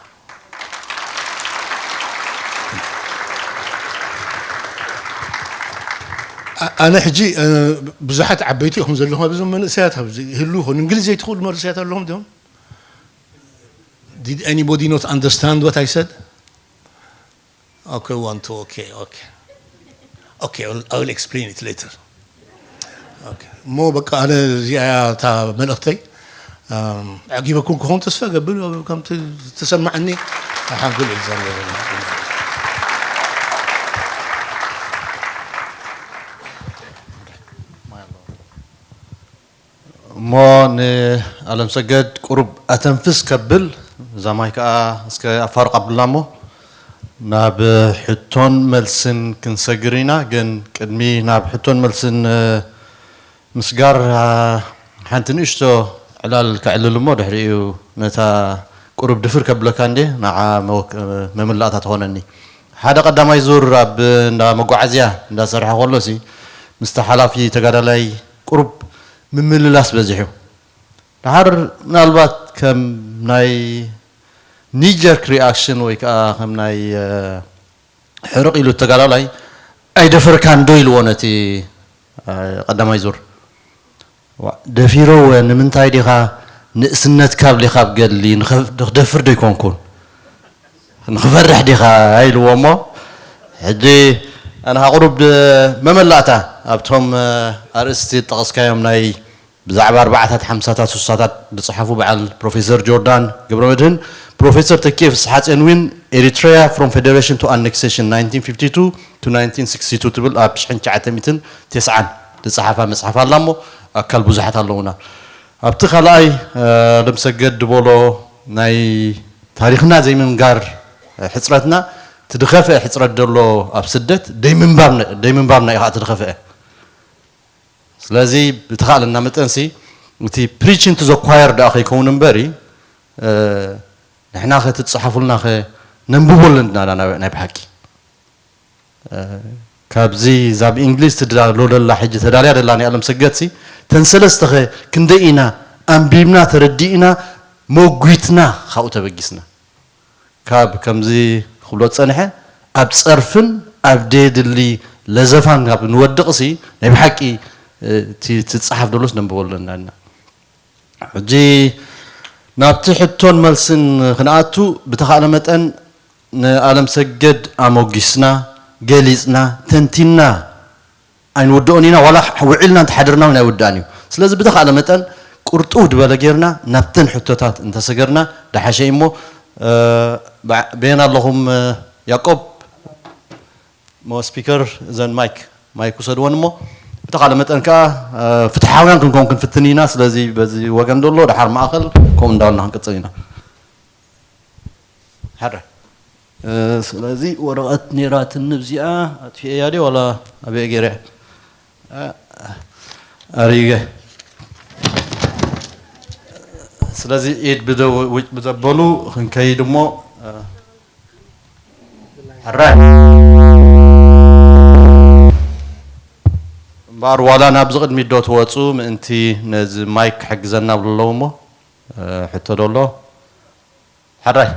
ኣ-፣ ኣነ ሕጂ፣ እ፣ ብዙሓት ዓበይቲ ኢኹም ዘለኹም፣ ኣብዞም መንእሰያት ኣብዚ ይህልዉ ይኾኑ። እንግሊዝ ዘይትኽእሉ መንእሰያት ኣለኹም ድዮም? Did anybody not understand what I said? Okay, one, two, okay, okay. Okay, I'll, I'll explain it later. Okay. እሞ በቃ ኣነ እዚኣ እያ እታ መልእኽተይ። ኣም፣ ኣዕጊበኩም ክኸውን ተስፋ እገብር፣ ከምቲ ዝተሰማዓኒ ሓንጎል እዩ ዝዛረብ። እሞ ንኣለምሰገድ ቁሩብ ኣተንፍስ ከብል፣ እዛ ማይ ከኣ እስከ ኣፋርቕ ኣብልና እሞ። ናብ ሕቶን መልስን ክንሰግር ኢና። ግን ቅድሚ ናብ ሕቶን መልስን ምስጋር ሓንቲ ንእሽቶ ዕላል ከዕልል እሞ ድሕሪኡ ነታ ቁሩብ ድፍር ከብለካ እንዴ ንዓ መምላእታ ትኾነኒ። ሓደ ቀዳማይ ዙር ኣብ እንዳ መጓዓዝያ እንዳሰርሐ ከሎ ሲ ምስቲ ሓላፊ ተጋዳላይ ቁሩብ ምምልላስ በዚሑ። ድሓር ምናልባት ከም ናይ knee-jerk reaction ወይ ከዓ ከም ናይ ሕርቕ ኢሉ ተጋዳላይ ኣይደፈርካን ዶ ኢልዎ ነቲ ቀዳማይ ዙር። ደፊረወ ንምንታይ ዲኻ ንእስነት ካብ ሊኻብ ገድሊ ንኽደፍር ዶ ኣይኮንኩን ንኽፈርሕ ዲኻ ኢልዎ እሞ ሕጂ ኣነ ቁሩብ መመላእታ ኣብቶም ኣርእስቲ ጠቐስካዮም ናይ ብዛዕባ ኣርባዓታት ሓምሳታት ሱሳታት ዝጸሓፉ በዓል ፕሮፌሰር ጆርዳን ገብረመድህን ፕሮፌሰር ተኪኤ ፍስሓጽዮን እውን Eritrea from Federation to Annexation nineteen fifty-two to nineteen sixty-two ትብል ኣብ ሽሕን ትሽዓተ ሚእትን ተስዓን ዝጸሓፋ መጽሓፍ ኣላ እሞ ኣካል ብዙሓት ኣለዉና። ኣብቲ ካልኣይ ለምሰገድ ድበሎ ናይ ታሪኽና ዘይምንጋር ሕጽረትና ትድኸፍአ ሕጽረት ደሎ ኣብ ስደት ደይምንባብና ኢኻ ትድኸፍአ። ስለዚ ብተኻእለና መጠንሲ እቲ preaching to the choir ደኣ ከይከውን እምበሪ ንሕና ከ ትጽሓፉልና ከ ነንብቦ ኣለና ናይ ብሓቂ ካብዚ ዛብ እንግሊዝ ትዳሎ ደላ ሕጂ ተዳልያ ደላ ናይ ኣለም ሰገድሲ ተንሰለስተ ከ ክንደይ ኢና ኣንቢብና ተረዲእና መጒትና ካብኡ ተበጊስና ካብ ከምዚ ክብሎ ዝጸንሐ ኣብ ጸርፍን ኣብ ደየድሊ ለዘፋን ካብ ንወድቕሲ ናይ ብሓቂ እቲ ትጸሓፍ ደሎስ ነንብቦ ኣለና ኢና። ሕጂ ናብቲ ሕቶን መልስን ክንኣቱ ብተኻእለ መጠን ንኣለም ሰገድ ኣሞጊስና ገሊጽና ተንቲንና ኣይንውድኦን ኢና ዋላ ውዒልና እንተሓደርና እውን ኣይውዳእን እዩ ስለዚ ብተኻእለ መጠን ቁርጥው ድበለ ጌርና ናብተን ሕቶታት እንተሰገርና ደሓሸ እሞ በየን ኣለኹም ያቆብ ሞ ስፒከር እዘን ማይክ ማይክ ውሰድወን እሞ ብተኻእለ መጠን ከዓ ፍትሓውያን ክንከውን ክንፍትን ኢና ስለዚ በዚ ወገን ዘሎ ደሓር ማእኸል ከምኡ እንዳበልና ክንቅፅል ኢና ሓደ ስለዚ ወረቐት ነይራትኒ ብዚኣ ኣጥፊኤያ ድየ ዋላ ኣበየ ገይረ ኣሪገ ስለዚ ኢድ ብደው ውጭ ብዘበሉ ክንከይድ እሞ ሕራይ እምበኣር ዋላ ናብዚ ቅድሚት ዶ ትወፁ ምእንቲ ነዚ ማይክ ክሕግዘና ብሉ ኣለዉ እሞ ሕቶ ዶ ኣሎ ሕራይ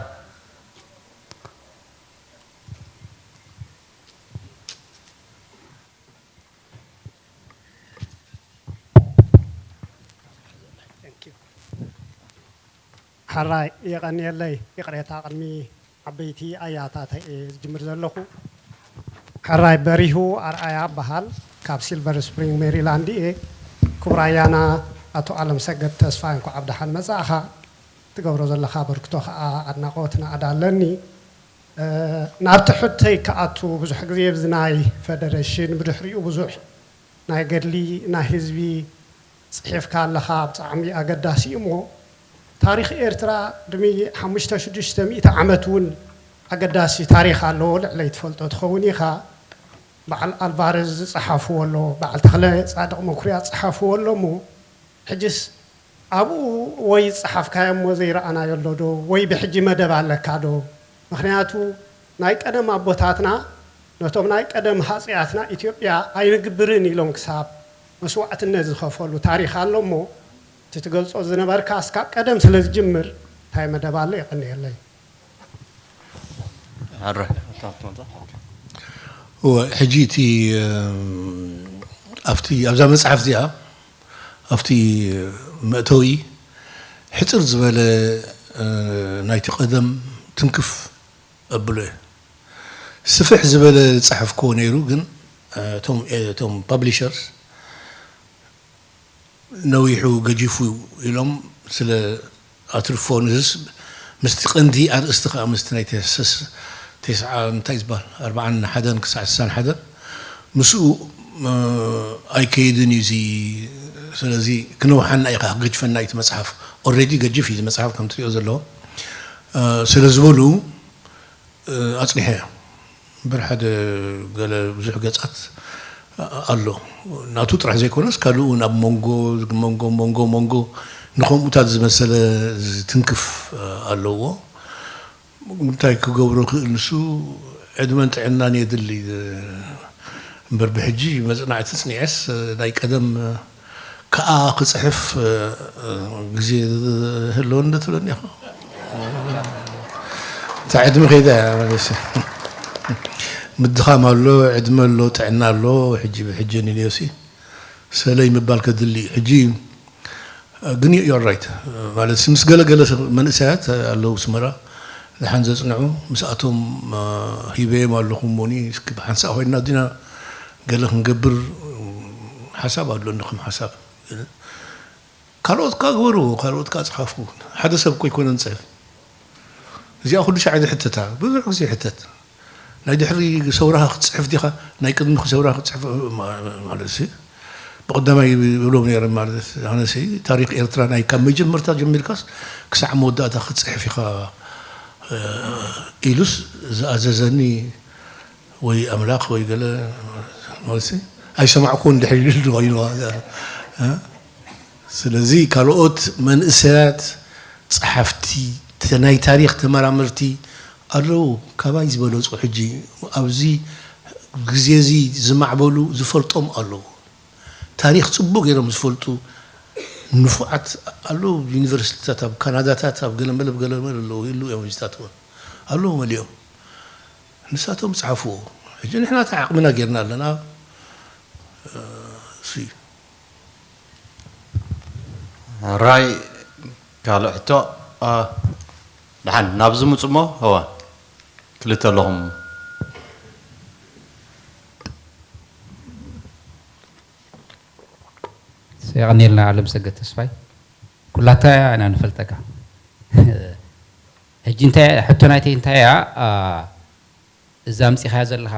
ሕራይ የቐንየለይ ይቕሬታ ቅድሚ ዓበይቲ ኣያታተይ እየ ዝጅምር ዘለኹ። ሕራይ በሪሁ ኣርኣያ እበሃል ካብ ሲልቨር ስፕሪንግ ሜሪላንድ እየ። ክቡር ኣያና ኣቶ ኣለምሰገድ ተስፋይ እንኳዕ ብደሓን መጻእኻ። ትገብሮ ዘለኻ ኣበርክቶ ኸኣ ኣድናቖት ናእዳ ኣለኒ። ናብቲ ሕቶይ ክኣቱ ብዙሕ ግዜ ኣብዚ ናይ ፈደረሽን ብድሕሪኡ ብዙሕ ናይ ገድሊ ናይ ህዝቢ ጽሒፍካ ኣለኻ ብጣዕሚ ኣገዳሲ እዩ እሞ ታሪኽ ኤርትራ ቅድሚ ሓሙሽተ ሽዱሽተ ሚእቲ ዓመት እውን ኣገዳሲ ታሪኽ ኣለዎ ልዕለይ ትፈልጦ ትኸውን ኢኻ በዓል ኣልቫረዝ ዝጸሓፍዎ ኣሎ በዓል ተኽለ ጻድቕ መኩርያ ዝጸሓፍዎ ኣሎ እሞ ሕጅስ ኣብኡ ወይ ዝጸሓፍካዮ እሞ ዘይረኣናዮ ኣሎ ዶ ወይ ብሕጂ መደብ ኣለካ ዶ ምኽንያቱ ናይ ቀደም ኣቦታትና ነቶም ናይ ቀደም ሃጸያትና ኢትዮጵያ ኣይንግብርን ኢሎም ክሳብ መስዋዕትነት ዝኸፈሉ ታሪኽ ኣሎ እሞ እቲ ትገልጾ ዝነበርካስ ካብ ቀደም ስለ ዝጅምር እንታይ መደብ ኣሎ የቐንየለይ። ሕጂ እቲ ኣብቲ ኣብዛ መጽሓፍ እዚኣ ኣብቲ መእተዊ ሕጽር ዝበለ ናይቲ ቀደም ትንክፍ ኣብሎ እየ። ስፍሕ ዝበለ ዝጸሓፍክዎ ነይሩ፣ ግን እቶም እቶም publishers ነዊሑ ገጂፉ ኢሎም ስለ ኣትርፎ ንዝስ ምስቲ ቀንዲ ኣርእስቲ ከዓ ምስቲ ናይ ተሰስ ተስዓ እንታይ ዝበሃል ኣርብዓን ሓደን ክሳዕ ስሳን ሓደን ምስኡ ኣይከይድን እዩ እዚ ስለዚ ክነውሓና እዩ ከዓ ክገጅፈና እዩ እቲ መፅሓፍ already ገጅፍ እዩ እዚ መፅሓፍ ከም ትሪኦ ዘለዎ ስለ ዝበሉ ኣፅኒሐ እምበር ሓደ ገለ ብዙሕ ገጻት ኣሎ። ናቱ ጥራሕ ዘይኮነስ ካልኡ ናብ መንጎ መንጎ መንጎ መንጎ ንኸምኡታት ዝመሰለ ዝትንክፍ ኣለዎ። እንታይ ክገብሮ ክእል ንሱ ዕድመን ጥዕናን የድሊ እምበር ብሕጂ መጽናዕቲ ጽኒዐስ ናይ ቀደም ከኣ ክጽሕፍ ግዜ ህልወኒ ዶ ትብለኒ ኢኻ? እታ ዕድመ ከይዳ እያ ማለት እዩ። ምድኻም ኣሎ፣ ዕድመ ኣሎ፣ ጥዕና ኣሎ። ሕጂ ብሕጂ ንልዮሲ ሰለይ ምባል ከድሊ እዩ። ሕጂ ግን you're right ማለት ምስ ገለገለ ሰብ መንእሰያት ኣለዉ ስመራ ድሓን ዘጽንዑ ምስኣቶም ሂበዮም ኣለኹ እሞኒ እስኪ ብሓንሳእ ኮይና ዲና ገለ ክንገብር ሓሳብ ኣለኒ ከም ሓሳብ ካልኦት ካ ግበሩ ካልኦት ካ ጽሓፉ ሓደ ሰብ እኮ ይኮነን ጽሕፍ እዚኣ ኩሉ ሻዕ ዝሕተታ ብዙሕ ግዜ ይሕተት ናይ ድሕሪ ሰውራኻ ክትጽሕፍ ዲኻ ናይ ቅድሚ ሰውራኻ ክትጽሕፍ ማለት ሲ ብቐዳማይ ይብሎም ነይሮም ማለት ኣነሲ ታሪክ ኤርትራ ናይ ካብ መጀመርታ ጀሚርካስ ክሳዕ መወዳእታ ክትጽሕፍ ኢኻ ኢሉስ ዝኣዘዘኒ ወይ ኣምላኽ ወይ ገለ ማለት ኣይሰማዕኩን ድሕሪ ኢሉ ኮይኑ ስለዚ ካልኦት መንእሰያት ጸሓፍቲ ናይ ታሪኽ ተመራመርቲ ኣለዉ ካባይ ዝበለጹ ሕጂ ኣብዚ ግዜ እዚ ዝማዕበሉ ዝፈልጦም ኣለዉ ታሪኽ ጽቡቅ ገይሮም ዝፈልጡ ንፉዓት ኣለዉ ዩኒቨርሲቲታት ኣብ ካናዳታት ኣብ ገለመለ ገለመለ ኣለዉ ይሉ እዮም ዝታትወን ኣለዉ መሊኦም ንሳቶም ጸሓፍዎ ሕጂ ንሕና እቲ ዓቕምና ጌርና ኣለና እሱ እዩ ራይ ካልእ ሕቶ ደሓን ናብዚ ምፁ እሞ እዋ ክልተ ኣለኹም የቐንየልና ኣለምሰገድ ተስፋይ ኩላታ ኢና ንፈልጠካ ሕጂ እንታይ ሕቶ ናይተይ እንታይ እያ እዛ ኣምፂኻያ ዘለኻ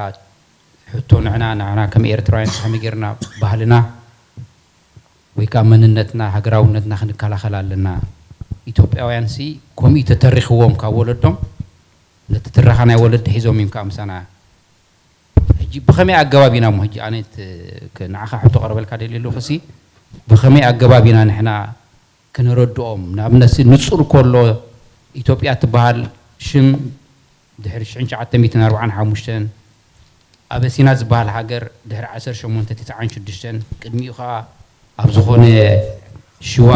ሕቶ ንዕና ንዓና ከም ኤርትራውያን ከመይ ጌርና ባህልና ወይ ከዓ መንነትና ሃገራውነትና ክንከላኸል ኣለና ኢትዮጵያውያን ሲ ከምኡ ተተሪኽዎም ካብ ወለዶም ነቲ ትረኻ ናይ ወለዲ ሒዞም እዮም ከዓ ምሳና ሕጂ ብኸመይ ኣገባብ ኢና እሞ ሕጂ ኣነ ንዓኻ ሕቶ ቀርበልካ ደልየ ኣለኹ ሲ ብኸመይ ኣገባብ ኢና ንሕና ክነረድኦም ንኣብነት ንፁር ከሎ ኢትዮጵያ ትበሃል ሽም ድሕሪ ሽሕን ትሽዓተ ሚእትን ኣርባዓን ሓሙሽተን ኣበሲና ዝበሃል ሃገር ድሕሪ ዓሰርተ ሸሞንተ ተስዓን ሽዱሽተን ቅድሚኡ ከዓ ኣብ ዝኾነ ሽዋ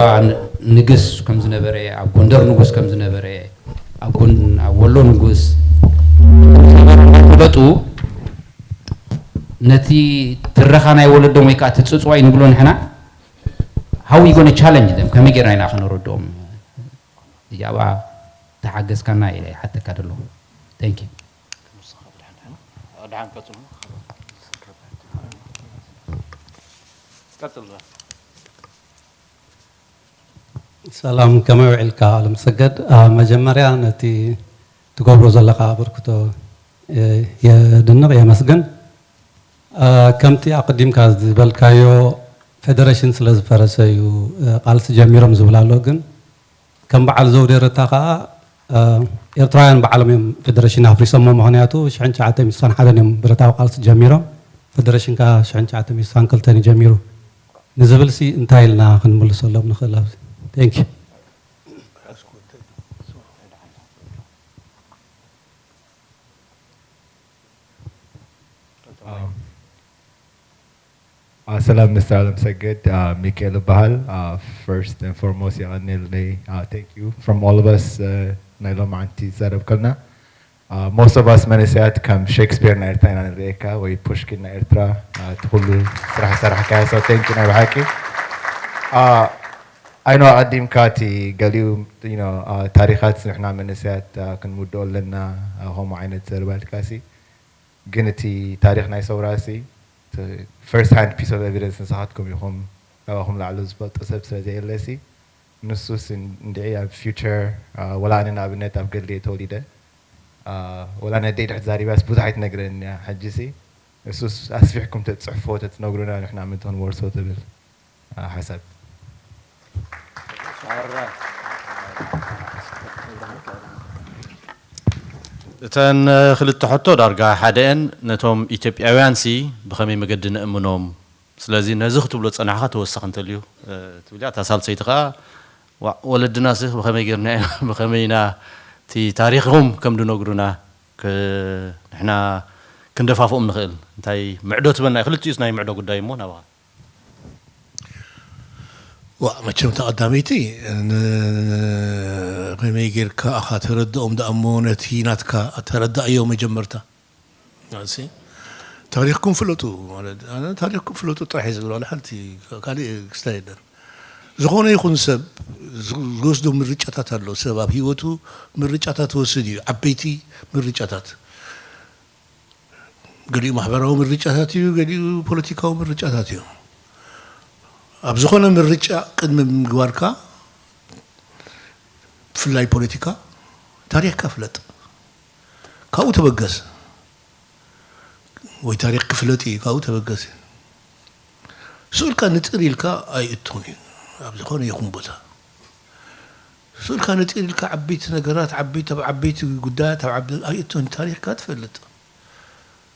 ንግስ ከም ዝነበረ ኣብ ጎንደር ንጉስ ከም ዝነበረ ኣብ ጎን ኣብ ወሎ ንጉስ ፈለጡ ነቲ ትረኻ ናይ ወለዶም ወይ ከዓ ትፅፅዋይ ንብሎ ንሕና how we gonna challenge them ከመይ ጌርና ኢና ከነረድኦም እዚኣ ብኣ ተሓገዝካና ኢለ ይሓተካ ዘለኹ thank you ሰላም ከመይ ውዒልካ ኣለምሰገድ መጀመርያ ነቲ ትገብሮ ዘለካ ኣበርክቶ የድንቕ የመስግን ከምቲ ኣቐዲምካ ዝበልካዮ ፌደሬሽን ስለ ዝፈረሰ እዩ ቃልሲ ጀሚሮም ዝብል ኣሎ ግን ከም በዓል ዘውዴ ረታ ከዓ ኤርትራውያን ባዕሎም እዮም ፌደሬሽን ኣፍሪሶሞ ምክንያቱ ሽሕን ትሽዓተ ሚእቲ ስሳን ሓደን እዮም ብረታዊ ቃልሲ ጀሚሮም ፌደሬሽን ከዓ ሽሕን ትሽዓተ ሚእቲ ስሳን ክልተን እዩ ጀሚሩ ንዝብል ሲ እንታይ ኢልና ክንምልሰሎም ንኽእል ኣብዚ thank you ሰላም ሚስተር ኣለምሰገድ ሚካኤል እበሃል first and foremost የቐንየለይ thank you from all of us ናይ ሎማዓንቲ ዝዛረብ ከልና most of us መንእሰያት ከም ሼክስፒር ናይ ኤርትራ ኢና ንርእየካ ወይ ፑሽኪን ናይ ኤርትራ እቲ ኩሉ ስራሕ ዝሰራሕካዮ so thank you ናይ ብሓቂ I know ኣቐዲምካ እቲ ገሊኡ ታሪኻት ንሕና መንእሰያት ክንውድኦ ኣለና ከምኡ ዓይነት ዘረባ ኢልካሲ ግን እቲ ታሪኽ ናይ ሰውራሲ first hand piece of evidence ንስኻትኩም ኢኹም ካባኹም ላዕሊ ዝፈልጦ ሰብ ስለ ዘየለሲ ንሱስ እንድዒ ኣብ future ወላ ኣነ ንኣብነት ኣብ ገድሊ እየ ተወሊደ ወላ ነደይ ድሕር ዛሪባስ ብዙሕ ኣይትነግረን እያ ሕጂሲ እሱስ ኣስፊሕኩም ተትፅሕፎ ተትነግሩና ንሕና ምእንቲ ክንወርሶ ትብል ሓሳብ እተን ክልተ ሕቶ ዳርጋ ሓደ እየን። ነቶም ኢትዮጵያውያንሲ ብኸመይ መገዲ ነእምኖም? ስለዚ ነዚ ክትብሎ ዝጸናሕካ ተወሳኺ እንተልዩ፣ እ፣ ትብል እያ። እታ ሳልሰይቲ ከኣ ዋ-፣ ወለድናሲ ብኸመይ ጌርና ኢና፣ ብኸመይ ኢና እቲ ታሪኽም ከም ዝነግሩና ክ-፣ ንሕና ክንደፋፍኦም ንኽእል? እንታይ ምዕዶ ትበልና? ክልቲኡስ ናይ ምዕዶ ጉዳይ እሞ ናባኻ። ዋ፣ መቸም እታ ቀዳመይቲ ን-፣ ከመይ ጌርካ ኢኻ ተረድኦም ደኣ እሞ ነቲ ናትካ ተረዳእዮ መጀመርታ። ኣሲ፣ ታሪኽኩም ፍለጡ ማለት፣ ኣነ ታሪኽኩም ፍለጡ ጥራሕ እየ ዝብል፣ ዋላ ሓንቲ ካልእ ክስታይ የለን። ዝኾነ ይኹን ሰብ ዝ-፣ ዝወስዶ ምርጫታት ኣሎ። ሰብ ኣብ ህይወቱ ምርጫታት ይወስድ እዩ፣ ዓበይቲ ምርጫታት። ገሊኡ ማሕበራዊ ምርጫታት እዩ፣ ገሊኡ ፖለቲካዊ ምርጫታት እዩ። ኣብ ዝኾነ ምርጫ ቅድሚ ምግባርካ፣ ብፍላይ ፖለቲካ፣ ታሪኽካ ፍለጥ። ካብኡ ተበገስ። ወይ ታሪኽ ክፍለጥ እዩ፣ ካብኡ ተበገስ። ስኡልካ ንጥር ኢልካ ኣይእቶን እዩ፣ ኣብ ዝኾነ ይኹን ቦታ። ስኡልካ ንጥር ኢልካ ዓበይቲ ነገራት፣ ዓበይቲ፣ ኣብ ዓበይቲ ጉዳያት፣ ኣብ ዓበይቲ ኣይእቶን፣ ታሪኽካ ትፈልጥ።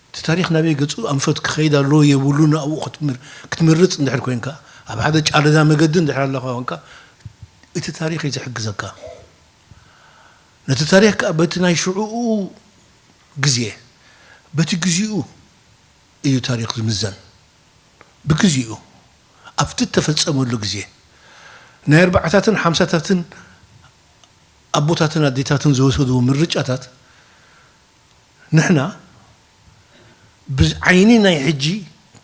እቲ ታሪኽ ናበይ ገጹ ኣንፈት ክኸይድ ኣለዎ የብሉን ኣብኡ ክትምር-፣ ክትምርጽ እንድሕር ኮይንካ፣ ኣብ ሓደ ጫለዳ መገዲ እንድሕር ኣለኻ ኮንካ፣ እቲ ታሪኽ እዩ ዝሕግዘካ። ነቲ ታሪኽ ከኣ በቲ ናይ ሽዑኡ ግዜ፣ በቲ ግዚኡ እዩ ታሪኽ ዝምዘን። ብግዚኡ፣ ኣብቲ እተፈጸመሉ ግዜ፣ ናይ ኣርባዓታትን ሓምሳታትን ኣቦታትን ኣዴታትን ዝወሰድዎ ምርጫታት፣ ንሕና ብዓይኒ ናይ ሕጂ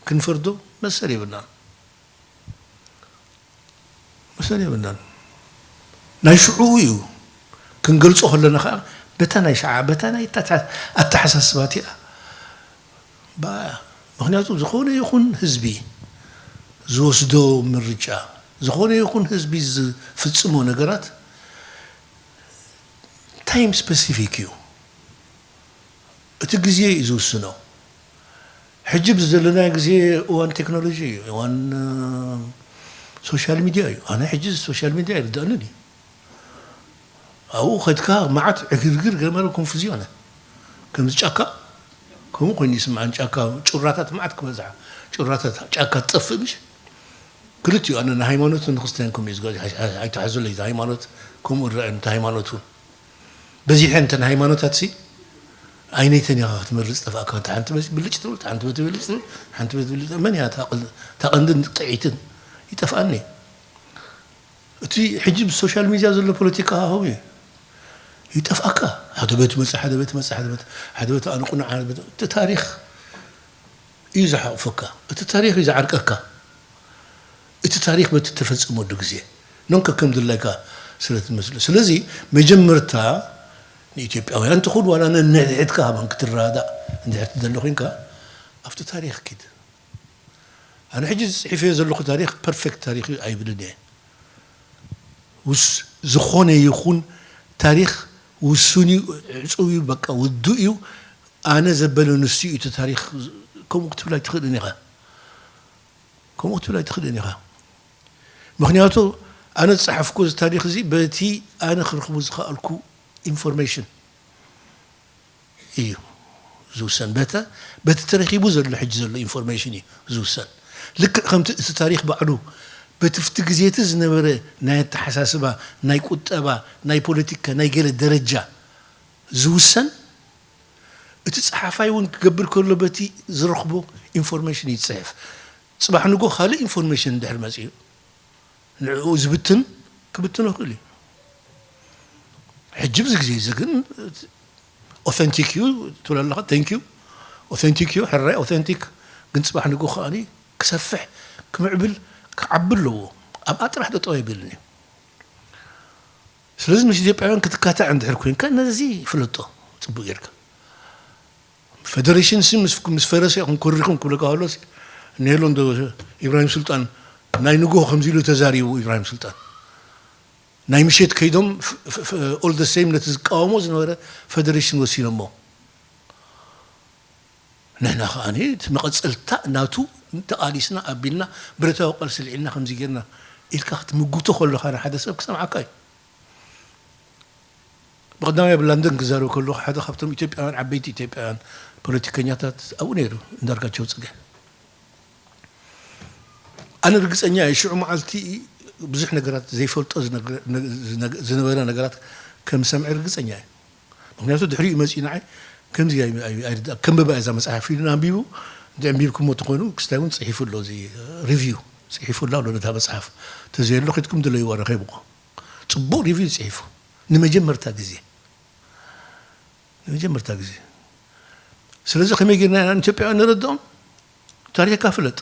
ክንፈርዶ መሰል የብልናን። መሰል የብልናን። ናይ ሽዑኡ እዩ። ክንገልጾ ከለና ከኣ በታ ናይ ሸዓ-፣ በታ ናይ ኣተሓ-፣ ኣተሓሳስባ እቲኣ በኣ እያ። ምኽንያቱ ዝኾነ ይኹን ህዝቢ ዝወስዶ ምርጫ፣ ዝኾነ ይኹን ህዝቢ ዝፍጽሞ ነገራት ታይም ስፐሲፊክ እዩ። እቲ ግዜ እዩ ዝውስኖ። ሕጂ ብዘለናዮ ግዜ እዋን ቴክኖሎጂ እዩ፣ እዋን፣ እ፣ ሶሻል ሚድያ እዩ። ኣነ ሕጂ ሶሻል ሚድያ ኣይርድኣንን እዩ። ኣብኡ ከድካ መዓት ዕግርግር ገመረ ኮንፉዝ ይኾነ። ከምዚ ጫካ ከምኡ ኮይኑ ይስምዓን፣ ጫካ ጩራታት መዓት ክበዝሓ፣ ጩራታት ጫካ ትጠፍእ ምሽ? ክልቲኡ ኣነ ንሃይማኖትን ንክርስትያንኩም እዩ ዝገ-፣ ኣይትሓዙለይ፣ እዚ ሃይማኖት ከምኡ ይረኣየኒ፣ እቲ ሃይማኖት እውን። በዚሐን እተን ሃይማኖታት ሲ ኣይነይተን ኢኻ ክትመርጽ ጠፍኣካ። እታ ሓንቲ በቲ ብልጭ ትብል፣ እታ ሓንቲ በቲ ብልጭ ትብል፣ ሓንቲ በቲ ብልጭ ትብል። መን እያ እታ ቅል-፣ እታ ቀንድን ጥዕይትን? ይጠፍኣኒ። እቲ ሕጂ ብሶሻል ሚድያ ዘሎ ፖለቲካ ሃው እዩ። ይጠፍኣካ። ሓደ ቤት መጽ-፣ ሓደ ቤት መጽ-፣ ሓደ ቤት፣ ሓደ ቤት ኣንቁና፣ ሓደ ቤት፣ እቲ ታሪኽ እዩ ዝሓቑፈካ። እቲ ታሪኽ እዩ ዝዓርቀካ። እቲ ታሪኽ በቲ እተፈጸመሉ ግዜ ኖንከ ከም ድላይካ ስለ ትመስሎ። ስለዚ መጀመርታ ንኢትዮጵያውያን ትኹን ዋላ ነንሕድሕድካ ሃባን ክትረዳእ እንድሕር ትደሊ ኮይንካ ኣብቲ ታሪኽ ኪድ። ኣነ ሕጂ ጽሒፈዮ ዘለኹ ታሪኽ ፐርፌክት ታሪኽ እዩ ኣይብልን እየ። ውስ-፣ ዝኾነ ይኹን ታሪኽ ውሱን እዩ፣ ዕጹው እዩ፣ በቃ ውዱእ እዩ። ኣነ ዘበለ ንሱ እዩ እቲ ታሪኽ። ከምኡ ክትብል ኣይትኽእልን ኢኻ። ከምኡ ክትብል ኣይትኽእልን ኢኻ። ምኽንያቱ ኣነ ዝጸሓፍኩ እዚ ታሪኽ እዚ በቲ ኣነ ክረኽቦ ዝኸኣልኩ ኢንፎርሜሽን እዩ ዝውሰን። በተ-፣ በቲ ተረኺቡ ዘሎ ሕጂ ዘሎ ኢንፎርሜሽን እዩ ዝውሰን። ልክዕ ከምቲ እቲ ታሪኽ ባዕሉ በቲ ፍቲ ግዜ እቲ ዝነበረ ናይ ኣተሓሳስባ፣ ናይ ቁጠባ፣ ናይ ፖለቲካ፣ ናይ ገለ ደረጃ ዝውሰን፣ እቲ ጸሓፋይ እውን ክገብር ከሎ በቲ ዝረኽቦ ኢንፎርሜሽን እዩ ዝጽሕፍ። ጽባሕ ንጎ ካልእ ኢንፎርሜሽን እንድሕር መጺኡ ንዕኡ ዝብትን ክብትኖ ይኽእል እዩ። ሕጂ ብዚ ግዜ እዚ ግን ኦተንቲክ እዩ ትብል ኣለኻ። ቴንክ ዩ። ኦተንቲክ እዩ፣ ሕራይ ኦተንቲክ። ግን ጽባሕ ንጎ ከኣ ክሰፍሕ፣ ክምዕብል፣ ክዓቢ ኣለዎ። ኣብኣ ጥራሕ ጠጠው ኣይብልን እዩ። ስለዚ ምስ ኢትዮጵያውያን ክትካታዕ እንድሕር ኮይንካ ነዚ ፍለጦ ጽቡቅ ጌርካ። ፈደሬሽን ሲ ምስ፣ ምስ ፈረሰ ኢኹም ኮሪኹም ክብለካ ከሎ ሲ፣ እኒሄሎ እንዶ ኢብራሂም ሱልጣን ናይ ንግሆ ከምዚ ኢሉ ተዛሪቡ። ኢብራሂም ሱልጣን ናይ ምሸት ከይዶም ፍ-፣ ፍ-፣ ፍ-፣ ኦል ደ ሴም ነቲ ዝቃወሞ ዝነበረ ፈደሬሽን ወሲኖሞ። ንሕና ከኣ እቲ መቐጸልታ ናቱ ተቓሊስና ኣቢልና ብረታዊ ቃልሲ ልዒልና ከምዚ ጌርና ኢልካ ክትምጉቶ ከለኻ ንሓደ ሰብ ክሰምዓካ እዩ። ብቐዳማይ ኣብ ለንደን ክዛረብ ከለኹ ሓደ ካብቶም ኢትዮጵያውያን ዓበይቲ ኢትዮጵያውያን ፖለቲከኛታት ኣብኡ ነይሩ፣ እንዳርጋቸው ጽገ። ኣነ ርግጸኛ እየ ሽዑ መዓልቲ ብዙሕ ነገራት ዘይፈልጦ ዝነገ- ዝነገ- ዝነበረ ነገራት ከም ዝሰምዐ ርግጸኛ እየ። ምክንያቱ ድሕሪኡ መጺኡ ንዓይ ከምዚ ኣይ- ኣይ- ኣይርዳእ ከንብባ እዛ መጽሓፍ ኢሉ ኣንቢቡ። እንተ ኣንቢብኩሞ ተኾይኑ ክስታይ እውን ጽሒፉ ኣሎ፣ እዚ ሪቪው ጽሒፉ ኣሎ ኣሎ ነታ መጽሓፍ። ተዘየሎ ኪድኩም ድለይዋ ረኸብዎ። ጽቡቕ ሪቪው ጽሒፉ ንመጀመርታ ግዜ ንመጀመርታ ግዜ። ስለዚ ከመይ ጌርና ኢና ንኢትዮጵያውያን ንረድኦም? ታሪኽካ ፍለጥ።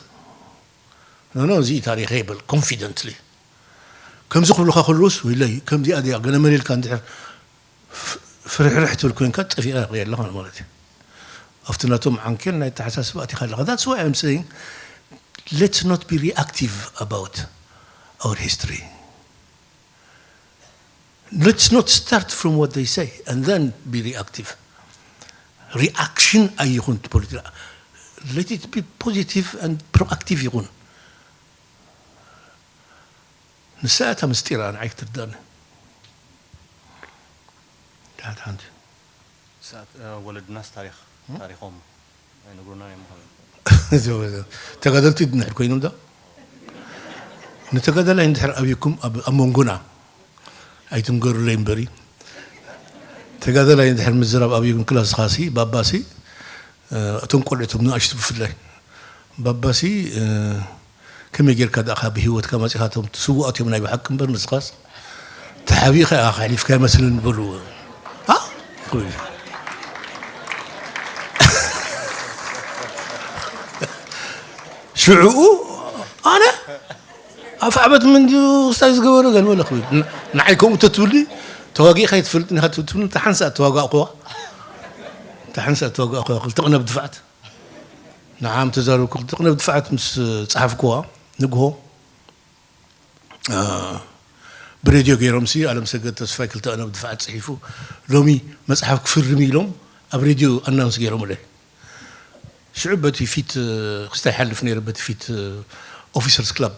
ኖ ኖ፣ እዚ ታሪኸ ይበል ኮንፊደንትሊ። ከምዚ ክብሉኻ ከለውስ ወይለይ ከምዚኣ ድያ ገለ መለ ኢልካ እንድሕር ፍ- ፍርሕርሕ ትብል ኮይንካ ጠፊእካ ኣለኻ ማለት እዩ። ኣብቲ ናቶም ዓንኬል ናይ ኣተሓሳስባ ኣቲኻ ኣለኻ። That's why I'm saying let's not be reactive about our history. Let's not start from what they say and then be reactive. Reaction ኣይኹን እቲ ፖለቲካ። Let it be positive and proactive ይኹን። ንሳ እታ ምስጢራ ንዓይ ክትርዳኒ። ድሓት ሓንቲ ሰዓት ወለድናስ ታሪኽ ታሪኾም ኣይነግሩናን እዮም። ተጋደልቲ ድንሕር ኮይኖም ዶ? ንተጋዳላይ እንድሕር ኣብይኩም ኣብ ኣብ መንጎና ኣይትንገሩለይ እምበሪ። ተጋዳላይ እንድሕር ምዝራብ ኣብይኩም ክላስኻሲ ባባሲ እቶም ቆልዑቶም ንኣሽቱ ብፍላይ ባባሲ ከመይ ጌርካ ደኣ ካብ ብህይወትካ መጺኻ እቶም ስውኣት እዮም ናይ ብሓቂ እምበር ንስኻስ ተሓቢእኻ ኢኻ ኣሕሊፍካ ይመስልን በልዎ። ሽዕኡ ኣነ ኣፍ ዓበት ምን ድዩ ክስታይ ዝገበረ ገልበለ ክብል ንዓይ ከምኡ ተትብሊ ተዋጊእካ ይትፈልጥ ኒኻ ትብል ተሓንሳ ተዋጋእኩዋ ተሓንሳ ተዋጋእኩዋ ክልተ ቅነብ ድፋዕት ንዓም ተዛረብኩ ክልተ ቅነብ ድፋዕት ምስ ጸሓፍኩዋ ንግሆ ብሬድዮ ገይሮም ሲ ኣለም ሰገድ ተስፋይ ክልተ ቀለብ ድፍዓት ፅሒፉ ሎሚ መፅሓፍ ክፍርም ኢሎም ኣብ ሬድዮ ኣናውንስ ገይሮምለይ። ሽዑ በቲ ፊት ክስታይ ሓልፍ ነይረ በቲ ፊት ኦፊሰርስ ክላብ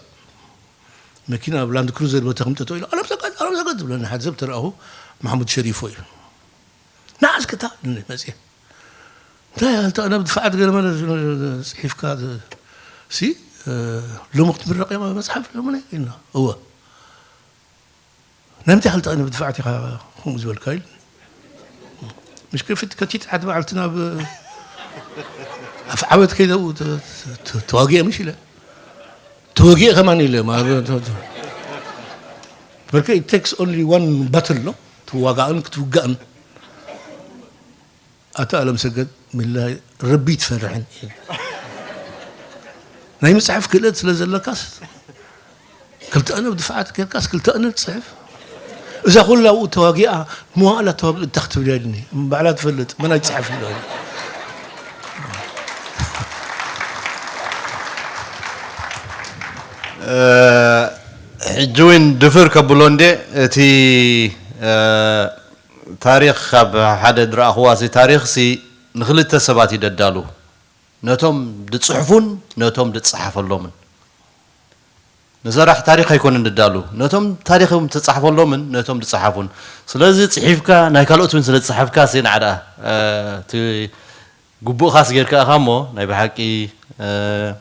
መኪና ኣብ ላንድ ክሩዘር በተኽምጠጠው ኢሉ ኣለም ሰገድ ኣለም ሰገድ ዝብለኒ ሓደ ሰብ ተረኣኹ። ማሕሙድ ሸሪፎ እዩ። ንዓ እስከ እታ መፅየ እንታይ ኣልታ ናብ ድፍዓት ገለ መለ ፅሒፍካ ሲ ሎሚ ክትምረቕ እያ መፅሓፍ ሎሚ ኢልና እወ ናይ ምንታይ ክልተ ቅነ ብድፍዓት ኢኻ ከምኡ ዝበልካ ኢሉ ምሽ ከፊት ከቲት ሓንቲ መዓልቲ ናብ ኣፍ ዓወት ከይደ ተዋጊአ ምሽ ኢለ ተወጊአ ከማን ኢለ በርከ it takes only one battle ነው ትዋጋእን ክትውጋእን ኣታ ኣለምሰገድ ሚላይ ረቢ ትፈርሕን ናይ ምፅሓፍ ክእለት ስለ ዘለካስ ክልተ ቅነ ብድፍዓት ጌርካስ ክልተ ቅነ ትፅሕፍ እዛ ኩላ ኣብኡ ተዋጊኣ መዋእላ ተዋጊኡ እንታይ ክትብል እያ ኢልኒ ባዕላ ትፈልጥ መን ኣይትፅሓፍ ኢሉ ሕጂ እውን ድፍር ከብሎ እንዴ እቲ ታሪኽ ካብ ሓደ ዝረኣኽዋ ሲ ታሪኽ ሲ ንክልተ ሰባት እዩ ደዳሉ ነቶም ድፅሕፉን ነቶም ድፀሓፈሎምን ንሰራሕ ታሪኽ ኣይኮነን ድዳሉ ነቶም ታሪኽም ተፃሕፈሎምን ነቶም ድፀሓፉን ስለዚ ፅሒፍካ ናይ ካልኦት እውን ስለ ዝፀሓፍካ ሲ ንዓዳ እቲ ግቡእኻስ ጌርካ ኢኻ እሞ ናይ ብሓቂ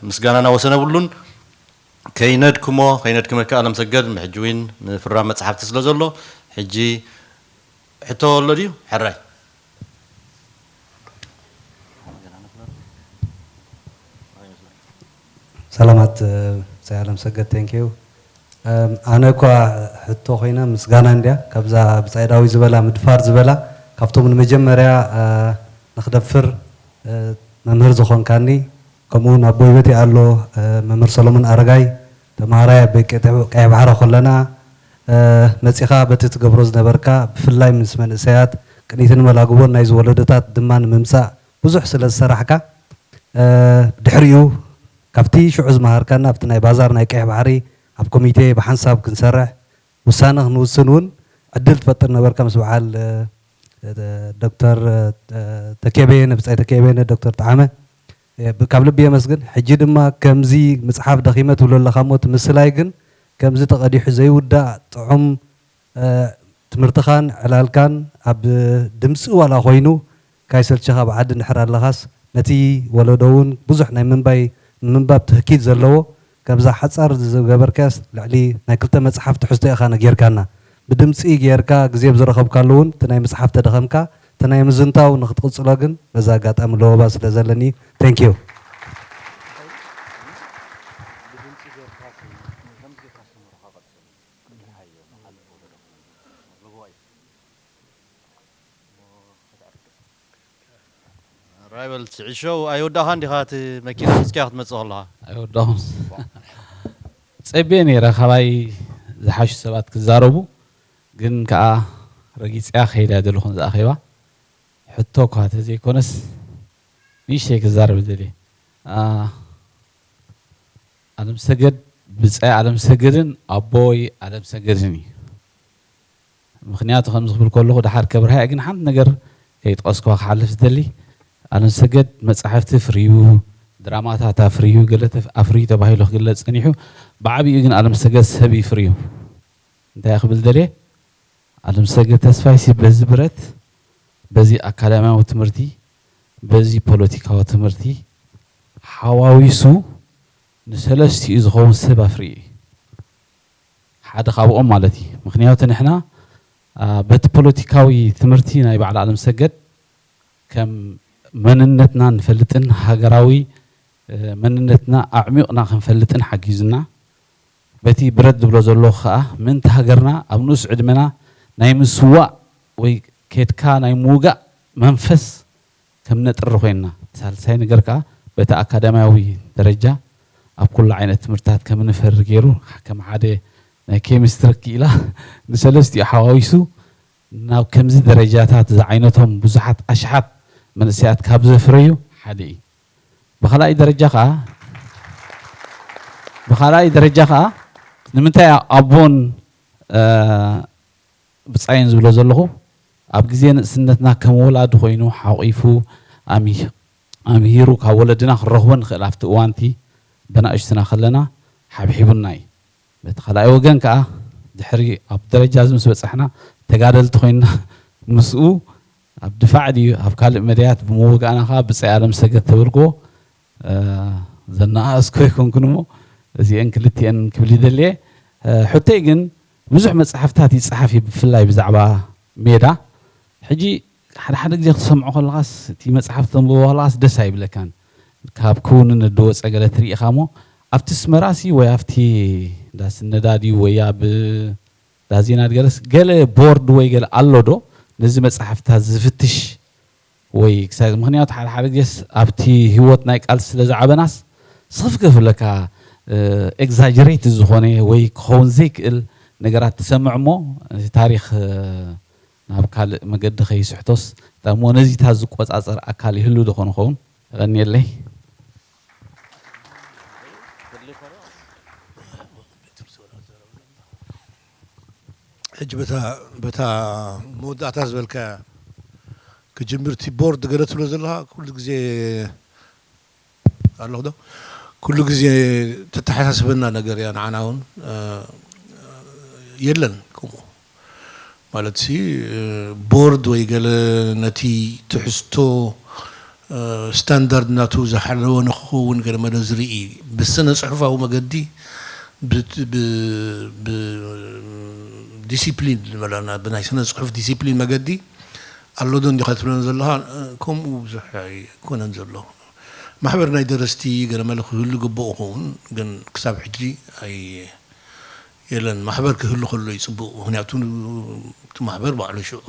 ምስጋናና ወሰን የብሉን ከይነድክሞ ከይነድክመካ ኣለም ሰገድ ሕጂ እውን ምፍራም መፅሓፍቲ ስለ ዘሎ ሕጂ ሕቶ ኣሎ ድዩ ሕራይ ሰላማት ብጻይ ኣለም ሰገድ thank you ኣነ እኳ ሕቶ ኮይና ምስጋና እንድያ ካብዛ ብጻይ ዳዊት ዝበላ ምድፋር ዝበላ ካብቶም ንመጀመርያ ንክደፍር መምህር ዝኾንካኒ ከምኡ እውን ኣቦይ በቲ ኣሎ መምህር ሰሎሞን ኣረጋይ ተምሃራይ ኣብ ቤት ቀይሕ ባሕሪ ከለና መጺኻ በቲ ትገብሮ ዝነበርካ ብፍላይ ምስ መንእሰያት ቅኒትን መላግቦን ናይዚ ወለዶታት ድማ ንምምጻእ ብዙሕ ስለ ዝሰራሕካ ድሕሪኡ ካብቲ ሽዑ ዝመሃርካና ኣብቲ ናይ ባዛር ናይ ቀይሕ ባሕሪ ኣብ ኮሚቴ ብሓንሳብ ክንሰርሕ ውሳነ ክንውስን እውን ዕድል ትፈጥር ነበርካ ምስ በዓል ዶክተር ተኬበየነ ብጻይ ተኬበየነ ዶክተር ጣዓመ ካብ ልቢ የመስግን። ሕጂ ድማ ከምዚ ምጽሓፍ ደኺመ ትብሎ ኣለኻ እሞ እቲ ምስላይ ግን ከምዚ ተቐዲሑ ዘይውዳእ ጥዑም ትምህርትኻን ዕላልካን ኣብ ድምፂ ዋላ ኮይኑ ካይሰልችኻ ብዓዲ እንድሕር ኣለኻስ ነቲ ወለዶ እውን ብዙሕ ናይ ምንባይ ንምንባብ ትህኪት ዘለዎ ካብዛ ሓፃር ዝገበርካስ ልዕሊ ናይ ክልተ መፅሓፍ ትሕዝቶ ኢኻ ነጊርካና። ብድምፂ ጌርካ ግዜ ብዝረኸብካሉ እውን እቲ ናይ ምፅሓፍ ተደኸምካ እቲ ናይ ምዝንታው ንክትቕፅሎ ግን በዛ ኣጋጣሚ ለወባ ስለ ዘለኒ thank you። ራይበል ትዕሾው ኣይወዳእኻን ዲኻ እቲ መኪና ሒዝካዮ ክትመፅእ ከለኻ? ኣይወዳኹን። ፀቤ ነይረ ካባይ ዝሓሹ ሰባት ክዛረቡ፣ ግን ከዓ ረጊፅያ ከይዳ ዘለኹን ዝኣኼባ ሕቶ እኳ ተዘይኮነስ ንእሽተይ ክዛረብ ደልየ። ኣለም ሰገድ ብፃይ ኣለም ሰገድን ኣቦይ ኣለም ሰገድን እዩ። ምኽንያቱ ከምዚ ክብል ከለኹ ደሓር ከብርሃ ግን ሓንቲ ነገር ከይጠቐስኩዋ ክሓልፍ ዝደሊ ኣለም ሰገድ መፃሕፍቲ ፍርዩ፣ ድራማታት ኣፍርዩ፣ ገለ ኣፍርዩ ተባሂሉ ክግለፅ ፀኒሑ። ብዓብኡ ግን ኣለም ሰገድ ሰብ እዩ ፍርዩ። እንታይ ክብል ደልየ ኣለም ሰገድ ተስፋይ ሲ በዚ ብረት በዚ ኣካዳሚያዊ ትምህርቲ በዚ ፖለቲካዊ ትምህርቲ ሓዋዊሱ ንሰለስቲኡ ዝኸውን ሰብ ኣፍርዩ እዩ። ሓደ ካብኦም ማለት እዩ። ምኽንያቱ ንሕና በቲ ፖለቲካዊ ትምህርቲ ናይ በዓል ኣለም ሰገድ ከም መንነትና ንፈልጥን ሃገራዊ መንነትና ኣዕሚቕና ክንፈልጥን ሓጊዙና። በቲ ብረት ዝብሎ ዘለኹ ከዓ ምእንቲ ሃገርና ኣብ ንኡስ ዕድመና ናይ ምስዋእ ወይ ኬድካ ናይ ምውጋእ መንፈስ ከም ነጥሪ ኮይንና፣ እቲ ሳልሳይ ነገር ከዓ በቲ ኣካዳሚያዊ ደረጃ ኣብ ኩሉ ዓይነት ትምህርትታት ከም ንፈሪ ገይሩ ከም ሓደ ናይ ኬሚስትሪ ክኢላ ንሰለስቲኡ ሓዋዊሱ ናብ ከምዚ ደረጃታት ዝዓይነቶም ብዙሓት ኣሽሓት መንእሰያት ካብ ዘፍረዩ ሓደ እዩ። ብኻልኣይ ደረጃ ከዓ ብኻልኣይ ደረጃ ከዓ ንምንታይ ኣቦን ብፃይን ዝብሎ ዘለኹ ኣብ ግዜ ንእስነትና ከም ወላዲ ኮይኑ ሓቂፉ ኣምሂሩ ካብ ወለድና ክንረኽቦ ንኽእል ኣብቲ እዋንቲ ብናእሽትና ከለና ሓብሒቡና እዩ። በቲ ካልኣይ ወገን ከዓ ድሕሪ ኣብ ደረጃ እዚ ምስ በፃሕና ተጋደልቲ ኮይንና ምስኡ ኣብ ድፋዕ ድዩ ኣብ ካልእ መዳያት ብምውጋእና ከዓ ብፃይ ኣለም ሰገድ ተበልክዎ ዘነኣእስኮ ይኮንኩን እሞ እዚአን ክልቲአን ክብል ይደልየ። ሕቶይ ግን ብዙሕ መፅሓፍታት ይፀሓፍ እዩ ብፍላይ ብዛዕባ ሜዳ። ሕጂ ሓደ ሓደ ግዜ ክትሰምዖ ከለኻስ እቲ መፅሓፍ ተንብቦ ከለኻስ ደስ ኣይብለካን። ካብ ክውንነት ዝወፀ ገለ ትርኢ ኢኻ እሞ ኣብቲ ኣስመራሲ ወይ ኣብቲ ዳስ ነዳዲ ወይ ኣብ ዳዜና ገለስ ገለ ቦርድ ወይ ገለ ኣሎ ዶ ነዚ መፅሓፍታት ዝፍትሽ? ወይ ክሳብ ምኽንያቱ ሓደ ሓደ ግዜስ ኣብቲ ህይወት ናይ ቃልሲ ስለ ዝዓበናስ ስኽፍክፍ ብለካ ኤግዛጀሬት ዝኾነ ወይ ክኸውን ዘይክእል ነገራት ትሰምዕ እሞ እቲ ታሪኽ ናብ ካልእ መገዲ ከይስሕቶስ እሞ ነዚታት ዝቆፃፀር ኣካል ይህሉ ዶ ኾን ኸውን? የቐንየለይ። ሕጂ በታ በታ መወዳእታ ዝበልካያ ክጅምር እቲ ቦርድ ገለ ትብሎ ዘለኻ ኩሉ ግዜ ኣለኹ ዶ ኩሉ ግዜ ተተሓሳስበና ነገር እያ ንዓና እውን የለን ከምኡ ማለት ሲ ቦርድ ወይ ገለ ነቲ ትሕዝቶ ስታንዳርድ ናቱ ዝሓለወ ንክኸውን ገለ መለ ዝርኢ ብስነ ፅሑፋዊ መገዲ ብዲሲፕሊን ዝበላና ብናይ ስነ ፅሑፍ ዲሲፕሊን መገዲ ኣሎ ዶ እንዲኻ ትብለኒ ዘለኻ ከምኡ ብዙሕ ኣይኮነን ዘሎ ማሕበር ናይ ደረስቲ ገለ መለ ክህሉ ግብኦ ኸውን ግን ክሳብ ሕጂ ኣይ የለን ማሕበር ክህሉ ከሎ እዩ ፅቡቅ ምክንያቱ እቲ ማሕበር ባዕሉ ሽዑ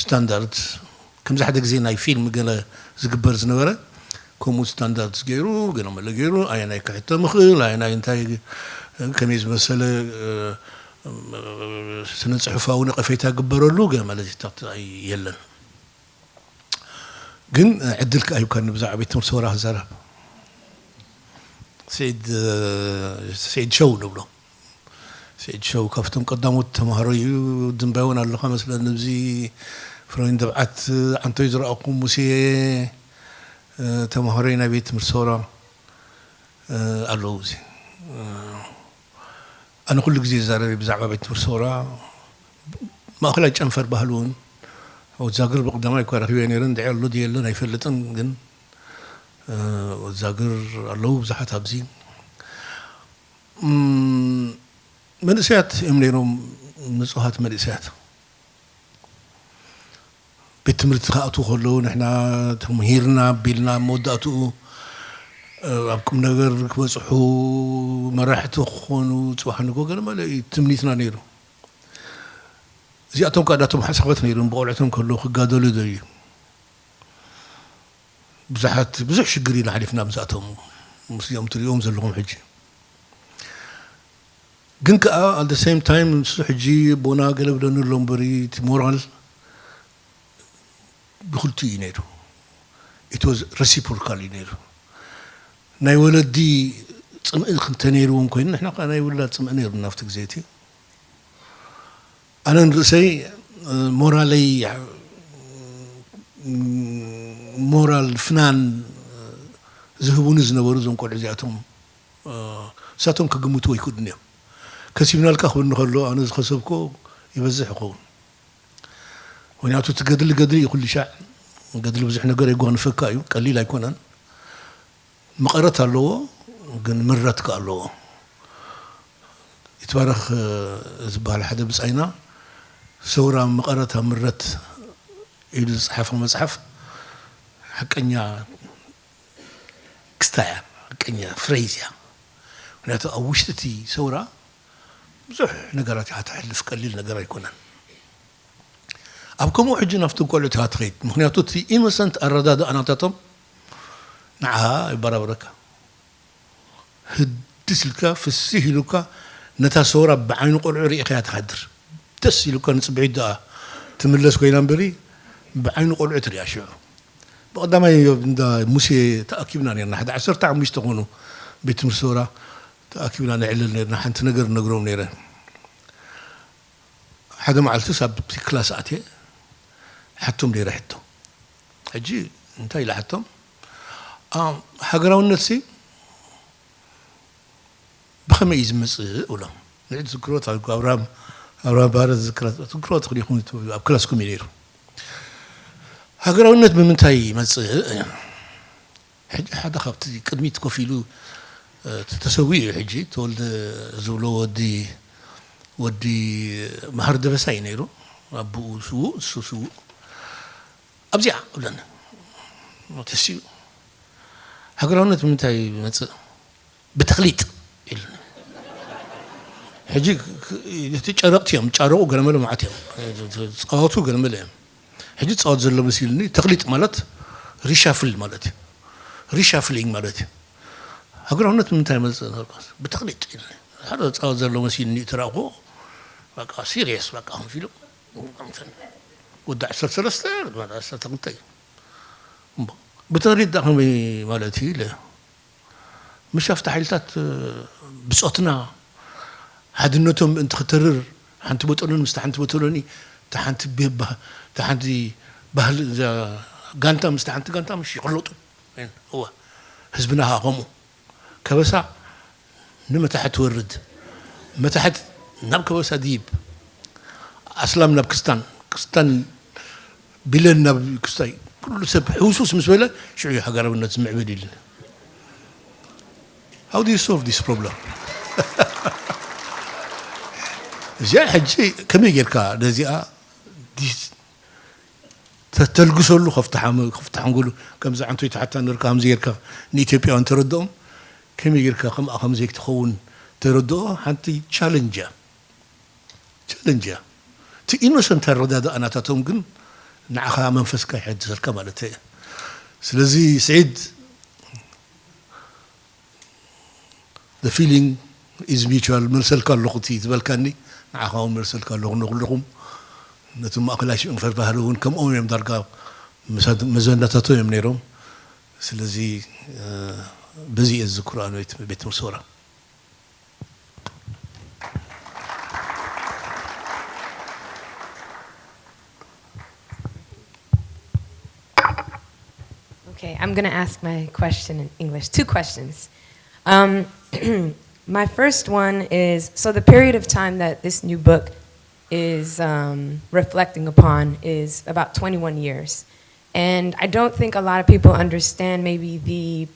ስታንዳርድ ከምዚ ሓደ ግዜ ናይ ፊልም ገለ ዝግበር ዝነበረ ከምኡ ስታንዳርድ ገይሩ ገለ መለ ገይሩ ኣየናይ ክሕተም ይኽእል ኣየናይ እንታይ ከመይ ዝመሰለ ስነ ፅሑፋዊ ነቐፌታ ግበረሉ ገለ መለ የለን ግን ዕድል ከኣ ሂብካኒ ብዛዕባ ቤት ትምህርቲ ሰውራ ክዛረብ ስዒድ ስዒድ ሸው ንብሎ ስዒድ ሸው ካብቶም ቀዳሞት ተማሃሮ እዩ ድንባይ እውን ኣለካ መስለኒ እዚ ፍሮይን ደብዓት ዓንቶይ ዝረኣኹ ሙሴ ተማሃሮይ ናይ ቤት ትምህርቲ ሰውራ ኣለዉ እዚ ኣነ ኩሉ ግዜ ዝዛረበ ብዛዕባ ቤት ትምህርቲ ሰውራ ማእኸላይ ጨንፈር ባህሊ እውን ወዛግር ብቐዳማይ እኳ ረኺበ ነይረ፣ እንድዒ ኣሎ ድዩ የለን ኣይፈልጥን፣ ግን ወዛግር ኣለዉ ብዙሓት ኣብዚ። መንእሰያት እዮም ነይሮም፣ ንጹሃት መንእሰያት። ቤት ትምህርቲ ክኣትዉ ከለዉ ንሕና ተምሂርና ኣቢልና፣ ኣብ መወዳእትኡ ኣብ ቁም ነገር ክበጽሑ፣ መራሕቲ ክኾኑ፣ ጽባሕ ንግሆ ገለ መለ እዩ ትምኒትና ነይሩ። እዚኣቶም ከኣ ዳቶም ሓሳባት ነይሮም፣ ብቆልዕቶም ከለዉ ክጋደሉ ይደልዩ። ብዙሓት፣ ብዙሕ ሽግር ኢና ሓሊፍና ምስኣቶም፣ ምስዚኦም ትሪእዎም ዘለኹም ሕጂ። ግን ከኣ at the same time ንሱ ሕጂ ኣቦና ገለ ብለኒ ኣሎ እምበሪ፣ እቲ ሞራል ብኽልቲኡ እዩ ነይሩ። It was reciprocal እዩ ነይሩ። ናይ ወለዲ ጽምኢ እንተ ነይርዎም ኮይኑ፣ ንሕና ከኣ ናይ ውላድ ጽምኢ ነይሩና ኣብቲ ግዜ እቲ። ኣነ ንርእሰይ ሞራለይ፣ ሞራል ፍናን ዝህቡኒ ዝነበሩ እዞም ቆልዑ እዚኣቶም፣ እሳቶም ክግምቱ ኣይክእሉን እዮም። ከሲብናልካ ክብልኒ ከሎ ኣነ ዝኸሰብኮ ይበዝሕ ይኸውን። ምኽንያቱ እቲ ገድሊ ገድሊ እዩ ኩሉ ሻዕ። ገድሊ ብዙሕ ነገር የጓንፈካ እዩ፣ ቀሊል ኣይኮነን። መቐረት ኣለዎ፣ ግን ምረት ከኣ ኣለዎ። ይትባረኽ ዝበሃል ሓደ ብጻይና ሰውራ መቐረታ ምረት ኢሉ ዝጸሓፎ መጽሓፍ ሓቀኛ ክስታ እያ፣ ሓቀኛ ፍሬዝ እያ። ምኽንያቱ ኣብ ውሽጢ እቲ ሰውራ ብዙሕ ነገራት እያ ተሕልፍ፣ ቀሊል ነገር ኣይኮነን። ኣብ ከምኡ ሕጂ ናብቶም ቆልዑ እያ ትኸይድ። ምኽንያቱ እቲ ኢኖሰንት ኣረዳድኣ ናታቶም ንዓኻ ይበራበረካ። ህድስ ኢልካ፣ ፍስህ ኢሉካ፣ ነታ ሰውራ ብዓይኒ ቆልዑ ርኢኻያ ትሓድር። ደስ ኢሉካ ንጽብሒት ደኣ ትምለስ ኮይና እምበሪ፣ ብዓይኒ ቆልዑ ትሪኣ ሽዑ። ብቐዳማይ እንዳ ሙሴ ተኣኪብና ነርና። ሓደ ዓሰርተ ሓሙሽተ ኮኑ ቤት ትምህርቲ ሰውራ ተኣኪብና ነዕልል ነርና። ሓንቲ ነገር ነግሮም ነይረ። ሓደ መዓልትስ ኣብቲ ክላስ ኣትየ ሓቶም ነይረ ሕቶ። ሕጂ እንታይ ኢለ ሓቶም? ኣም፣ ሃገራውነትሲ ብኸመይ እዩ ዝመጽእ? እብሎም። ንዕድ ዝክሮት ኣብ ኣብርሃም፣ ኣብርሃም ባህረ ዝክራት፣ ትክሮ ትኽሪኹም ኣብ ክላስኩም እዩ ነይሩ። ሃገራውነት ብምንታይ ይመጽእ? ሕጂ ሓደ ካብቲ ቅድሚት ኮፍ ኢሉ፣ እ፣ ተሰዊኡ እዩ። ሕጂ ተወልደ ዝብሎ ወዲ፣ ወዲ መሃር ደበሳ እዩ ነይሩ። ኣቦኡ ስዉእ፣ እሱ ስዉእ። ኣብዚኣ እብለኒ። ተሲኡ። ሃገራውነት ብምንታይ ይመጽእ? ብተኽሊጥ ኢሉኒ። ሕጂ ክ-፣ ክ-፣ እቲ ጨረቕቲ እዮም፣ ጫረቑ ገለመለ መዓት እዮም። ዝጻወቱ ገለመለ እዮም። ሕጂ ዝጻወት ዘሎ መሲሉኒ፣ ተኽሊጥ ማለት ሪሻፍል ማለት እዩ። ሪሻፍሊንግ ማለት እዩ። ሃገራውነት ንምንታይ ይመጽእ? ብተኽሊጥ ኢሉኒ። ሓደ ዝጻወት ዘሎ መሲሉኒ፣ እቲ ረኣኹዎ፣ በቃ ሲሪየስ፣ በቃ፣ ኮፍ ኢሉ፣ ወዲ ዓሰርተ ሰለስተ፣ ወዲ ዓሰርተ ክልተ እዩ። እምባ፣ ብተኽሊጥ ደኣ ከመይ ማለት እዩ? ኢለ። ምሽ ኣብቲ ሓይልታት፣ እ፣ ብጾትና ሓድነቶም ምእንቲ ክተርር፣ ሓንቲ ቦጦሎኒ ምስቲ ሓንቲ ቦጦሎኒ፣ እታ ሓንቲ ቤባ፣ እታ ሓንቲ ባህሊ፣ እዛ ጋንታ ምስቲ ሓንቲ ጋንታ ምሽ ይቕለጡ። እወ፣ ህዝብና ኸኣ ከምኡ። ከበሳ ንመታሕት ትወርድ፣ መታሕት ናብ ከበሳ ድይብ፣ ኣስላም ናብ ክስታን፣ ክስታን ቢለን ናብ ክስታይ፣ ኩሉ ሰብ ሕውሱስ ምስ በለ፣ ሽዑ እዩ ሃገራውነት ዝምዕብል ኢሉኒ። How do you solve this problem? እዚኣ ሕጂ ከመይ ጌርካ ነዚኣ ዲስ-፣ ተ-፣ ተልግሰሉ ከፍቲ ሓመ-፣ ከፍቲ ሓንጎሉ፣ ከምዚ ዓንቶይ ትሓታ ነርካ፣ ከምዚ ጌርካ ንኢትዮጵያውያን ተረድኦም፣ ከመይ ጌርካ ከምኣ ከም ዘይትኸውን ተረድኦ፣ ሓንቲ ቻለንጅ እያ። ቻለንጅ እያ። እቲ ኢኖሰንት ኣረዳድኣ ናታቶም ግን ንዓኻ መንፈስካ ይሕድሰልካ ማለት እየ። ስለዚ ስዒድ፣ the feeling is mutual፣ መልሰልካ ኣለኹ እቲ ዝበልካኒ፣ ንዓኻ እውን መልሰልካ ኣለኹ ንኹልኹም። ነቲ ማእከላይ ሽንፈር ባህሊ እውን ከምኦም እዮም ዳርጋ መሰ-፣ መዘናታቶም እዮም ነይሮም። ስለዚ፣ እ፣ በዚ እየ ዝዝክሮ ኣነ ቤት፣ ቤት ትምህርቲ ሰውራ። Okay, I'm going to ask my question in English. Two questions. Um, my first one is, so the period of time that this new book is um, reflecting upon is about twenty-one years. And I don't think a lot of people understand maybe the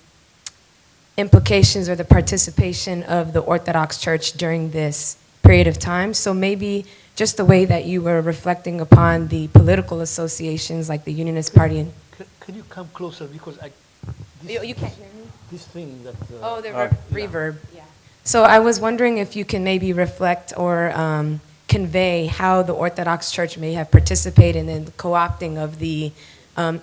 implications or the participation of the Orthodox Church during this period of time. So maybe just the way that you were reflecting upon the political associations like the Unionist Party and Can, can you come closer because I, you, you can't hear me? This thing that. Oh, the re- reverb. Yeah. So I was wondering if you can maybe reflect or um, convey how the Orthodox Church may have participated in the co-opting of the, um,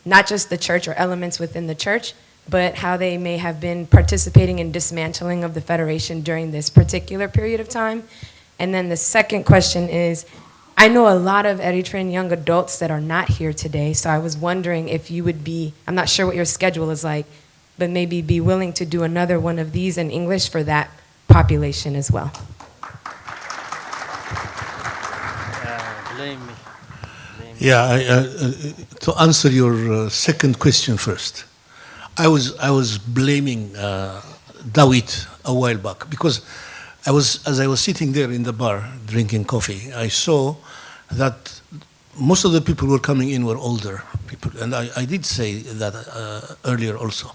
not just the church or elements within the church, but how they may have been participating in dismantling of the federation during this particular period of time. And then the second question is, I know a lot of Eritrean young adults that are not here today, so I was wondering if you would be, I'm not sure what your schedule is like, but maybe be willing to do another one of these in English for that population as well. Yeah, I, uh, uh, to answer your uh, second question first, I was I was blaming uh, Dawit a while back because I was as I was sitting there in the bar drinking coffee, I saw that most of the people who were coming in were older people, and I, I did say that uh, earlier also.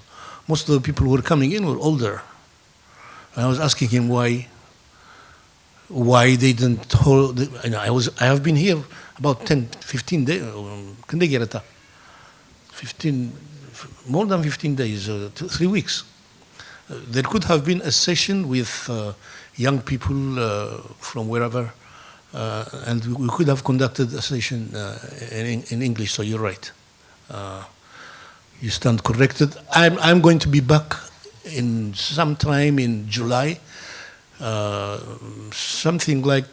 Most of the people who were coming in were older, and I was asking him why why they didn't hold. And I was I have been here about ten, fifteen days. ክንደይ ገይረ እታ fifteen, more than fifteen days, uh, th- three weeks. Uh, there could have been a session with uh, young people uh, from wherever, uh, and we- we could have conducted a session uh, in, in English. So you're right. Uh, you stand corrected. I'm I'm going to be back in sometime in July, uh, something like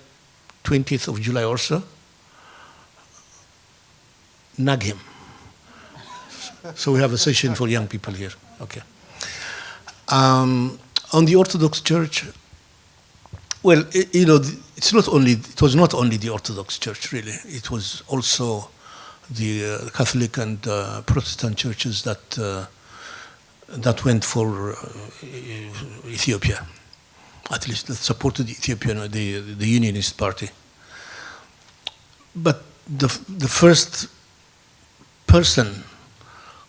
twentieth of July or so. Nag him. So we have a session for young people here. Okay. Um, on the Orthodox Church, well, i- you know, th- it's not only it was not only the Orthodox Church really. It was also the uh, Catholic and uh, Protestant churches that uh, that went for uh, Ethiopia, at least that supported Ethiopia, the the Unionist Party. But the the first person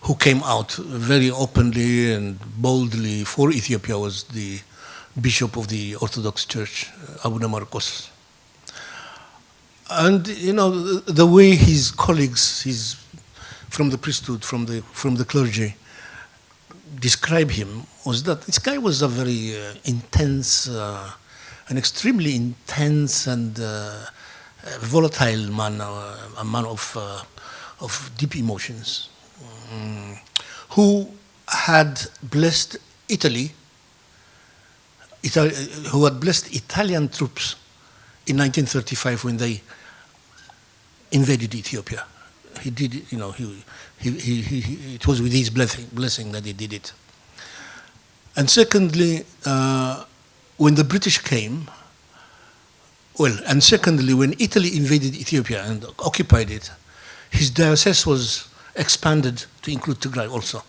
who came out very openly and boldly for Ethiopia was the Bishop of the Orthodox Church, Abuna Marcos. And you know the, the way his colleagues, his from the priesthood, from the from the clergy, describe him was that this guy was a very uh, intense, uh, an extremely intense and uh, volatile man, uh, a man of uh, of deep emotions, mm, who had blessed Italy, Ital- who had blessed Italian troops in nineteen thirty-five when they invaded Ethiopia. He did, you know, he, he, he, he, he- it was with his blessing, blessing that he did it. And secondly, uh, when the British came, well, and secondly, when Italy invaded Ethiopia and occupied it, his diocese was expanded to include Tigray also.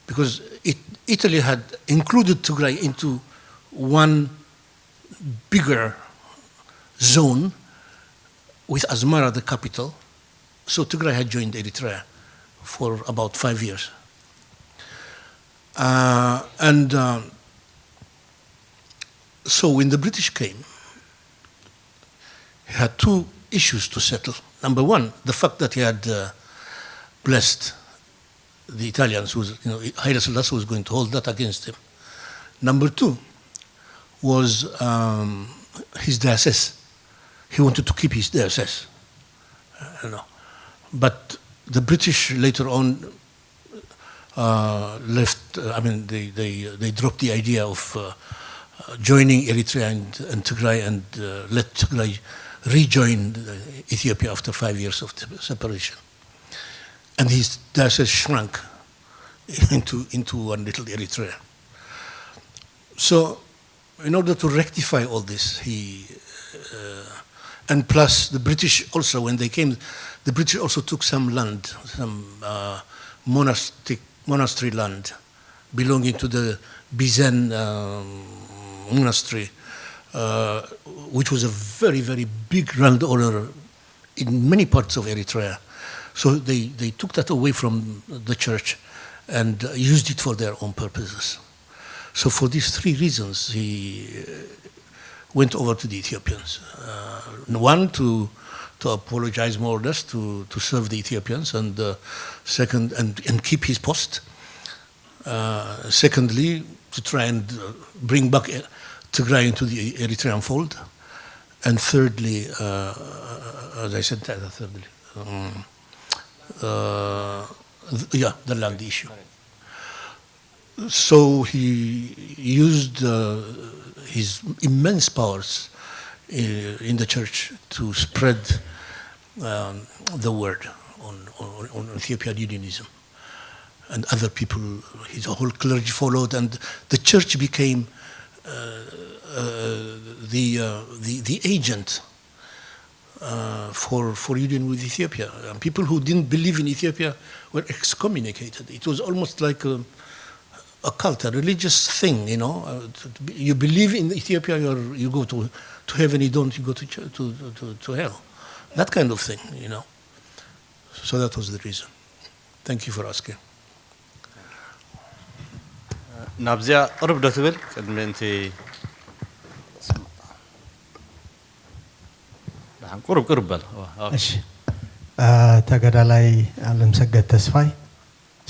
Because it, Italy had included Tigray into one bigger zone with Asmara the capital. So Tigray had joined Eritrea for about five years. Uh, and um, so when the British came, he had two issues to settle. Number one, the fact that he had uh, blessed the Italians, who was, you know, Haile Selassie was going to hold that against him. Number two was um, his diocese. He wanted to keep his diocese. Uh, you know. But the British later on uh, left, uh, I mean, they, they, they dropped the idea of uh, uh, joining Eritrea and, and Tigray and uh, let Tigray rejoin uh, Ethiopia after five years of the separation. And his diocese shrank into, into one little Eritrea. So, in order to rectify all this, he uh, and plus the British also, when they came, the British also took some land, some uh, monastic monastery land belonging to the Bizen um, monastery uh, which was a very, very big landowner in many parts of Eritrea. So they, they took that away from the church and uh, used it for their own purposes. So for these three reasons, he uh, went over to the Ethiopians. Uh, one, to, to apologize more or less, to, to serve the Ethiopians, and uh, second, and, and keep his post. Uh, secondly, to try and uh, bring back uh, Tigray into the Eritrean fold. And thirdly, uh, as I said, uh, thirdly, um, uh, th- yeah, the land issue. So he used uh, his immense powers uh, in the church to spread um, the word on, on, on Ethiopian unionism. And other people, his whole clergy followed, and the church became uh, uh, the, uh, the, the agent uh, for, for union with Ethiopia. And people who didn't believe in Ethiopia were excommunicated. It was almost like a, a cult, a religious thing, you know. Uh, to, to be- you believe in Ethiopia, you're, you go to, to heaven, you don't, you go to, ch- to, to, to hell. That kind of thing, you know. So that was the reason. Thank you for asking. ናብዚኣ ቅርብ ዶ ትብል ቅድሚ እንቲ ደሓን ቁርብ ቅርብ በል። እሺ፣ ተጋዳላይ ኣለምሰገድ ተስፋይ፣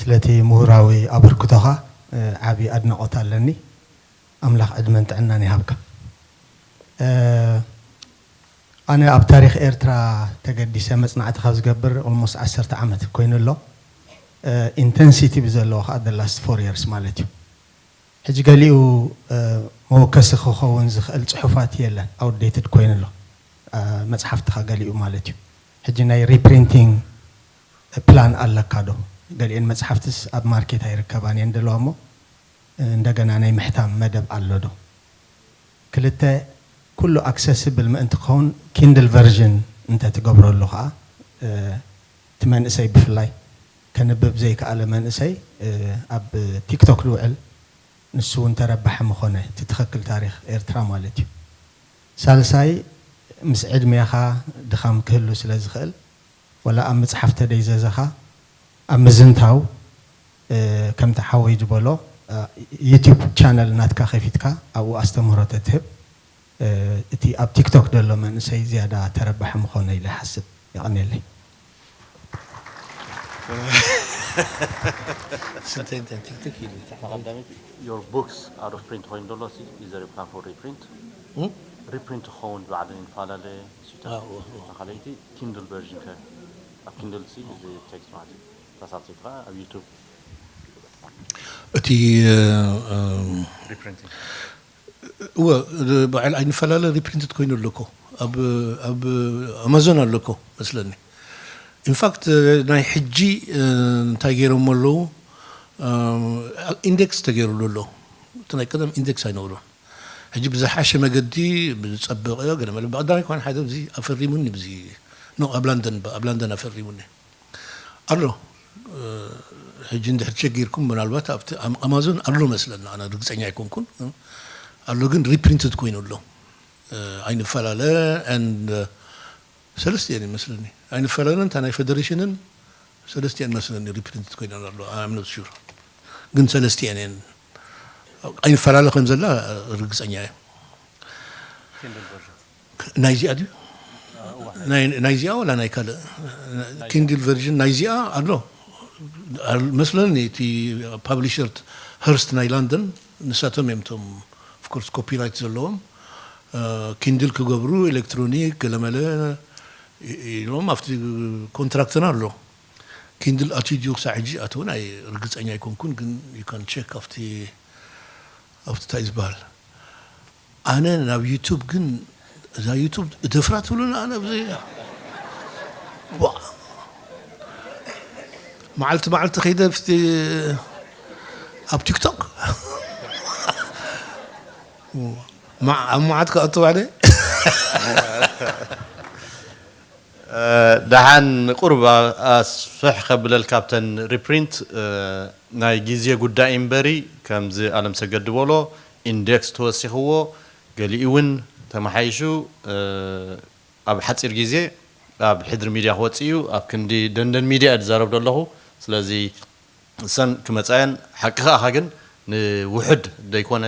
ስለቲ ምሁራዊ ኣበርክቶኻ ዓቢ ኣድናቖት ኣለኒ። ኣምላኽ ዕድመን ጥዕናን ይሃብካ። ኣነ ኣብ ታሪኽ ኤርትራ ተገዲሰ መጽናዕቲ ካብ ዝገብር ኦልሞስት ዓሰርተ ዓመት ኮይኑ ኣሎ። ኢንተንሲቲ ብዘለዎ ከዓ the last four years ማለት እዩ። ሕጂ ገሊኡ መወከሲ ክኸውን ዝኽእል ጽሑፋት የለን፣ ኣውትዴትድ ኮይኑ ኣሎ መጽሓፍትኻ ገሊኡ ማለት እዩ። ሕጂ ናይ ሪፕሪንቲንግ ፕላን ኣለካ ዶ? ገሊኤን መጽሓፍትስ ኣብ ማርኬት ኣይርከባን እየን ዘለዋ እሞ እንደገና ናይ ምሕታም መደብ ኣሎ ዶ? ክልተ፣ ኩሉ ኣክሰስብል ምእንቲ ክኸውን ኪንድል ቨርዥን እንተትገብረሉ ከዓ እቲ መንእሰይ ብፍላይ ከንብብ ዘይከኣለ መንእሰይ ኣብ ቲክቶክ ዝውዕል ንሱ እውን ተረባሒ ምኾነ፣ እቲ ትኽክል ታሪኽ ኤርትራ ማለት እዩ። ሳልሳይ፣ ምስ ዕድሜኻ ድኻም ክህሉ ስለ ዝኽእል፣ ወላ ኣብ ምጽሓፍ ተደይዘዘኻ ኣብ ምዝንታው ከምቲ ሓወይ ዝበሎ ዩቲዩብ ቻነል ናትካ ከፊትካ ኣብኡ ኣስተምህሮ ተትህብ እቲ ኣብ ቲክቶክ ዘሎ መንእሰይ ዝያዳ ተረባሒ ምኾነ ኢለ ይሓስብ። የቐንየለይ። ስንተይ እንታይ ቲክቶክ ኢሉ ቀዳሚት your books out of print ኮይኑ ዘሎ ሲ is there a plan for reprint? Reprint ክኸውን ባዕለን ይፈላለ ሲታት ካልኣይቲ ኪንድል ቨርዥን ከ ኣብ ኪንድል ሲ እዚ ቴክስት ማለት እዩ ተሳትፊ ከዓ ኣብ ዩቱብ እቲ reprint እወ በዓል ኣይንፈላለ ሪፕሪንትድ ኮይኑ ኣለኮ ኣብ ኣብ ኣማዞን ኣለኮ መስለኒ። ኢንፋክት ናይ ሕጂ እንታይ ገይሮሞ ኣለዉ ኢንዴክስ ተገይሩሉ ኣሎ። እቲ ናይ ቀደም ኢንዴክስ ኣይነበሮን። ሕጂ ብዝሓሸ መገዲ ብዝጸበቐ ገለ መለ ብቐዳማይ እኳ ሓደ ብዚ ኣፈሪሙኒ ብዚ ኖ ኣብ ላንደን ኣብ ላንደን ኣፈሪሙኒ ኣሎ። ሕጂ እንድሕር ቸክ ጌርኩም ምናልባት ኣብቲ ኣማዞን ኣሎ መስለኒ ኣነ ርግጸኛ ኣይኮንኩን ኣሎ ግን ሪፕሪንትድ ኮይኑ ኣሎ። ኣይንፈላለ and ሰለስቲኤን ይመስለኒ ኣይንፈላለን እታ ናይ ፌደሬሽንን ሰለስቲኤን መስለኒ ሪፕሪንትድ ኮይነን ኣሎ I'm not sure ግን ሰለስቲኤን እየን ኣይንፈላለ ከም ዘላ ርግጸኛ እየ። ናይዚኣ ድዩ ናይዚኣ ወላ ናይ ካልእ ኪንድል ቨርዥን ናይዚኣ ኣሎ መስለኒ እቲ ፓብሊሸርት ሀርስት ናይ ላንደን ንሳቶም እዮም ቶም ኦፍኮርስ ኮፒራይት ዘለዎም ኪንድል ክገብሩ ኤሌክትሮኒክ ገለመለ ኢሎም ኣብቲ ኮንትራክትና ኣሎ ኪንድል ኣትዩ ድዩ ክሳዕ ሕጂ ኣተውን ኣይ ርግፀኛ ኣይኮንኩን ግን you can check ኣብቲ ኣብቲ እንታይ ዝበሃል ኣነ ናብ ዩቱብ ግን እዛ ዩቱብ እደፍራ ትብሉና ኣነ ኣብዚ መዓልቲ መዓልቲ ከይደ ኣብ ቲክቶክ ኣብ መዓት ክኣቱ ባዕለ ደሓን ቁርብ ኣስፍሕ ከብለል ካብተን ሪፕሪንት ናይ ግዜ ጉዳይ እምበሪ ከምዚ ኣለም ሰገድ ዝበሎ ኢንዴክስ ተወሲኽዎ ገሊኡ እውን ተመሓይሹ ኣብ ሓፂር ግዜ ኣብ ሕድሪ ሚድያ ክወፅእ እዩ። ኣብ ክንዲ ደንደን ሚድያ እየ ዝዛረብ ዘለኹ። ስለዚ እሰን ክመፃየን ሓቂ ከኣኻ ግን ንውሕድ ዘይኮነ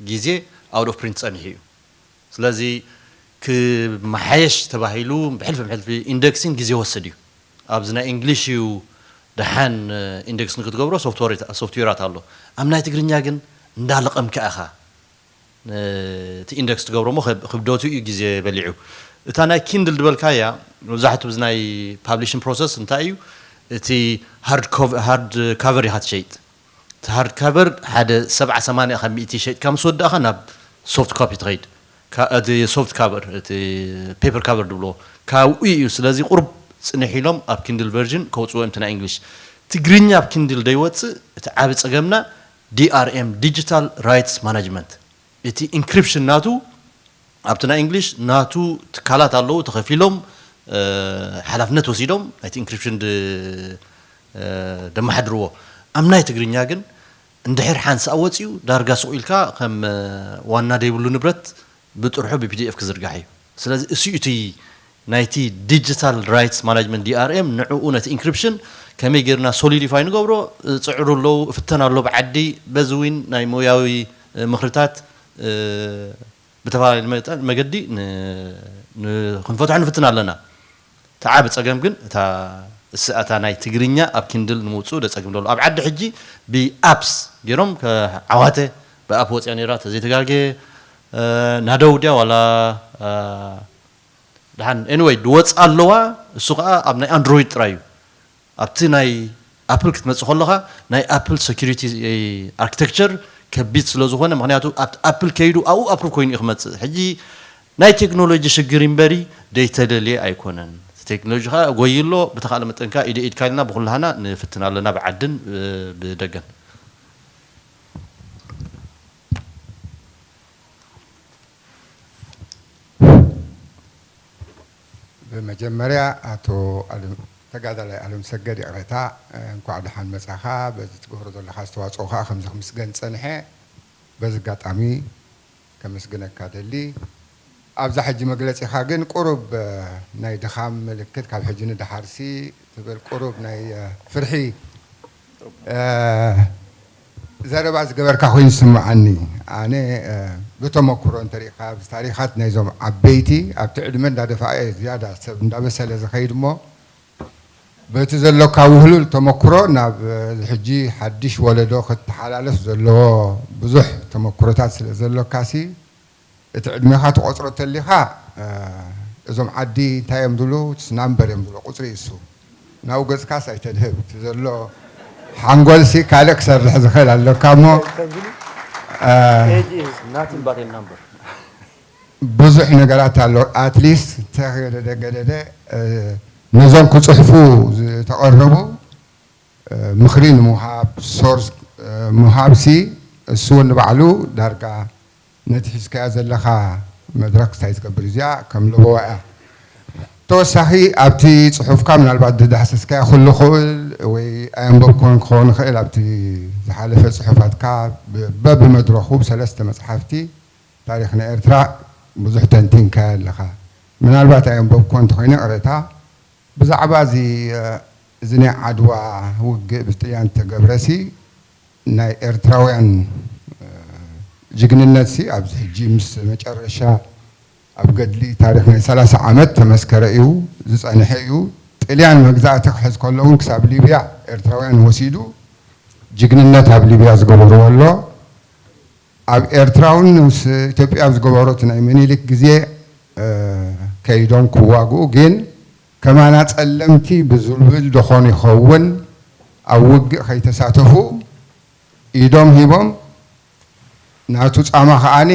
ግዜ out of print ፀኒሑ እዩ። ስለዚ ክመሓየሽ ተባሂሉ ብሕልፊ ብሕልፊ ኢንደክሲን ግዜ ወስድ እዩ። ኣብዚ ናይ እንግሊሽ እዩ ደሓን ኢንደክስ ንክትገብሮ ሶፍትዌራት ኣሎ። ኣብ ናይ ትግርኛ ግን እንዳለቐምካ ኢኻ እቲ ኢንደክስ ትገብሮ እሞ ክብደቱ እዩ ግዜ በሊዑ። እታ ናይ ኪንድል ዝበልካያ መብዛሕትኡ ብዚ ናይ ፓብሊሽን ፕሮሰስ እንታይ እዩ እቲ ሃርድ ካቨር ኢኻ ትሸይጥ። እቲ ሃርድ ካቨር ሓደ ሰብዓ ሰማንያ ካብ ሚእቲ ሸይጥካ ምስ ወዳእኻ ናብ ሶፍት ኮፒ ትኸይድ። እቲ ሶፍት ካቨር እቲ ፔፐር ካቨር ድብልዎ ካብኡ እዩ። ስለዚ ቁሩብ ፅንሕ ኢሎም ኣብ ኪንድል ቨርዥን ከውፅዎ እዮም እቲ ናይ እንግሊሽ። ትግርኛ ኣብ ኪንድል ደይወፅእ እቲ ዓብ ፀገምና ዲኣርኤም ዲጂታል ራይትስ ማናጅመንት እቲ ኢንክሪፕሽን ናቱ ኣብቲ ናይ እንግሊሽ ናቱ ትካላት ኣለዉ ተኸፊሎም ሓላፍነት ወሲዶም ናይቲ ኢንክሪፕሽን ደመሓድርዎ። ኣብ ናይ ትግርኛ ግን እንድሕር ሓንሳእ ወፂኡ ዳርጋ ስቕ ኢልካ ከም ዋና ደይብሉ ንብረት ብጥርሑ ብ ፒ ዲ ኤፍ ክዝርጋሕ እዩ። ስለዚ እሱ እቲ ናይቲ ዲጂታል ራይትስ ማናጅመንት ዲ ኣር ኤም ንዕኡ ነቲ ኢንክሪፕሽን ከመይ ጌርና ሶሊዲፋይ ንገብሮ። ፅዕሩ ኣለዉ እፍተን ኣሎ ብዓዲ በዚ እውን ናይ ሞያዊ ምኽርታት ብተፈላለየ መጠን መገዲ ክንፈትሖ ንፍትን ኣለና። እቲ ዓቢ ጸገም ግን እታ እሳ እታ ናይ ትግርኛ ኣብ ኪንድል ንምውጽኡ ደጸግም ደሎ ኣብ ዓዲ ሕጂ ብኣፕስ ገይሮም ዓዋተ ብኣፕ ወጽያ ነይራ ተዘይተጋጌ ናደው ድያ ዋላ ደሓን anyway ድወጽ ኣለዋ። እሱ ከዓ ኣብ ናይ ኣንድሮይድ ጥራይ እዩ። ኣብቲ ናይ ኣፕል ክትመጽእ ከለኻ ናይ ኣፕል ሰኪሪቲ ኣርኪቴክቸር ከቢድ ስለ ዝኾነ ምክንያቱ ኣብቲ ኣፕል ከይዱ ኣብኡ ኣፕሩቭ ኮይኑ እዩ ክመጽእ። ሕጂ ናይ ቴክኖሎጂ ሽግር እምበሪ ደይተደልየ ኣይኮነን። እቲ ቴክኖሎጂ ከዓ ጎይ ኣሎ ብተኻእለ መጠን ከዓ ኢደ ኢድካ ኢልና ብኩላህና ንፍትን ኣለና ብዓድን ብደገን። ብመጀመርያ ኣቶ ኣለም ተጋዳላይ ኣለምሰገድ ይቕሬታ እንኳዕ ደሓን መጻኻ። በዚ ትገብሮ ዘለኻ ኣስተዋጽኦ ከዓ ከምዚ ክምስገን ጸንሐ። በዚ ኣጋጣሚ ከመስግነካ ደሊ። ኣብዛ ሕጂ መግለጺኻ ግን ቁሩብ ናይ ድኻም ምልክት ካብ ሕጂ ንደሓርሲ ትብል ቁሩብ ናይ ፍርሒ ዘረባ ዝገበርካ ኮይኑ ዝስምዓኒ። ኣነ ብተመኩሮ እንተሪእካ ኣብዚ ታሪኻት ናይዞም ዓበይቲ ኣብቲ ዕድመ እንዳደፍኣ እየ ዝያዳ ሰብ እንዳበሰለ ዝኸይድ እሞ በቲ ዘሎካ ውህሉል ተመኩሮ ናብ ሕጂ ሓድሽ ወለዶ ክተሓላለፍ ዘለዎ ብዙሕ ተመኩሮታት ስለ ዘሎካሲ እቲ ዕድሜኻ ትቖጽሮ ተሊኻ እዞም ዓዲ እንታይ እዮም ዝብሉ እቲ ናምበር እዮም ዝብሉ ቁጽሪ እዩ እሱ ናብኡ ገጽካስ ኣይተድህብ እቲ ዘሎ ሓንጎልሲ ካልእ ክሰርሕ ዝኽእል ኣለካ እሞ ብዙሕ ነገራት ኣሎ ኣትሊስት ተገደደ ገደደ ነዞም ክጽሕፉ ዝተቐረቡ ምኽሪ ንምሃብ ሶርስ ምሃብሲ እሱ እውን ንባዕሉ ዳርጋ ነቲ ሒዝካዮ ዘለኻ መድረክ እንታይ ትገብር እዚኣ ከም ለበዋ እያ። ተወሳኺ ኣብቲ ፅሑፍካ ምናልባት ዝዳህሰስካዮ ክህሉ ክእል ወይ ኣየንበብኩን ክኸውን ይኽእል ኣብቲ ዝሓለፈ ፅሑፋትካ በብመድረኹ ብሰለስተ መፅሓፍቲ ታሪኽ ናይ ኤርትራ ብዙሕ ተንቲንካዮ ኣለኻ። ምናልባት ኣየንበብኩን እንተኾይነ ቅሬታ ብዛዕባ እዚ እዚ ናይ ዓድዋ ውግእ ብጥልያን ዝተገብረሲ ናይ ኤርትራውያን ጅግንነትሲ ኣብዚ ሕጂ ምስ መጨረሻ ኣብ ገድሊ ታሪኽ ናይ ሰላሳ ዓመት ተመስከረ እዩ ዝጸንሐ እዩ። ጥልያን መግዛእቲ ክሕዝ ከሎ እውን ክሳብ ሊብያ ኤርትራውያን ወሲዱ ጅግንነት ኣብ ሊብያ ዝገበርዎ ኣሎ። ኣብ ኤርትራ እውን ምስ ኢትዮጵያ ኣብ ዝገበሮ እቲ ናይ ምኒልክ ግዜ ከይዶም ክዋግኡ ግን ከማና ጸለምቲ ብዝብል ደኾን ይኸውን ኣብ ውግእ ከይተሳተፉ ኢዶም ሂቦም ናቱ ጻማ ከኣኒ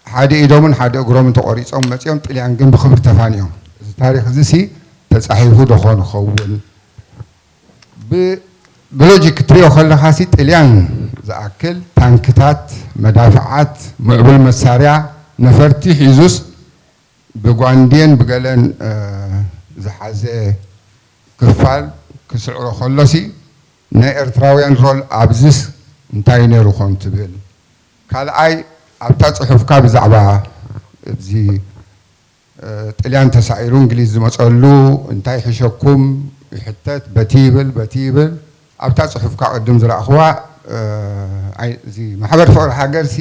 ሓደ ኢዶምን ሓደ እግሮምን ተቖሪጾም መጺኦም ጥልያን ግን ብኽብሪ ተፋንዮም። እዚ ታሪኽ እዚ ሲ ተጻሒፉ ደኾን ይኸውን። ብሎጂክ ክትሪኦ ከለኻ ሲ ጥልያን ዝኣክል ታንክታት፣ መዳፍዓት፣ ምዕቡል መሳርያ፣ ነፈርቲ ሒዙስ ብጓንዴን ብገለን ዝሓዘ ክፋል ክስዕሮ ከሎሲ ናይ ኤርትራውያን ሮል ኣብዝስ እንታይ ነይሩ ኮን ትብል? ካልኣይ ኣብታ ጽሑፍካ ብዛዕባ እዚ ጥልያን ተሳዒሩ እንግሊዝ ዝመፀሉ እንታይ ሕሸኩም ይሕተት፣ በቲ ይብል በቲ ይብል። ኣብታ ፅሑፍካ ቅድም ዝረእኽዋ እዚ ማሕበር ፍቕሪ ሃገር ሲ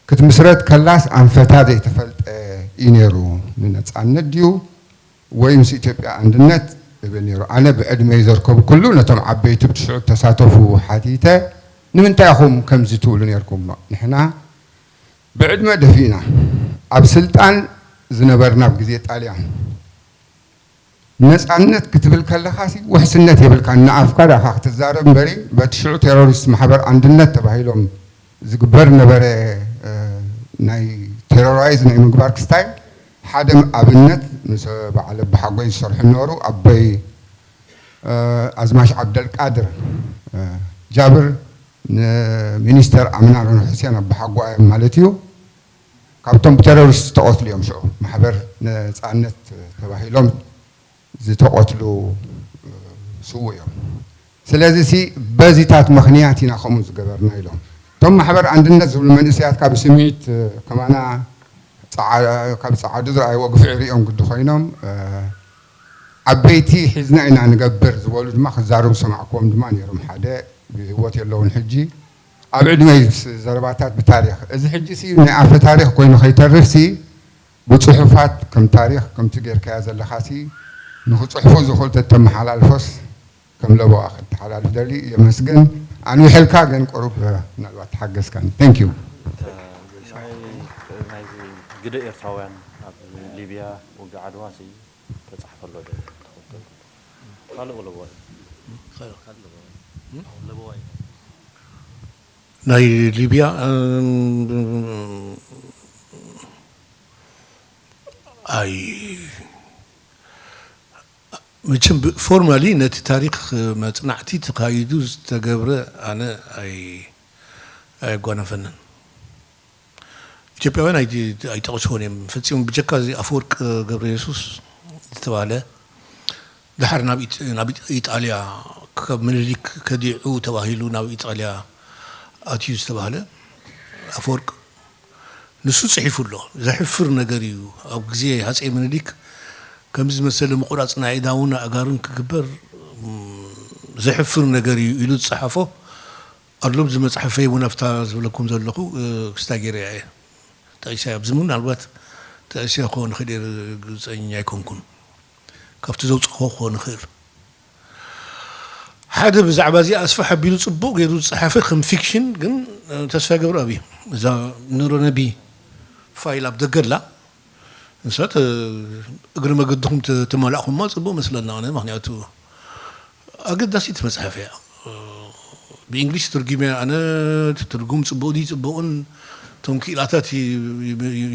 ክትምስረት ከላስ ኣንፈታ ዘይተፈልጠ እዩ ነይሩ። ንነፃነት ድዩ ወይ ምስ ኢትዮጵያ ኣንድነት እብል ነይሩ። ኣነ ብዕድመይ ዘርከቡ ኩሉ ነቶም ዓበይቲ ብትሽዑ ተሳተፉ ሓቲተ፣ ንምንታይ ኢኹም ከምዚ ትብሉ ነይርኩም? ንሕና ብዕድመ ደፊእና ኣብ ስልጣን ዝነበርና ኣብ ግዜ ጣልያን ነፃነት ክትብል ከለኻሲ ውሕስነት የብልካን። ንኣፍካ ዳኻ ክትዛረብ እምበሪ በቲ ሽዑ ቴሮሪስት ማሕበር ኣንድነት ተባሂሎም ዝግበር ነበረ ናይ ቴሮራይዝ ናይ ምግባር ክስታይ ሓደ ኣብነት ምስ በዓል ኣባሓጎይ ዝሰርሑ ነበሩ። ኣቦይ ኣዝማሽ ዓብደልቃድር ጃብር ንሚኒስተር ኣምናን ሑሴን ኣባሓጎ እዮም ማለት እዩ። ካብቶም ብቴሮሪስት ዝተቐትሉ እዮም። ሽዑ ማሕበር ነፃነት ተባሂሎም ዝተቐትሉ ስው እዮም። ስለዚ ሲ በዚታት ምኽንያት ኢና ከምኡ ዝገበርና ኢሎም እቶም ማሕበር ኣንድነት ዝብሉ መንእሰያት ካብ ስምዒት ከማና ካብ ፀዓዱ ዝረኣይዎ ግፍዒ ሪኦም ግዲ ኮይኖም ዓበይቲ ሒዝና ኢና ንገብር ዝበሉ ድማ ክዛረቡ ዝሰማዕክዎም ድማ ነይሮም። ሓደ ብህይወት የለውን ሕጂ ኣብ ዕድመይ ዘረባታት ብታሪክ እዚ ሕጂ ሲ ናይ ኣፈ ታሪክ ኮይኑ ከይተርፍ ሲ ብፅሑፋት ከም ታሪክ ከምቲ ጌርካያ ዘለካ ሲ ንክፅሕፉ ዝኽእሉ ተተመሓላልፎስ ከም ለበዋ ከተሓላልፍ ደሊ የመስግን። ኣንዊሐልካ ግን ቁሩብ ምናልባት ተሓገዝካኒ። Thank you። ናይዚ ግደ ኤርትራውያን ኣብ ሊብያ ውግእ ዓድዋ ሲ ተጻሕፈ ኣሎ ዶ ትኽክል ካልእ ለበዋ እዩ። ካልእ ለበዋ እዩ። ለበዋ እዩ። ናይ ሊብያ ኣይ መቸም ፎርማሊ ነቲ ታሪክ መፅናዕቲ ተካይዱ ዝተገብረ ኣነ ኣይ ኣየጓነፈንን። ኢትዮጵያውያን ኣይጠቐስዎን እዮም ፈፂሙ ብጀካ እዚ ኣፈወርቅ ገብረ የሱስ ዝተባህለ ድሓር ናብ ኢጣልያ ካብ ምኒልክ ከዲዑ ተባሂሉ ናብ ኢጣልያ ኣትዩ ዝተባህለ ኣፈወርቅ ንሱ ፅሒፉ ኣሎ። ዘሕፍር ነገር እዩ። ኣብ ግዜ ሃፀይ ምኒልክ ከምዚ ዝመሰለ ምቑራፅ ናይ ኣእዳውን ኣእጋርን ክግበር ዘሕፍር ነገር እዩ ኢሉ ዝፀሓፎ ኣሎ። ኣብዚ መፅሓፈይ እውን ኣብታ ዝብለኩም ዘለኹ ክስታይ ገይረ እየ ጠቒሰ ኣብዚ ምናልባት ጠቒሰ ክኾን ይኽእል እየ ርግፀኛ ኣይኮንኩን። ካብቲ ዘውፅእኹ ክኾን ይኽእል። ሓደ ብዛዕባ እዚኣ ኣስፍሕ ኣቢሉ ፅቡቕ ገይሩ ዝፀሓፈ ከም ፊክሽን ግን ተስፋ ገብረኣብ እዩ። እዛ ኑረነቢ ፋይል ኣብ ደገ ኣላ። ንሳ እግሪ መገድኹም ተማላእኹማ ፅቡቕ መስለና ኣነ ምክንያቱ ኣገዳሲት መፅሓፍ እያ። ብእንግሊሽ ትርጉም እያ ኣነ ትርጉም ፅቡቕ ድዩ ፅቡቕን እቶም ክኢላታት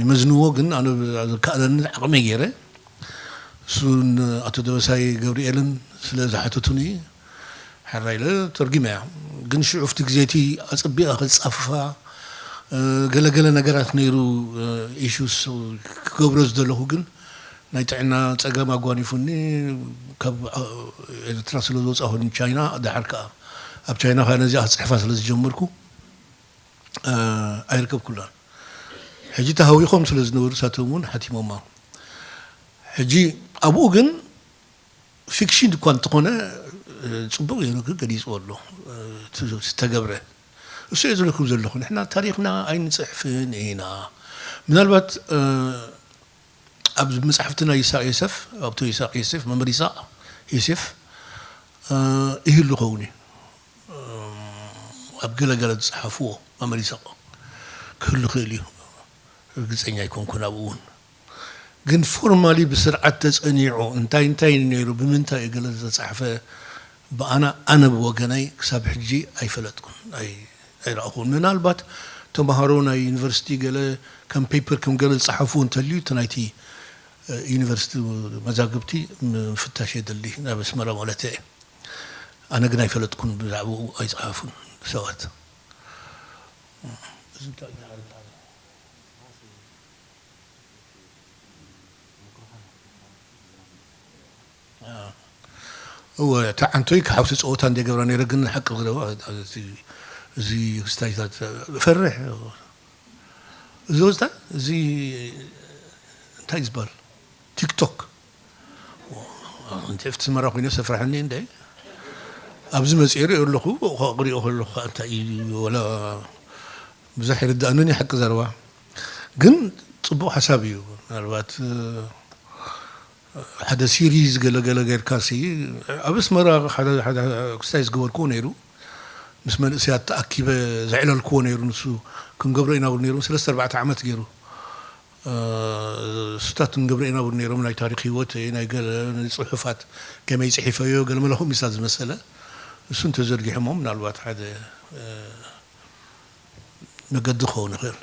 ይመዝንዎ ግን ኣነ ዝከኣለኒ ዓቕመይ ገይረ እሱን ኣቶ ደበሳይ ገብርኤልን ስለ ዝሓተቱኒ ሕራይ ኢለ ተርጊመያ። ግን ሽዑ ኣብቲ ግዜ እቲ ኣጸቢቐ ክጻፍፋ ገለገለ ነገራት ነይሩ ኢሹስ ክገብሮ ዝደለኹ ግን ናይ ጥዕና ጸገም ኣጓኒፉኒ ካብ ኤርትራ ስለ ዝወጻኹ ንቻይና ደሓር ከኣ ኣብ ቻይና ከኣ ነዚኣ ክጽሕፋ ስለ ዝጀመርኩ ኣይርከብኩላን። ሕጂ ተሃዊኾም ስለ ዝነበሩ እሳቶም እውን ሓቲሞማ። ሕጂ ኣብኡ ግን ፊክሽን እኳ እንተኾነ ፅቡቕ ገይሩ ገሊፅዎ ኣሎ ዝተገብረ። እሱ እየ ዝብለኩም ዘለኹ ንሕና ታሪኽና ኣይንፅሕፍን ኢና። ምናልባት ኣብ መፅሓፍቲ ናይ ይስሐቅ ዮሴፍ ኣብቶ ይስሐቅ ዮሴፍ መምህር ይስሐቅ ዮሴፍ ይህሉ ኸውን እዩ። ኣብ ገለ ገለ ዝፀሓፍዎ መምህር ይስሐቅ ክህሉ ክእል እዩ። ርግፀኛ ኣይኮንኩን ኣብኡ እውን ግን ፎርማሊ ብስርዓት ተፀኒዑ እንታይ እንታይ ነይሩ ብምንታይ እዩ ገለ ዝተፃሕፈ ብኣና ኣነ ብወገነይ ክሳብ ሕጂ ኣይፈለጥኩን ኣይረእኹን ምናልባት ተምሃሮ ናይ ዩኒቨርሲቲ ገለ ከም ፔፐር ከም ገለ ዝፀሓፍዎ እንተልዩ እቲ ናይቲ ዩኒቨርሲቲ መዛግብቲ ምፍታሽ የድሊ ናብ ኣስመራ ማለት እየ ኣነ ግን ኣይፈለጥኩን ብዛዕባኡ ኣይፀሓፉን ሰባት እወ እቲ ዓንቶይ ክሓውሲ ፀወታ እንደ ገብራ ነይረ ግን ሓቂ ክረባ እዚ ክስታይታት ፈርሕ እዚ ወዝታ እዚ እንታይ ዝበሃል ቲክቶክ እንተ ኣብቲ መራ ኮይነ ሰፍራሕኒ እንደ ኣብዚ መፅኤ ሪኦ ኣለኹ። ክሪኦ ከለኹ ከዓ እንታይ እዩ ወላ ብዙሕ ይርዳእንን ሓቂ ዘረባ ግን ፅቡቕ ሓሳብ እዩ። ምናልባት ሓደ ሲሪዝ ገለገለ ጌርካ ሲ ኣብ ኣስመራ ሓደ ሓደ ክስታይ ዝገበርክዎ ነይሩ። ምስ መንእሰያት ተኣኪበ ዘዕለልክዎ ነይሩ። ንሱ ክንገብሮ ኢና ብሉ ነይሩ። ሰለስተ ኣርባዕተ ዓመት ገይሩ። እሱታት ንገብረ ኢና ብሉ ነይሮም። ናይ ታሪክ ህይወት ናይ ገለ ጽሑፋት ከመይ ጽሒፈዮ ገለ መለኹም ይሳ ዝመሰለ እሱ እንተዘርጊሖሞ ምናልባት ሓደ መገዲ ክኸውን ይኽእል።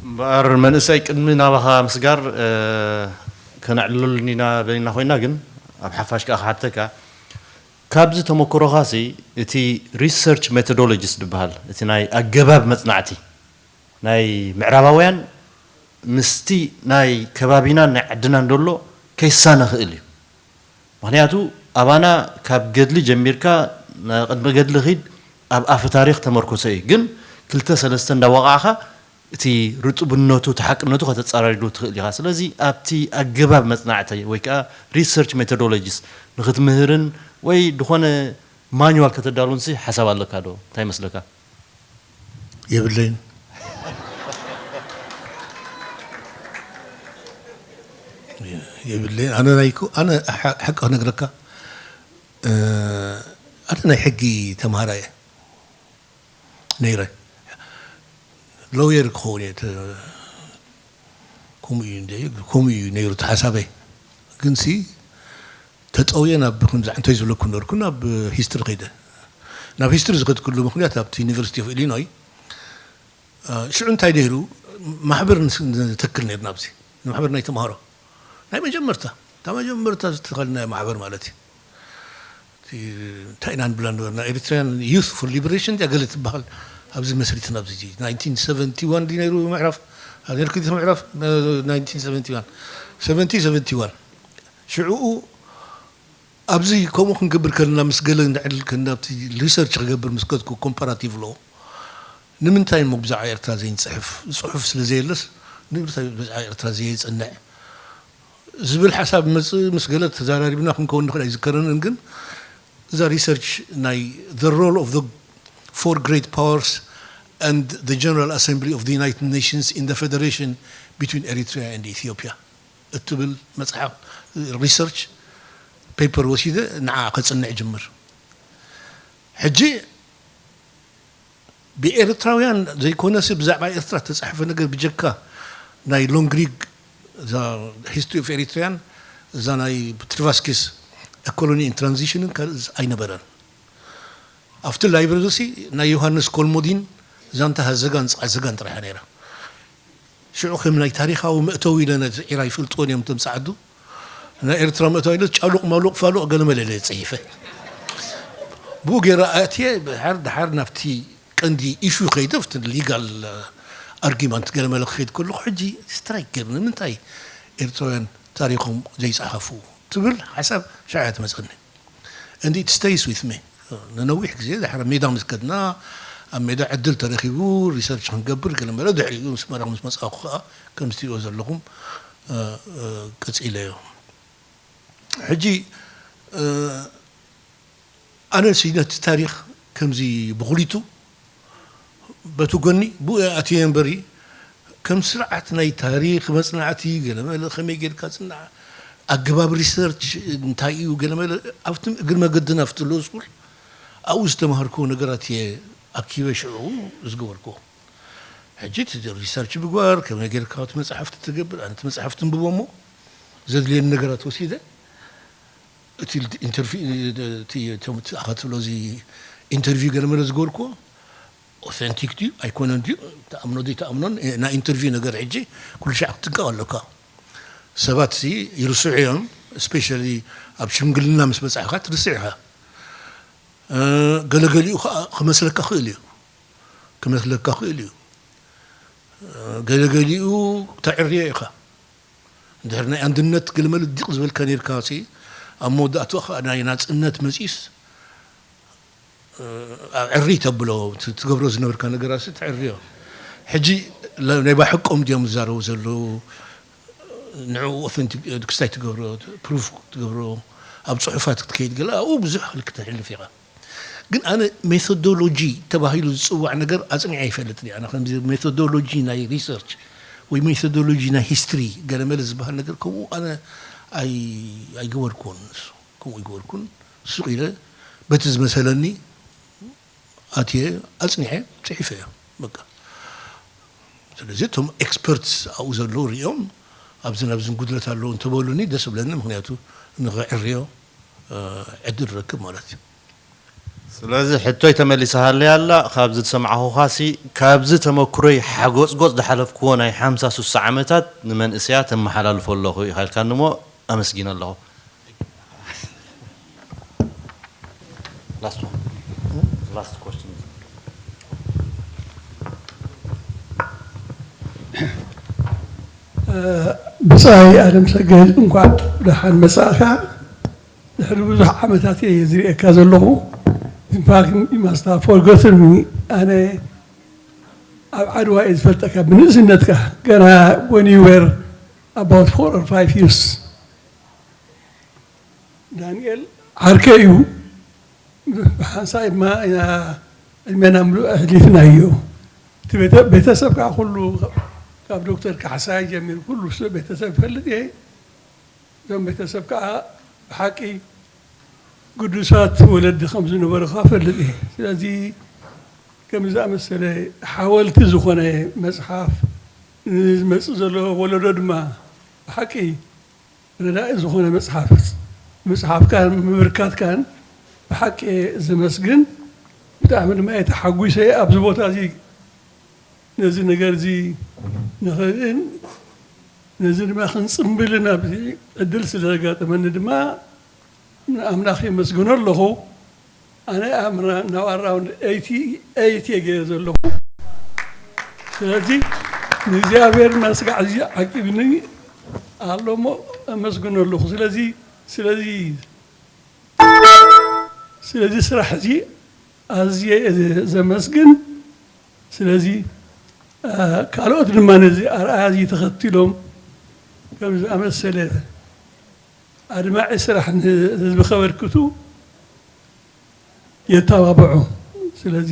እምበኣር መንእሰይ ቅድሚ ናባኻ ምስጋር ከነዕልለሉ ኢና በሊና ኮይና ግን ኣብ ሓፋሽ ከዓ ክሓተካ ካብዚ ተመክሮኻሲ እቲ research methodologies ዝበሃል እቲ ናይ ኣገባብ መጽናዕቲ ናይ ምዕራባውያን ምስቲ ናይ ከባቢናን ናይ ዓድናን ዘሎ ከይሳነ ክእል እዩ። ምኽንያቱ ኣባና ካብ ገድሊ ጀሚርካ ቅድሚ ገድሊ ኺድ ኣብ ኣፈ ታሪኽ ተመርኮሰ እዩ። ግን ክልተ ሰለስተ እንዳወቓዕኻ እቲ ርጡብነቱ እቲ ሓቅነቱ ከተጻራርዶ ትኽእል ኢኻ። ስለዚ ኣብቲ ኣገባብ መጽናዕቲ ወይ ከዓ research methodologies ንኽትምህርን ወይ ዝኾነ ማኑዋል ከተዳሉንሲ ሓሳብ ኣለካ ዶ? እንታይ ይመስለካ? የብለይን። የብለይን። ኣነ ናይኩ ኣነ ሓቂ ክነግረካ ኣነ ናይ ሕጊ ተምሃራ እየ ነይረ። ሎየር ክኸውን እየ ከምኡ እዩ እንደ ከምኡ እዩ ነይሩ እቲ ሓሳበይ። ግንሲ ተጠውየ ናብ ከምዚ ዓንቶይ ዝብለኩ ነበርኩ ናብ ሂስትሪ ከይደ። ናብ ሂስትሪ ዝኸድኩሉ ምክንያት ኣብቲ ዩኒቨርሲቲ ኦፍ ኢሊኖይ ሽዑ እንታይ ነይሩ ማሕበር ንተክል ነርና ኣብዚ ማሕበር ናይ ተምሃሮ ናይ መጀመርታ እታ መጀመርታ ዝተኸልና ማሕበር ማለት እዩ። እንታይ ኢና ንብላ ነበርና ኤሪትራያን ዩት ፎር ሊበሬሽን እያ ገለ ትበሃል ኣብዚ መስሪትና ኣብዚ ናይንቲን ሰቨንቲ ዋን ድዩ ነይሩ ምዕራፍ ኣብ ነርክዲት ምዕራፍ ናይንቲን ሰቨንቲ ዋን ሰቨንቲ ሰቨንቲ ዋን ሽዕኡ ኣብዚ ከምኡ ክንገብር ከለና ምስ ገለ ንዕል ከና ኣብቲ ሪሰርች ክገብር ምስ ከድኩ ኮምፓራቲቭ ሎ ንምንታይ እሞ ብዛዕባ ኤርትራ ዘይንፅሕፍ ፅሑፍ ስለ ዘየለስ ንምንታይ ብዛዕባ ኤርትራ ዘየፅንዕ ዝብል ሓሳብ መጽእ ምስ ገለ ተዛራሪብና ክንከውን ንኽእል ኣይዝከረንን ግን እዛ ሪሰርች ናይ the role of the four great powers and the General Assembly of the United Nations in the federation between Eritrea and Ethiopia እትብል መጽሓፍ ሪሰርች ፔፐር ወሲደ ንዓ ከጽንዕ ጅምር ሕጂ ብኤርትራውያን ዘይኮነሲ ብዛዕባ ኤርትራ ተጻሕፈ ነገር ብጀካ ናይ ሎንግሪግ እዛ ሂስትሪ ኦፍ ኤሪትሪያን እዛ ናይ ትሪቫስኪስ ኮሎኒ ኢን ትራንዚሽንን ካልእ ኣይነበረን ኣብቲ ላይብረሪ ሲ ናይ ዮሃንስ ኮልሞዲን ዛንታ ሃዘጋን ጸዓዘጋን ጥራሕያ ነይራ ሽዑ ከም ናይ ታሪኻዊ መእተዊ ኢለ ነቲ ዒራ ይፈልጥዎን እዮም እቶም ጸዓዱ ናይ ኤርትራ መእተዊ ኢለ ጫሉቕ ማሉቕ ፋሉቕ ገለ መለ ኢለ ጽሒፈ ብኡ ገይረ ኣእትየ ድሓር ድሓር ናብቲ ቀንዲ ኢሹ ከይደ ኣብቲ ሊጋል ኣርጊመንት ገለ መለ ክኸይድ ከለኹ ሕጂ ስትራይክ ገይሩ ንምንታይ ኤርትራውያን ታሪኾም ዘይጸሓፉ ትብል ሓሳብ ሽዓ እያ ትመጸኒ and it stays with me ንነዊሕ ግዜ ድሓር ኣብ ሜዳ ምስ ከድና ኣብ ሜዳ ዕድል ተረኺቡ ሪሰርች ክንገብር ገለ መለ ድሕሪኡ ምስ መረቕ ምስ መጻእኩ ከዓ ከምዚ ትሪኦ ዘለኹም ቀጺለዮ ሕጂ ኣነ ሲ ነቲ ታሪኽ ከምዚ ብኹሊቱ በቲ ጎኒ ብኡ ኣትየ እምበሪ ከም ስርዓት ናይ ታሪኽ መጽናዕቲ ገለመለ ከመይ ጌርካ ጽናዕ ኣገባብ ሪሰርች እንታይ እዩ ገለመለ ኣብቲ እግሪ መገድን ኣብቲ ሎ ስኩል ኣብኡ ዝተማሃርክዎ ነገራት እየ ኣኪበ ሽዑ ዝገበርክዎ ሕጂ እቲ ሪሰርች ምግባር ከመይ ጌርካ እቲ መጽሓፍቲ ትገብር ኣነ እቲ መጽሓፍቲ እንብቦ እሞ ዘድልየኒ ነገራት ወሲደ እቲ ኢንተርቪ እቲ ኣኸትብሎ እዚ ኢንተርቪው ገለ መለ ዝገበርክዎ ኦተንቲክ ድዩ ኣይኮነን ድዩ ተኣምኖ ድዩ ተኣምኖን ናይ ኢንተርቪው ነገር ሕጂ ኩሉ ሻዕ ክትጥንቀቕ ኣለካ ሰባት ሲ ይርስዑ እዮም ስፔሻሊ ኣብ ሽምግልና ምስ በጻሕካ ትርስዕ ኢኻ ገለገሊኡ ከዓ ክመስለካ ክእል እዩ ክመስለካ ክእል እዩ ገለገሊኡ ተዕርዮ ኢኻ እንድሕር ናይ ኣንድነት ገለመለ ዲቕ ዝበልካ ነርካ ሲ ኣብ መወዳእትኡ ከዓ ናይ ናፅነት መፂስ ኣብ ዕሪ ተብሎ ትገብሮ ዝነበርካ ነገራት ተዕርዮ ሕጂ ናይ ባሕቆም ድዮም ዝዛረቡ ዘለዉ ንዕኡ ኦተንቲክ ክስታይ ትገብሮ፣ ፕሩፍ ትገብሮ፣ ኣብ ጽሑፋት ክትከይድ ገለ ኣብኡ ብዙሕ ክልክተሕልፍ ኢኻ። ግን ኣነ ሜቶዶሎጂ ተባሂሉ ዝጽዋዕ ነገር ኣጽኒዐ ኣይፈልጥን እየ። ኣነ ከምዚ ሜቶዶሎጂ ናይ ሪሰርች ወይ ሜቶዶሎጂ ናይ ሂስትሪ ገለመለ ዝበሃል ነገር ከምኡ ኣነ ኣይ ኣይገበርኩዎን። ንሱ ከምኡ ኣይገበርኩን። ስቕ ኢለ በቲ ዝመሰለኒ ኣትየ ኣጽኒዐ ጽሒፈ እየ። በቃ ስለዚ እቶም ኤክስፐርትስ ኣብኡ ዘለዉ ሪኦም ኣብዝን ኣብዝን ጉድለት ኣለዉ እንተበሉኒ ደስ ብለኒ። ምክንያቱ ንኽዕርዮ ዕድል ረክብ ማለት እዩ። ስለዚ ሕቶይ ተመሊሳሃለይ ኣላ። ካብዚ ዝሰማዕኹኻሲ ካብዚ ተመክሮይ ሓጎጽጎጽ ዝሓለፍክዎ ናይ ሓምሳ ሱሳ ዓመታት ንመንእሰያት እመሓላልፎ ኣለኹ ኢኻ ኢልካኒ እሞ ኣመስጊነ ኣለኹ። Last one. Last question. ብጻይ ኣለም ሰገድ እንኳዕ ደሓን መጻእካ። ድሕሪ ብዙሕ ዓመታት እየ ዝርእየካ ዘለኹ። In fact, you must have forgotten me. ኣነ ኣብ ዓድዋ እየ ዝፈልጠካ ብንእስነትካ ገና when you were about four or five years. ዳንኤል ዓርከይ እዩ። ብሓንሳእ ድማ ኢና ዕድሜና ምሉእ ኣሕሊፍናዮ። እቲ ቤተ- ቤተሰብ ከዓ ኩሉ ካብ ዶክተር ካሕሳይ ጀሚሩ ኩሉ ስ- ቤተሰብ ይፈልጥ እየ። እዞም ቤተሰብ ከዓ ብሓቂ ግዱሳት ወለዲ ከም ዝነበሩ ከዓ ፈልጥ እየ። ስለዚ ከምዚ ዝኣመሰለ ሓወልቲ ዝኾነ መፅሓፍ ንዝመፅእ ዘሎ ወለዶ ድማ ብሓቂ ረዳኢ ዝኾነ መፅሓፍ ምፅሓፍካን ምብርካትካን ብሓቂ እየ ዘመስግን። ብጣዕሚ ድማ እየ ተሓጒሰ ኣብዚ ቦታ እዚ ነዚ ነገር እዚ ንኽርእን ነዚ ድማ ክንፅምብልን ኣብዚ ዕድል ስለ ዘጋጠመኒ ድማ ንኣምላኽ የመስግኖ ኣለኹ። ኣነ ኣብ ናብ ኣራውንድ ኤይቲ ኤይት እየ ገይረ ዘለኹ። ስለዚ ንእግዚኣብሔር መስጋዕ እዚ ዓቂብኒ ኣሎ እሞ ኣመስግኖ ኣለኹ። ስለዚ ስለዚ ስለዚ ስራሕ እዚ ኣዝየ እየ ዘመስግን። ስለዚ ካልኦት ድማ ነዚ ኣርኣያ እዚ ተኸቲሎም ከም ዝኣመሰለ ኣድማዒ ስራሕ ንህዝቢ ከበርክቱ የተባብዖ። ስለዚ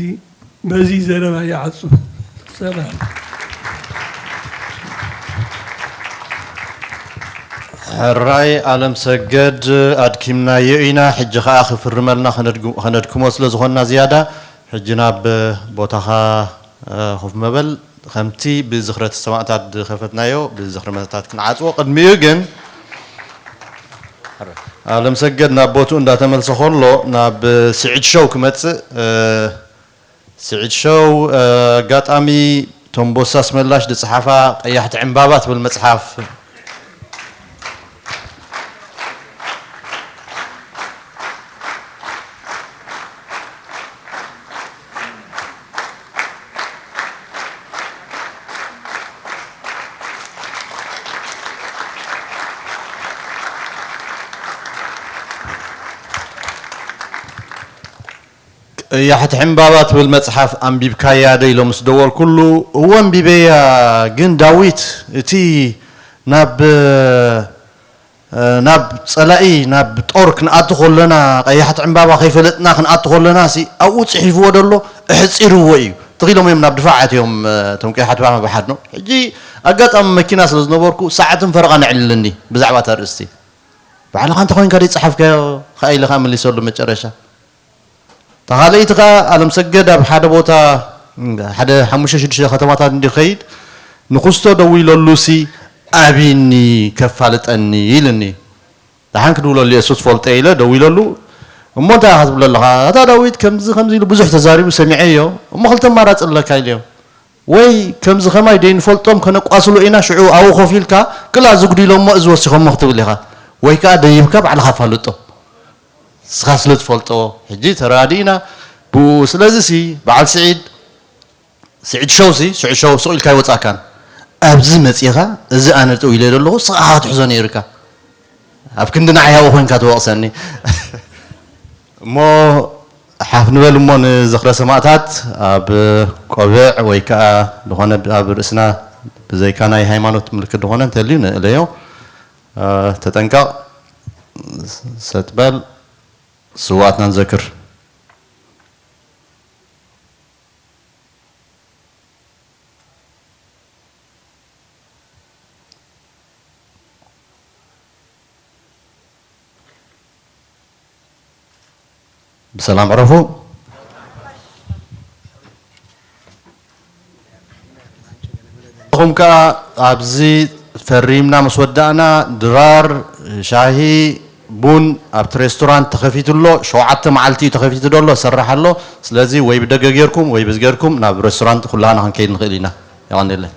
በዚ ዘረባ ይዓጹ። ሰላም። ሕራይ ኣለም ሰገድ ኣድኪምናዮ ኢና። ሕጂ ከኣ ክፍርመልና ከነድግሞ ስለ ዝኾንና ዝያዳ ሕጂ ናብ ቦታኻ ኮፍ ምበል። ከምቲ ብዝኽረ ሰማእታት ዝኸፈትናዮ ብዝኽሪ መታት ክንዓጽዎ ቅድሚኡ ግን ኣለምሰገድ ናብ ቦትኡ እንዳተመልሰ ከሎ ናብ ስዒድ ሸው ክመጽእ። ስዒድ ሸው ኣጋጣሚ ቶምቦሳ ኣስመላሽ ዝጸሓፋ ቀያሕቲ ዕምባባ ትብል መጽሓፍ ቀያሕቲ ዕምባባ ትብል መጽሓፍ ኣንቢብካያ ዶ ኢሎም ምስ ደወልኩሉ፣ እወ ኣንቢበያ፣ ግን ዳዊት እቲ ናብ ናብ ጸላኢ ናብ ጦር ክንኣቱ ከለና ቀያሕቲ ዕምባባ ከይፈለጥና ክንኣቱ ከለና ሲ ኣብኡ ጽሒፍዎ ደሎ ኣሕጺርዎ እዩ ተኺሎም እዮም ናብ ድፋዓት እዮም እቶም ቀያሕቲ ዕምባባ ብሓድኖ። ሕጂ ኣጋጣሚ መኪና ስለ ዝነበርኩ ሰዓትን ፈረቓን ኣዕሊልኒ ብዛዕባ እታ ኣርእስቲ። ባዕልኻ እንተኾይንካ ደይጸሓፍካዮ ከኣ ኢለ ከኣ መሊሰሉ መጨረሻ። ተኻለይቲ ከኣ ኣለምሰገድ ኣብ ሓደ ቦታ ሓደ ሓሙሽተ ሽዱሽተ ከተማታት እንዲ ከይድ ንኩስቶ ደዊለሉሲ ኣብይኒ ከፋልጠኒ ኢልኒ። ደሓን ክድውለሉ እየ እሱ ትፈልጦ ኢለ ደዊለሉ። እሞ እንታይ ኢኻ ትብሎ ኣለኻ ኣታ ዳዊት ከምዚ ከምዚ ኢሉ ብዙሕ ተዛሪቡ ሰሚዐዮ እሞ ክልተ ኣማራፂ ኣለካ ኢለዮ። ወይ ከምዚ ከማይ ደይንፈልጦም ከነቋስሎ ኢና ሽዑ ኣብኡ ኮፍ ኢልካ ክላ ዝጉዲሎሞ እዚ ወሲኾሞ ክትብል ኢኻ። ወይ ከዓ ደይብካ ባዕልኻ ኣፋልጦ። ንስኻ ስለ ትፈልጦ ሕጂ ተረዳዲእና ብኡ ስለዚ ሲ በዓል ስዒድ ስዒድ ሸው ሲ ስዒድ ሸው ሱቕ ኢልካ ኣይወፃእካን ኣብዚ መፂኻ እዚ ኣነ ጠው ኢለ ዘለኹ ስኻ ክትሕዞ ነይርካ ኣብ ክንዲ ንዓይ ኣብኡ ኮይንካ ትወቕሰኒ እሞ ሓፍ ንበል እሞ ንዝኽረ ሰማእታት ኣብ ቆብዕ ወይ ከዓ ዝኾነ ኣብ ርእስና ብዘይካ ናይ ሃይማኖት ምልክት ዝኾነ እንተልዩ ንእለዮ ተጠንቀቕ፣ ሰጥ በል፣ ስውኣትና ንዘክር። ብሰላም ዕረፉ። ንኹም ከኣ ኣብዚ ፈሪምና ምስ ወዳእና ድራር፣ ሻሂ፣ ቡን ኣብቲ ሬስቶራንት ተኸፊቱ ኣሎ። ሸውዓተ መዓልቲ እዩ ተኸፊቱ ዘሎ፣ ሰርሕ ኣሎ። ስለዚ ወይ ብደገ ጌርኩም ወይ ብዚ ጌርኩም ናብ ሬስቶራንት ኩላህና ክንከይድ ንኽእል ኢና። የቐንየለይ።